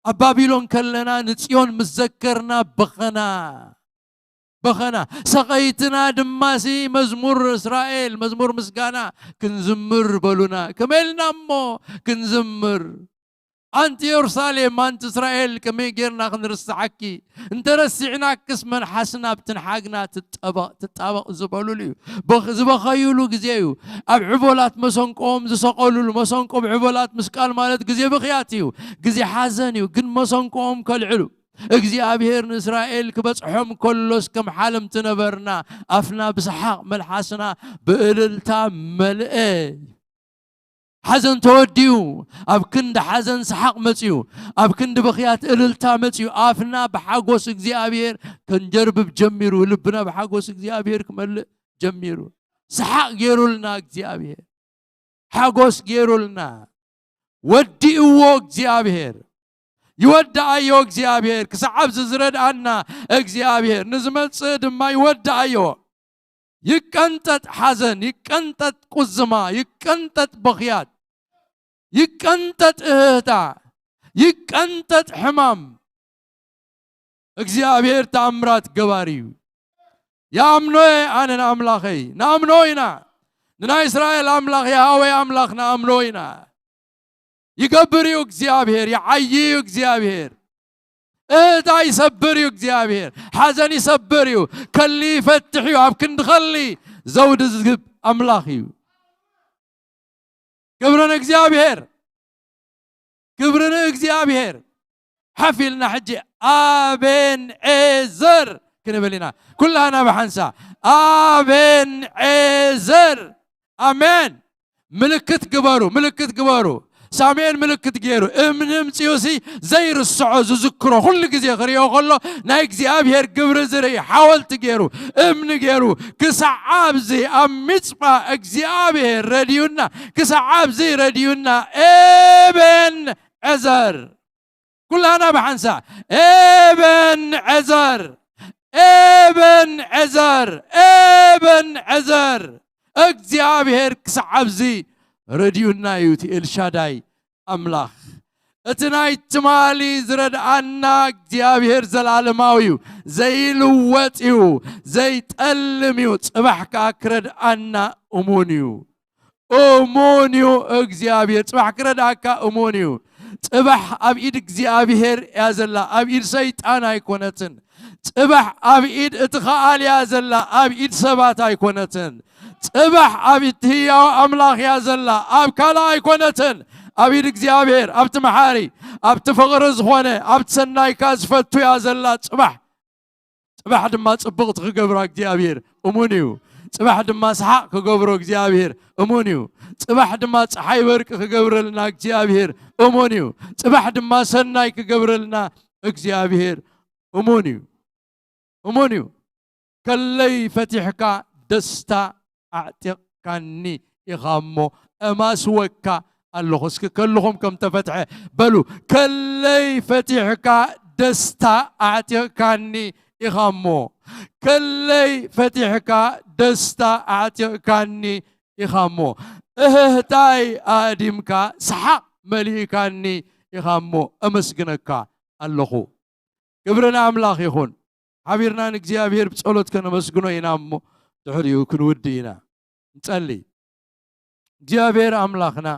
ኣብ ባቢሎን ከለና ንጽዮን ምስ ዘከርና በኸና፣ በኸና። ሰቐይትና ድማሲ መዝሙር እስራኤል፣ መዝሙር ምስጋና ክንዝምር በሉና። ከመይ ኢልና እሞ ክንዝምር? ኣንቲ የሩሳሌም፣ ኣንቲ እስራኤል፣ ከመይ ጌርና ክንርስዓኪ? እንተ ረሲዕናክስ መልሓስና ኣብ ትንሓግና ትጠበቕ፣ ትጣበቕ ዝበሉሉ እዩ። በኽ-፣ ዝበኸዩሉ ግዜ እዩ። ኣብ ዕቦላት መሰንቆኦም ዝሰቐሉሉ፣ መሰንቆ ብዕቦላት ምስቃል ማለት ግዜ ብኽያት እዩ፣ ግዜ ሓዘን እዩ። ግን መሰንቆኦም ከልዕሉ፣ እግዚኣብሔር ንእስራኤል ክበጽሖም ከሎስ ከም ሓለምቲ ነበርና። ኣፍና ብሰሓቕ፣ መልሓስና ብእልልታ መልአ። ሓዘን ተወዲኡ፣ ኣብ ክንዲ ሓዘን ሰሓቕ መጺኡ፣ ኣብ ክንዲ ብኽያት እልልታ መጺኡ። ኣፍና ብሓጎስ እግዚኣብሔር ከንጀርብብ ጀሚሩ፣ ልብና ብሓጎስ እግዚኣብሔር ክመልእ ጀሚሩ። ሰሓቕ ገይሩልና እግዚኣብሔር፣ ሓጎስ ገይሩልና። ወዲእዎ እግዚኣብሔር፣ ይወድኣዮ እግዚኣብሔር፣ ክሳዕ ኣብዚ ዝረድኣና እግዚኣብሔር፣ ንዝመጽእ ድማ ይወድኣዮ። ይቀንጠጥ ሓዘን፣ ይቀንጠጥ ቁዝማ፣ ይቀንጠጥ በኽያት፣ ይቀንጠጥ እህህታ፣ ይቀንጠጥ ሕማም። እግዚኣብሔር ተኣምራት ገባሪ እዩ። ይኣምኖ እየ ኣነ ንኣምላኸይ፣ ንኣምኖ ኢና። ንናይ እስራኤል ኣምላኽ የሃወይ ኣምላኽ ንኣምኖ ኢና። ይገብር እዩ እግዚኣብሔር፣ ይዓዪ እዩ እግዚኣብሔር። እህታ ይሰብር እዩ እግዚኣብሔር፣ ሓዘን ይሰብር እዩ፣ ከሊ ይፈትሕ እዩ፣ ኣብ ክንዲ ከሊ ዘውዲ ዝህብ ኣምላኽ እዩ። ክብሪ ንእግዚኣብሔር፣ ክብሪ ንእግዚኣብሔር። ሓፍ ኢልና ሕጂ ኣቤን ዔዘር ክንብል ኢና። ኩላና ብሓንሳ ኣቤን ዔዘር። ኣሜን። ምልክት ግበሩ፣ ምልክት ግበሩ። ሳሙኤል ምልክት ገይሩ፣ እምኒ ምጽኡሲ ዘይርስዖ ዝዝክሮ፣ ኩሉ ግዜ ክርእዮ ከሎ ናይ እግዚኣብሔር ግብሪ ዝርኢ ሓወልቲ ገይሩ፣ እምኒ ገይሩ፣ ክሳዕ ኣብዚ ኣብ ሚጽጳ እግዚኣብሔር ረድዩና፣ ክሳዕ ኣብዚ ረድዩና። ኤቤን ዔዘር። ኩላና ብሓንሳ ኤበን ዔዘር፣ ኤበን ዔዘር፣ ኤበን ዔዘር። እግዚኣብሔር ክሳዕ ኣብዚ ረድዩና እዩ፣ እቲ ኤልሻዳይ ኣምላኽ። እቲ ናይ ትማሊ ዝረድኣና እግዚኣብሔር ዘላለማዊ እዩ፣ ዘይልወጥ እዩ፣ ዘይጠልም እዩ። ጽባሕ ከኣ ክረድኣና እሙን እዩ። እሙን እዩ እግዚኣብሔር። ጽባሕ ክረድኣካ እሙን እዩ። ጽባሕ ኣብ ኢድ እግዚኣብሔር እያ ዘላ፣ ኣብ ኢድ ሰይጣን ኣይኮነትን። ጽባሕ ኣብ ኢድ እቲ ኸኣል እያ ዘላ፣ ኣብ ኢድ ሰባት ኣይኮነትን። ጽባሕ ኣብ ኢድ ህያው ኣምላኽ እያ ዘላ፣ ኣብ ካልእ ኣይኮነትን። ኣብ ኢድ እግዚኣብሔር፣ ኣብቲ መሓሪ፣ ኣብቲ ፍቕሪ ዝኾነ፣ ኣብቲ ሰናይካ ዝፈቱ እያ ዘላ ጽባሕ። ጽባሕ ድማ ጽብቕቲ ክገብራ እግዚኣብሔር እሙን እዩ። ጽባሕ ድማ ሰሓቕ ክገብሮ እግዚኣብሔር እሙን እዩ። ጽባሕ ድማ ጸሓይ በርቂ ክገብረልና እግዚኣብሔር እሙን እዩ። ጽባሕ ድማ ሰናይ ክገብረልና እግዚኣብሔር እሙን እዩ። እሙን እዩ። ከለይ ፈቲሕካ ደስታ ኣዕጢቕካኒ ኢኻ እሞ፣ እማስወካ ኣለኹ። እስኪ ከልኹም ከም ተፈትሐ በሉ፣ ከለይ ፈቲሕካ ደስታ ኣዕጢቕካኒ ኢኻ እሞ፣ ከለይ ፈቲሕካ ደስታ ኣዕጢቕካኒ ኢኻ እሞ፣ እህህታይ ኣእዲምካ ሰሓቕ መሊእካኒ ኢኻ እሞ፣ እመስግነካ ኣለኹ። ክብሪ ንኣምላኽ ይኹን። ሓቢርና ንእግዚኣብሔር ብጸሎት ከነመስግኖ ኢና እሞ፣ ድሕሪኡ ክንውድእ ኢና። ንጸሊ። እግዚኣብሔር ኣምላኽና፣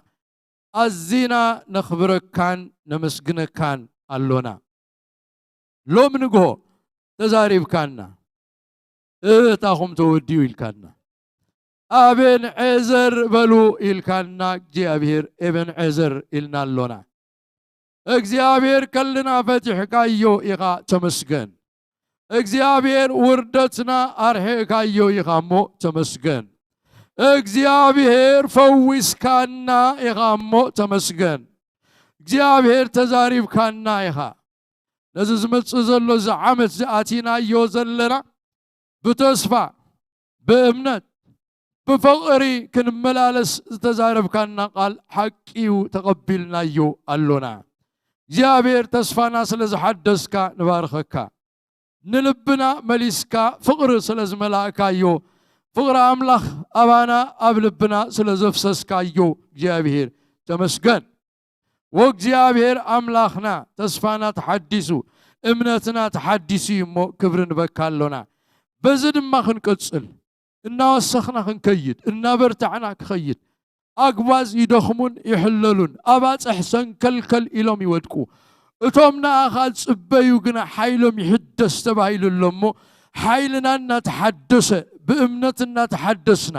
ኣዚና ነኽብረካን ነመስግነካን ኣሎና። ሎም ንግሆ ተዛሪብካና፣ እታኹም ተወዲኡ ኢልካና። ኣቤን ዔዘር በሉ ኢልካና፣ እግዚኣብሔር ኤቤን ዔዘር ኢልና ኣሎና። እግዚኣብሔር ከልና ፈቲሕካዮ ኢኻ፣ ተመስገን። እግዚኣብሔር ውርደትና ኣርሒቕካዮ ኢኻ እሞ፣ ተመስገን። እግዚኣብሔር ፈዊስካና ኢኻ እሞ፣ ተመስገን። እግዚኣብሔር ተዛሪብካና ኢኻ። ነዚ ዝመጽእ ዘሎ፣ እዚ ዓመት ዝኣቲናዮ ዘለና፣ ብተስፋ፣ ብእምነት፣ ብፍቕሪ ክንመላለስ ዝተዛረብካና ቃል ሓቂ እዩ፣ ተቐቢልናዮ ኣሎና። እግዚኣብሔር ተስፋና ስለ ዝሓደስካ ንባርኸካ። ንልብና መሊስካ ፍቕሪ ስለ ዝመላእካዮ፣ ፍቕሪ ኣምላኽ ኣባና ኣብ ልብና ስለ ዘፍሰስካዮ እግዚኣብሔር ተመስገን። ወእግዚኣብሔር ኣምላኽና ተስፋና ተሓዲሱ፣ እምነትና ተሓዲሱ እዩ እሞ ክብሪ ንበካ ኣሎና። በዚ ድማ ክንቅጽል፣ እናወሰኽና ክንከይድ፣ እናበርታዕና ክኸይድ፣ ኣግባዝ ይደኽሙን ይሕለሉን፣ ኣባጽሕ ሰንከልከል ኢሎም ይወድቁ። እቶም ንኣኻ ዝጽበዩ ግና ሓይሎም ይሕደስ ተባሂሉ ኣሎ እሞ፣ ሓይልና እናተሓደሰ፣ ብእምነት እናተሓደስና፣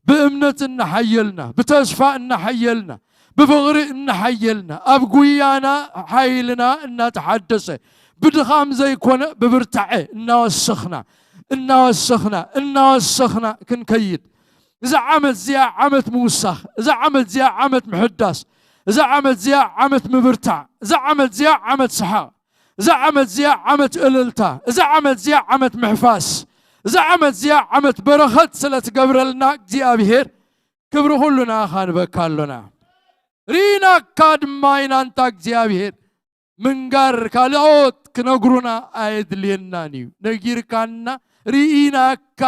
ብእምነት እናሓየልና፣ ብተስፋ እናሓየልና፣ ብፍቕሪ እናሓየልና፣ ኣብ ጉያና ሓይልና እናተሓደሰ፣ ብድኻም ዘይኮነ ብብርታዐ እናወሰኽና፣ እናወሰኽና፣ እናወሰኽና ክንከይድ፣ እዛ ዓመት እዚኣ ዓመት ምውሳኽ፣ እዛ ዓመት እዚኣ ዓመት ምሕዳስ፣ እዛ ዓመት እዚኣ ዓመት ምብርታዕ፣ እዛ ዓመት እዚኣ ዓመት ሰሓቕ፣ እዛ ዓመት እዚኣ ዓመት እልልታ፣ እዛ ዓመት እዚኣ ዓመት ምሕፋስ፣ እዛ ዓመት እዚኣ ዓመት በረኸት ስለ ትገብረልና እግዚኣብሔር ክብሪ ኩሉ ንኣኻ ንበካ ኣሎና። ርኢናካ ድማ ኢና እንታ እግዚኣብሔር ምንጋር ካልኦት ክነግሩና ኣየድልየናን እዩ። ነጊርካና፣ ርኢናካ፣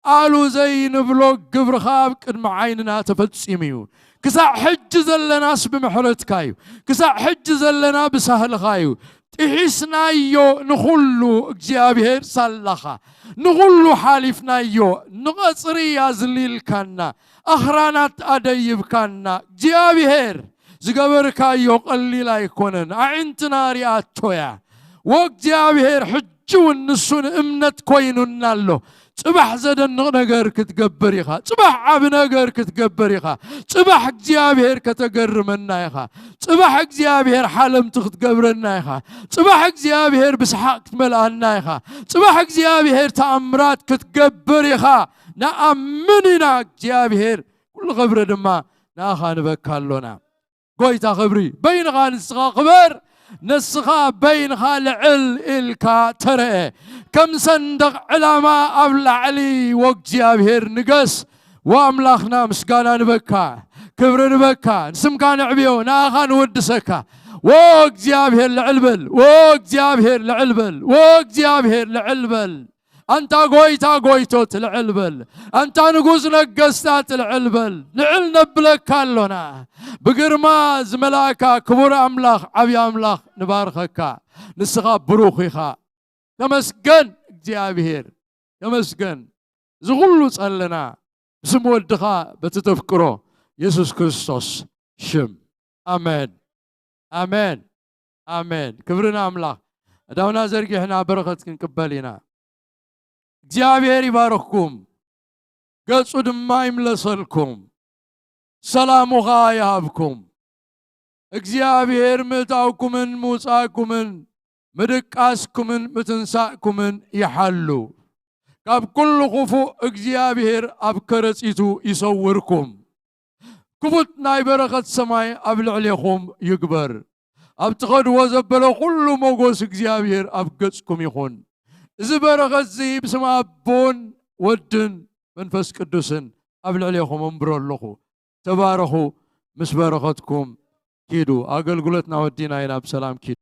ኣሉ ዘይንብሎ ግብርኻ ኣብ ቅድሚ ዓይንና ተፈጺሙ እዩ። ክሳዕ ሕጂ ዘለናስ ብምሕረትካ እዩ። ክሳዕ ሕጂ ዘለና ብሳህልኻ እዩ። ጥሒስናዮ ንኹሉ እግዚኣብሔር ሳላኻ፣ ንኹሉ ሓሊፍናዮ። ንቐጽሪ ኣዝሊልካና፣ ኣኽራናት ኣደይብካና። እግዚኣብሔር ዝገበርካዮ ቀሊል ኣይኮነን፣ ኣዒንትና ሪኣቶ እያ። ወእግዚኣብሔር ሕጂ እውን ንሱ ንእምነት ኮይኑና ኣሎ። ጽባሕ ዘደንቕ ነገር ክትገብር ኢኻ። ጽባሕ ዓቢ ነገር ክትገብር ኢኻ። ጽባሕ እግዚኣብሔር ከተገርመና ኢኻ። ጽባሕ እግዚኣብሔር ሓለምቲ ክትገብረና ኢኻ። ጽባሕ እግዚኣብሔር ብሰሓቕ ክትመልኣና ኢኻ። ጽባሕ እግዚኣብሔር ተኣምራት ክትገብር ኢኻ። ንኣምን ኢና እግዚኣብሔር። ኩሉ ክብሪ ድማ ንኣኻ ንበካ ኣሎና። ጎይታ ክብሪ፣ በይንኻ ንስኻ ክበር፣ ንስኻ በይንኻ ልዕል ኢልካ ተረአ። ከም ሰንደቕ ዕላማ ኣብ ላዕሊ ወእግዚኣብሔር ንገስ። ወኣምላኽና ምስጋና ንበካ፣ ክብሪ ንበካ፣ ንስምካ ነዕብዮ፣ ንኣኻ ንወድሰካ። ወእግዚኣብሔር ልዕል በል፣ ወእግዚኣብሔር ልዕል በል፣ ወእግዚኣብሔር ልዕል በል። ኣንታ ጎይታ ጎይቶት ልዕል በል። ኣንታ ንጉስ ነገስታት ልዕል በል። ልዕል ነብለካ ኣሎና። ብግርማ ዝመላእካ ክቡር ኣምላኽ፣ ዓብዪ ኣምላኽ ንባርኸካ። ንስኻ ብሩኽ ኢኻ። ተመስገን እግዚኣብሔር፣ ተመስገን። እዚ ኩሉ ጸለና ብስም ወድኻ በቲ ተፍቅሮ የሱስ ክርስቶስ ሽም። ኣሜን፣ ኣሜን፣ ኣሜን። ክብሪ ንኣምላኽ። ኣእዳውና ዘርጊሕና በረኸት ክንቅበል ኢና። እግዚኣብሔር ይባርኽኩም፣ ገጹ ድማ ይምለሰልኩም፣ ሰላሙ ኸኣ ይሃብኩም። እግዚኣብሔር ምእታውኩምን ምውጻእኩምን ምድቃስኩምን ምትንሳእኩምን ይሓሉ። ካብ ኩሉ ክፉእ እግዚኣብሔር ኣብ ከረጺቱ ይሰውርኩም። ክፉት ናይ በረኸት ሰማይ ኣብ ልዕሌኹም ይግበር። ኣብ ትኸድዎ ዘበለ ኩሉ ሞጎስ እግዚኣብሔር ኣብ ገጽኩም ይኹን። እዚ በረኸት እዚ ብስም ኣቦን ወድን መንፈስ ቅዱስን ኣብ ልዕሌኹም እምብሮ ኣለኹ። ተባረኹ፣ ምስ በረኸትኩም ኪዱ። ኣገልግሎትና ወዲና ኢና፣ ብሰላም ኪዱ።